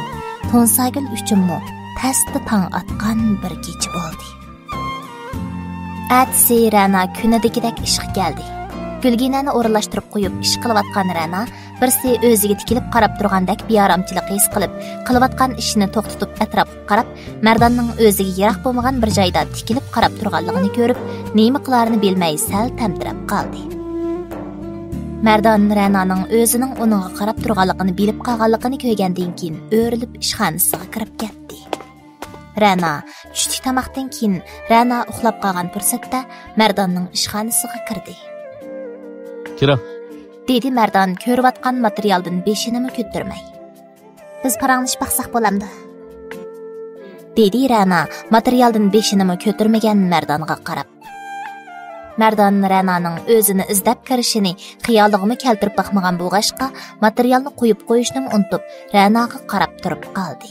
تونساگۈل ئۈچۈنمۇ تەستە تاڭ ئاتقان بىر كېچە بولدى. ئەتىسى رەنا كۈنىدىكىدەك ئىشقا كەلدى. گۈلگىنەنى ئورۇنلاشتۇرۇپ قويۇپ ئىش قىلىۋاتقان رەنا بىرسى ئۆزىگە تىكىلىپ قاراپ تۇرغاندەك بىئارامچىلىق ھېس قىلىپ، قىلىۋاتقان ئىشىنى توختىتىپ ئەتراپقا قاراپ، مەرداننىڭ ئۆزىگە يىراق بولمىغان بىر جايدا تىكىلىپ قاراپ تۇرغانلىقىنى كۆرۈپ، نېمە قىلارىنى بىلمەي سەل تەمتىرەپ قالدى. مەردان رەنانىڭ ئۆزىنىڭ ئۇنىڭغا قاراپ تۇرغانلىقىنى بىلىپ قالغانلىقىنى كۆرگەندىن كېيىن ئۆرۈلۈپ ئىشخانىسىغا كىرىپ كەتتى. رەنا، چۈشلۈك تاماقتىن كېيىن رەنا ئۇخلاپ قالغان پۇرسەتتە مەرداننىڭ ئىشخانىسىغا كىردى. كىرىڭ. دېدى مەردان كۆرۈۋاتقان ماتېرىيالدىن بېشىنىمۇ كۆتۈرمەي. بىز پاراڭلىشىپ باقساق بولامدۇ؟ دېدى رەنا ماتېرىيالدىن بېشىنىمۇ كۆتۈرمىگەن مەردانغا قاراپ. مەردان رەنانىڭ ئۆزىنى ئىزدەپ كىرىشىنى خىيالىغىمۇ كەلتۈرۈپ باقمىغان بولغاچقا، ماتېرىيالنى قويۇپ قويۇشنىمۇ ئۇنتۇپ، رەناغا قاراپ تۇرۇپ قالدى.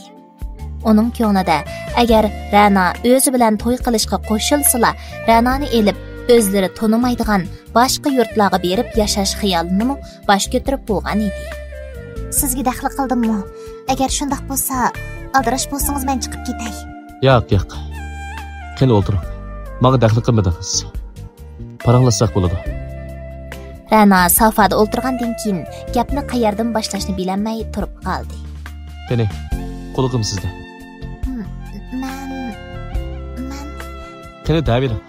ئۇنىڭ كۆڭلىدە، ئەگەر رەنا ئۆزى بىلەن توي قىلىشقا قوشۇلسىلا، رەنانى ئېلىپ، ئۆزلىرى تونۇمايدىغان باشقا يۇرتلارغا بېرىپ ياشاش خىيالىنىمۇ باش كۆتۈرۈپ بولغان ئىدى. سىزگە دەخلى قىلدىممۇ؟ ئەگەر شۇنداق بولسا، ئالدىراش بولسىڭىز مەن چىقىپ كېتەي. ياق، ياق. قېنى ئولتۇرۇڭ. ماڭا دەخلى قىلمىدىڭىز. پاراڭلاشساق بولىدۇ. رەنا سافادا ئولتۇرغاندىن كېيىن گەپنى قەيەردىن باشلاشنى بىلەلمەي تۇرۇپ قالدى. قېنى، قۇلىقىم سىزدە. مەن، مەن. قېنى، دەۋېرىڭ.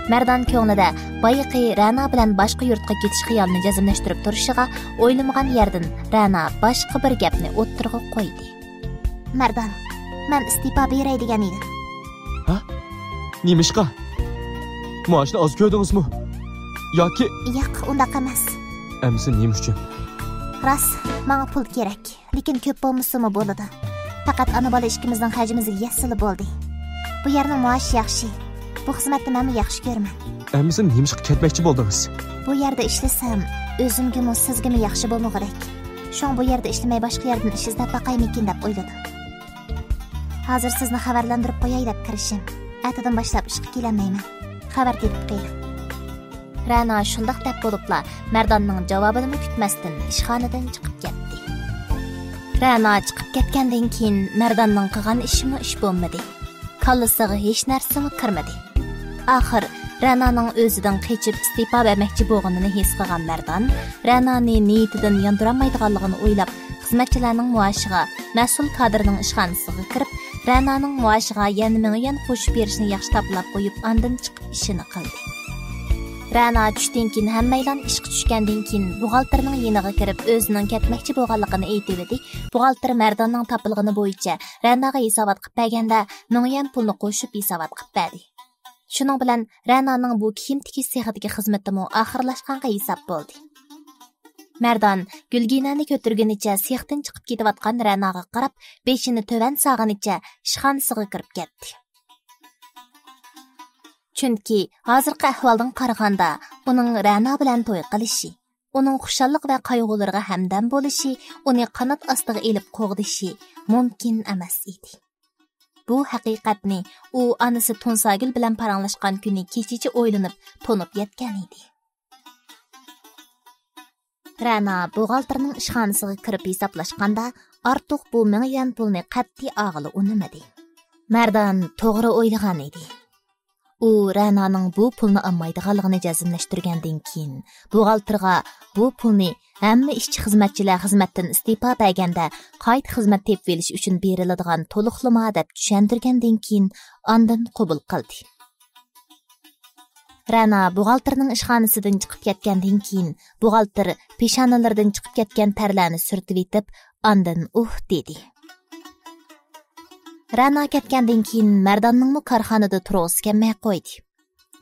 مەردان كۆڭلىدە بايىقى رەنا بىلەن باشقا يۇرتقا كېتىش خىيالىنى جەزملەشتۈرۈپ تۇرۇشىغا ئويلىمىغان يەردىن رەنا باشقا بىر گەپنى ئوتتۇرىغا قويدى. مەردان، مەن ئىستېپا بېرەي دېگەن ئىدىم. ھە؟ نېمىشقا؟ مائاشنى ئاز كۆردىڭىزمۇ؟ ياكى؟ ياق، ئۇنداق ئەمەس. ئەمىسە نېمە ئۈچۈن؟ راست، ماڭا پۇل كېرەك. لېكىن كۆپ بولمىسىمۇ بولىدۇ. پەقەت ئانا-بالا ئىككىمىزنىڭ خەجىمىزگە يەتسىلا بولدى. بۇ يەرنىڭ مائاشى ياخشى. بۇ خىزمەتنى مەنمۇ ياخشى كۆرىمەن. ئەمىسە نېمىشقا كەتمەكچى بولدىڭىز؟ بۇ يەردە ئىشلىسەم، ئۆزۈمگىمۇ، سىزگىمۇ ياخشى بولمىغۇدەك. شۇڭا بۇ يەردە ئىشلىمەي، باشقا يەردىن ئىش ئىزدەپ باقايمىكىن دەپ ئويلىدىم. ھازىر سىزنى خەۋەرلەندۈرۈپ قوياي دەپ كىرىشىم. ئەتىدىن باشلاپ ئىشقا كېلەلمەيمەن. خەۋەر تېپىپ قېلىڭ. رەنا شۇنداق دەپ بولۇپلا، مەرداننىڭ جاۋابىنىمۇ كۈتمەستىن ئىشخانىدىن چىقىپ كەتتى. رەنا چىقىپ كەتكەندىن كېيىن مەرداننىڭ قىلغان ئىشىمۇ ئىش بولمىدى. كاللىسىغا ھېچ نەرسىمۇ كىرمىدى. ئاخىر رەنانىڭ ئۆزىدىن قېچىپ ئىستېپا بەرمەكچى بولغىنىنى ھېس قىلغان مەردان رەنانى نىيىتىدىن ياندۇرالمايدىغانلىقىنى ئويلاپ، خىزمەتچىلەرنىڭ مائاشىغا، مەسئۇل كادىرنىڭ ئىشخانىسىغا كىرىپ، رەنانىڭ مائاشىغا يەنە مىڭ يۈەن قوشۇپ بېرىشنى ياخشى تاپىلاپ قويۇپ، ئاندىن چىقىپ ئىشىنى قىلدى. رەنا چۈشتىن كېيىن ھەممەيلان ئىشقا چۈشكەندىن كېيىن، بوغالتىرنىڭ يېنىغا كىرىپ، ئۆزىنىڭ كەتمەكچى بولغانلىقىنى ئېيتىۋىدى. بوغالتىر مەرداننىڭ تاپىلغىنى بويىچە رەناغا ھېسابات قىلىپ بەرگەندە، مىڭ يۈەن پۇلنى قوشۇپ ھېسابات قىلىپ بەردى. شۇنىڭ بىلەن رەنانىڭ بۇ كىيىم تىكىش سېخىدىكى خىزمىتىمۇ ئاخىرلاشقانغا ھېساب بولدى. مەردان گۈلگىنەنى كۆتۈرگىنىچە سېختىن چىقىپ كېتىۋاتقان رەناغا قاراپ، بېشىنى تۆۋەن سالغىنىچە ئىشخانىسىغا كىرىپ كەتتى. چۈنكى ھازىرقى ئەھۋالدىن قارىغاندا، ئۇنىڭ رەنا بىلەن توي قىلىشى، ئۇنىڭ خۇشاللىق ۋە قايغۇلىرىغا ھەمدەم بولۇشى، ئۇنى قانات ئاستىغا ئېلىپ قوغدىشى مۇمكىن ئەمەس ئىدى. بۇ ھەقىقەتنى ئۇ ئانىسى تۇنساگۈل بىلەن پاراڭلاشقان كۈنى كېچىچە ئويلىنىپ، تونۇپ يەتكەن ئىدى. رەنا بوغالتىرنىڭ ئىشخانىسىغا كىرىپ ھېسابلاشقاندا، ئارتۇق بۇ مىڭ يۈەن پۇلنى قەتئىي ئالغىلى ئۇنىمىدى. مەردان توغرا ئويلىغان ئىدى. ئۇ رەنانىڭ بۇ پۇلنى ئالمايدىغانلىقىنى جەزملەشتۈرگەندىن كېيىن، بوغالتىرغا بۇ پۇلنى ھەممە ئىشچى-خىزمەتچىلەر خىزمەتتىن ئىستېپا بەرگەندە قايتا خىزمەت تېپىۋېلىش ئۈچۈن بېرىلىدىغان تولۇقلىما دەپ چۈشەندۈرگەندىن كېيىن، ئاندىن قوبۇل قىلدى. رەنا بوغالتىرنىڭ ئىشخانىسىدىن چىقىپ كەتكەندىن كېيىن، بوغالتىر پېشانىلىرىدىن چىقىپ كەتكەن تەرلەرنى سۈرتۈۋېتىپ، ئاندىن ئۇھ دېدى. رەنا كەتكەندىن كېيىن مەرداننىڭمۇ كارخانىدا تۇرغۇسى كەلمەي قويدى.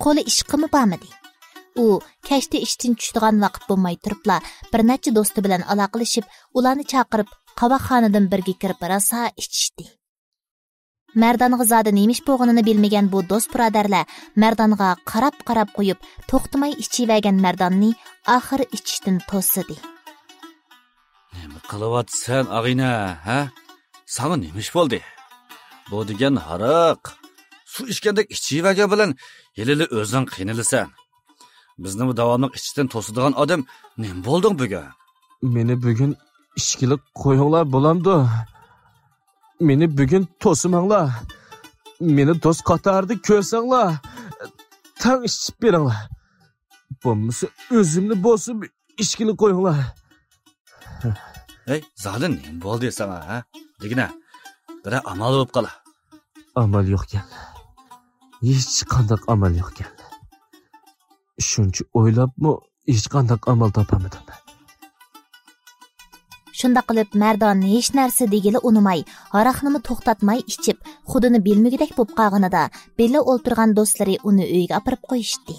قولى ئىشقىمۇ بارمىدى. ئۇ كەچتە ئىشتىن چۈشىدىغان ۋاقىت بولماي تۇرۇپلا، بىر نەچچە دوستى بىلەن ئالاقىلىشىپ، ئۇلارنى چاقىرىپ، قاۋاقخانىدىن بىرگە كىرىپ راسا ئىچىشتى. مەردانغا زادى نېمە ئىش بولغىنىنى بىلمىگەن بۇ دوست بۇرادەرلەر مەردانغا قاراپ-قاراپ قويۇپ، توختىماي ئىچىۋەرگەن مەرداننى ئاخىرى ئىچىشتىن توسىدى. نېمە قىلىۋاتىسەن، ئاغىنە، ھە؟ ساڭا نېمە ئىش بولدى؟ بۇ دېگەن ھاراق. سۇ ئىچكەندەك ئىچىۋەرگەن بىلەن ھېلىلا ئۆزۈڭ قىينىلىسەن. بىزنىمۇ داۋاملىق ئىچىشتىن توسىدىغان ئادەم نېمە بولدۇڭ بۈگۈن؟ مېنى بۈگۈن ئىچكىلى قويۇڭلار بولامدۇ؟ مېنى بۈگۈن توسىماڭلار. مېنى دوست قاتارىدا كۆرسەڭلار، تەڭ ئىچىپ بېرىڭلار. بولمىسا ئۆزۈمنى بولسا ئىچكىلى قويۇڭلار. ھەي، زادى نېمە بولدى ساڭا، ھە؟ دېگىنە، بىرەر ئامال بولۇپ قالا. ئامال يوقكەن. ھېچقانداق ئامال يوقكەن. شۇنچە ئويلاپمۇ ھېچقانداق ئامال تاپالمىدىم. شۇنداق قىلىپ، مەردان ھېچ نەرسە دېگىلى ئۇنىماي، ھاراقنىمۇ توختاتماي ئىچىپ، خۇدىنى بىلمىگۈدەك بولۇپ قالغىنىدا، بىللە ئولتۇرغان دوستلىرى ئۇنى ئۆيىگە ئاپىرىپ قويۇشتى.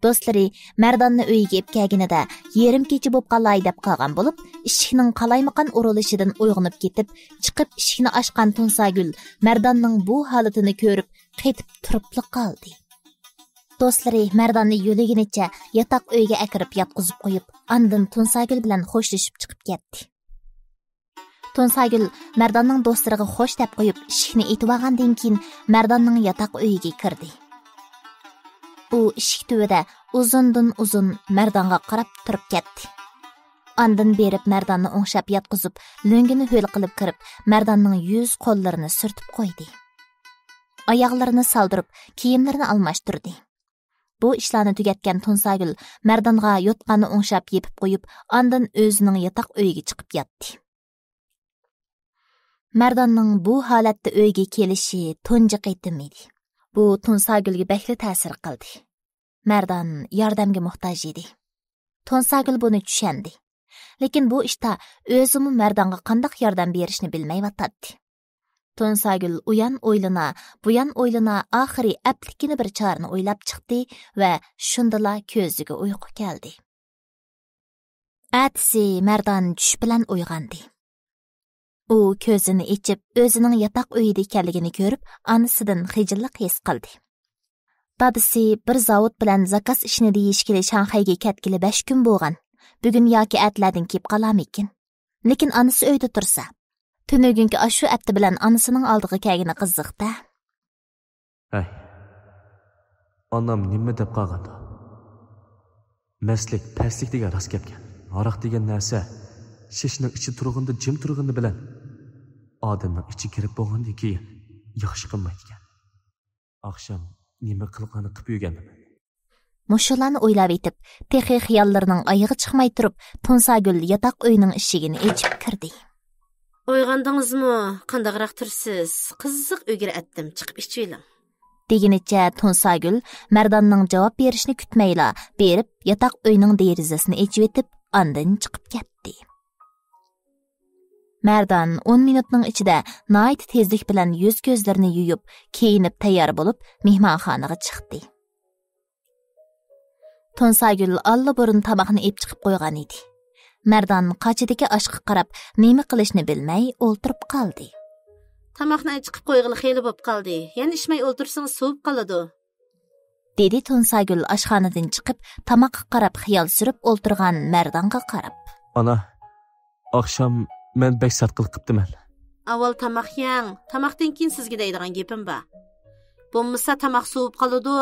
دوستلىرى مەرداننى ئۆيىگە ئېلىپ كەلگىنىدە، يېرىم كېچە بولۇپ قالاي دەپ قالغان بولۇپ، ئىشىكنىڭ قالايمىقان ئۇرۇلۇشىدىن ئويغىنىپ كېتىپ، چىقىپ ئىشىكنى ئاچقان تۇنساگۈل مەرداننىڭ بۇ ھالىتىنى كۆرۈپ، قېتىپ تۇرۇپلا قالدى. دوستلىرى مەرداننى يۆلىگىنىچە ياتاق ئۆيگە ئەكىرىپ ياتقۇزۇپ قويۇپ، ئاندىن تۇنساگۈل بىلەن خوشلىشىپ چىقىپ كەتتى. تۇنساگۈل مەرداننىڭ دوستلىرىغا خوش دەپ قويۇپ، ئىشىكنى ئېتىۋالغاندىن كېيىن، مەرداننىڭ ياتاق ئۆيىگە كىردى. ئۇ ئىشىك تۈۋىدە ئۇزۇندىن ئۇزۇن مەردانغا قاراپ تۇرۇپ كەتتى. ئاندىن بېرىپ مەرداننى ئوڭشاپ ياتقۇزۇپ، لۆڭگىنى ھۆل قىلىپ كىرىپ، مەرداننىڭ يۈز قوللىرىنى سۈرتۈپ قويدى. ئاياغلىرىنى سالدۇرۇپ، كىيىملىرىنى ئالماشتۇردى. بۇ ئىشلارنى تۈگەتكەن تۇنساگۈل مەردانغا يوتقاننى ئوڭشاپ يېپىپ قويۇپ، ئاندىن ئۆزىنىڭ ياتاق ئۆيىگە چىقىپ ياتتى. مەرداننىڭ بۇ ھالەتتە ئۆيگە كېلىشى تۇنجى قېتىم ئىدى. بۇ تۇنساگۈلگە بەكلا تەسىر قىلدى. مەردان ياردەمگە موھتاج ئىدى. تۇنساگۈل بۇنى چۈشەندى. لېكىن بۇ ئىشتا ئۆزىمۇ مەردانغا قانداق ياردەم بېرىشنى بىلمەيۋاتاتتى. تۇنساگۈل ئۇيان ئويلىنا، بۇيان ئويلىنا، ئاخىرى ئەپلىككىنە بىر چارىنى ئويلاپ چىقتى ۋە شۇندىلا كۆزىگە ئۇيقۇ كەلدى. ئەتىسى مەردان چۈش بىلەن ئويغاندى. ئۇ كۆزىنى ئېچىپ، ئۆزىنىڭ ياتاق ئۆيىدە ئىكەنلىكىنى كۆرۈپ، ئانىسىدىن خىجىللىق ھېس قىلدى. دادىسى بىر زاۋۇت بىلەن زاكاز ئىشىنى دېيىشكىلى شاڭخەيگە كەتكىلى بەش كۈن بولغان. بۈگۈن ياكى ئەتىلەردىن كېلىپ قالامىكىن؟ لېكىن ئانىسى ئۆيدە تۇرسا. تۈنۈگۈنكى ئاشۇ ئەتتە بىلەن ئانىسىنىڭ ئالدىغا كەلگىنى قىزىق-دە. ھەي، ئانام نېمە دەپ قالغاندۇ؟ مەستلىك، پەسلىك دېگەن راست گەپكەن. ھاراق دېگەن نەرسە شېشىنىڭ ئىچىدە تۇرغىنىدا جىم تۇرغىنى بىلەن ئادەمنىڭ ئىچىگە كىرىپ بولغاندىن كېيىن ياخشى قىلمايدىكەن. ئاخشام نېمە قىلغاننى قىپ يۈرگەندىمەن. مۇشۇلارنى ئويلاۋېتىپ، تېخى خىياللىرىنىڭ ئايىغى چىقماي تۇرۇپ، تۇنساگۈل ياتاق ئۆينىڭ ئىشىكىنى ئېچىپ كىردى. ئويغاندىڭىزمۇ؟ قانداقراق تۇرىسىز؟ قىزىق ئۆگرە ئەتتىم، چىقىپ ئىچىۋېلىڭ. دېگىنىچە تۇنساگۈل مەرداننىڭ جاۋاب بېرىشىنى كۈتمەيلا بېرىپ، ياتاق ئۆينىڭ دېرىزىسىنى ئېچىۋېتىپ، ئاندىن چىقىپ كەتتى. مەردان ئون مىنۇتنىڭ ئىچىدە ناھايىتى تېزلىك بىلەن يۈز-كۆزلىرىنى يۇيۇپ، كىيىنىپ تەييار بولۇپ، مېھمانخانىغا چىقتى. تۇنساگۈل ئاللىبۇرۇن تاماقنى ئېلىپ چىقىپ قويغان ئىدى. مەردان قاچىدىكى ئاشقا قاراپ، نېمە قىلىشنى بىلمەي ئولتۇرۇپ قالدى. تاماقنى چىقىپ قويغىلى خېلى بوپ قالدى. يەنە ئىچمەي ئولتۇرسىڭىز سوۋۇپ قالىدۇ. دېدى تۇنساگۈل ئاشخانىدىن چىقىپ، تاماققا قاراپ خىيال سۈرۈپ ئولتۇرغان مەردانغا قاراپ. ئانا، ئاخشام مەن بەك سەت قىلىپ قىپتىمەن. ئاۋۋال تاماق يەڭ، تاماقتىن كېيىن سىزگە دەيدىغان گېپىم بار. بولمىسا تاماق سوۋۇپ قالىدۇ.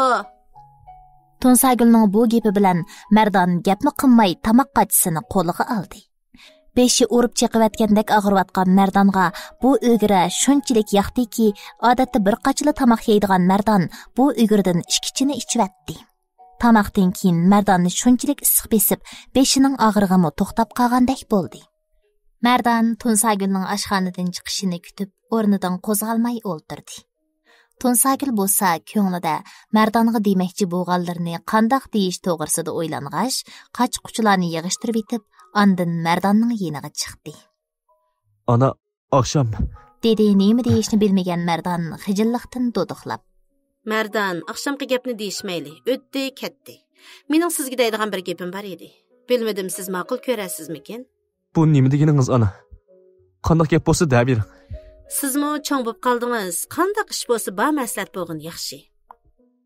تۇنساگۈلنىڭ بۇ گېپى بىلەن مەردان گەپمۇ قىلماي تاماق قاچىسىنى قولىغا ئالدى. بېشى ئۇرۇپ چېقىۋەتكەندەك ئاغرىۋاتقان مەردانغا بۇ ئۈگرە شۇنچىلىك ياقتىكى، ئادەتتە بىر قاچىلا تاماق يەيدىغان مەردان بۇ ئۈگرىدىن ئىككىچىنى ئىچىۋەتتى. تاماقتىن كېيىن مەرداننى شۇنچىلىك ئىسسىق بېسىپ، بېشىنىڭ ئاغرىقىمۇ توختاپ قالغاندەك بولدى. مەردان تۇنساگۈلنىڭ ئاشخانىدىن چىقىشىنى كۈتۈپ، ئورنىدىن قوزغالماي ئولتۇردى. تۇنساگۈل بولسا كۆڭلىدە مەردانغا دېمەكچى بولغانلىرىنى قانداق دېيىش توغرىسىدا ئويلانغاچ، قاچا-قۇچىلارنى يىغىشتۇرۇۋېتىپ، ئاندىن مەرداننىڭ يېنىغا چىقتى. ئانا، ئاخشام. دېدى نېمە دېيىشنى بىلمىگەن مەردان خىجىللىقتىن دۇدۇقلاپ. مەردان، ئاخشامقى گەپنى دېيىشمەيلى، ئۆتتى، كەتتى. مېنىڭ سىزگە دەيدىغان بىر گېپىم بار ئىدى. بىلمىدىم، سىز ماقۇل كۆرەرسىزمىكىن؟ بۇ نېمە دېگىنىڭىز، ئانا؟ قانداق گەپ بولسا دەۋېرىڭ. سىزمۇ چوڭ بوپ قالدىڭىز. قانداق ئىش بولسا بار مەسلىھەت بولغىنى ياخشى.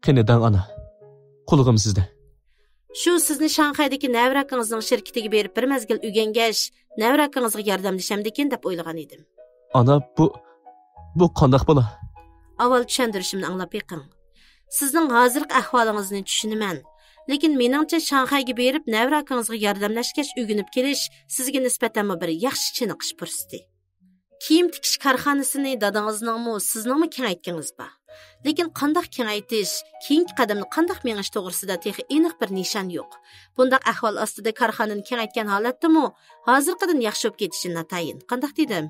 قېنى دەڭ، ئانا. قۇلىقىم سىزدە. شۇ سىزنى شاڭخەيدىكى نەۋرە ئاكىڭىزنىڭ شىركىتىگە بېرىپ بىر مەزگىل ئۆگەنگەچ، نەۋرە ئاكىڭىزغا ياردەملىشەمدىكىن دەپ ئويلىغان ئىدىم. ئانا، بۇ، بۇ قانداق بولا؟ ئاۋۋال چۈشەندۈرۈشۈمنى ئاڭلاپ بېقىڭ. سىزنىڭ ھازىرقى ئەھۋالىڭىزنى چۈشىنىمەن. لېكىن مېنىڭچە شاڭخەيگە بېرىپ نەۋرە ئاكىڭىزغا ياردەملەشكەچ ئۆگىنىپ كېلىش سىزگە نىسبەتەنمۇ بىر ياخشى چېنىقىش پۇرسىتى. كىيىم تىكىش كارخانىسىنى دادىڭىزنىڭمۇ، سىزنىڭمۇ كېڭەيتكىڭىز بار. لېكىن قانداق كېڭەيتىش، كېيىنكى قەدەمنى قانداق مېڭىش توغرىسىدا تېخى ئېنىق بىر نىشان يوق. بۇنداق ئەھۋال ئاستىدا كارخانىنى كېڭەيتكەن ھالەتتىمۇ ھازىرقىدىن ياخشى بولۇپ كېتىشى ناتايىن. قانداق دېدىم؟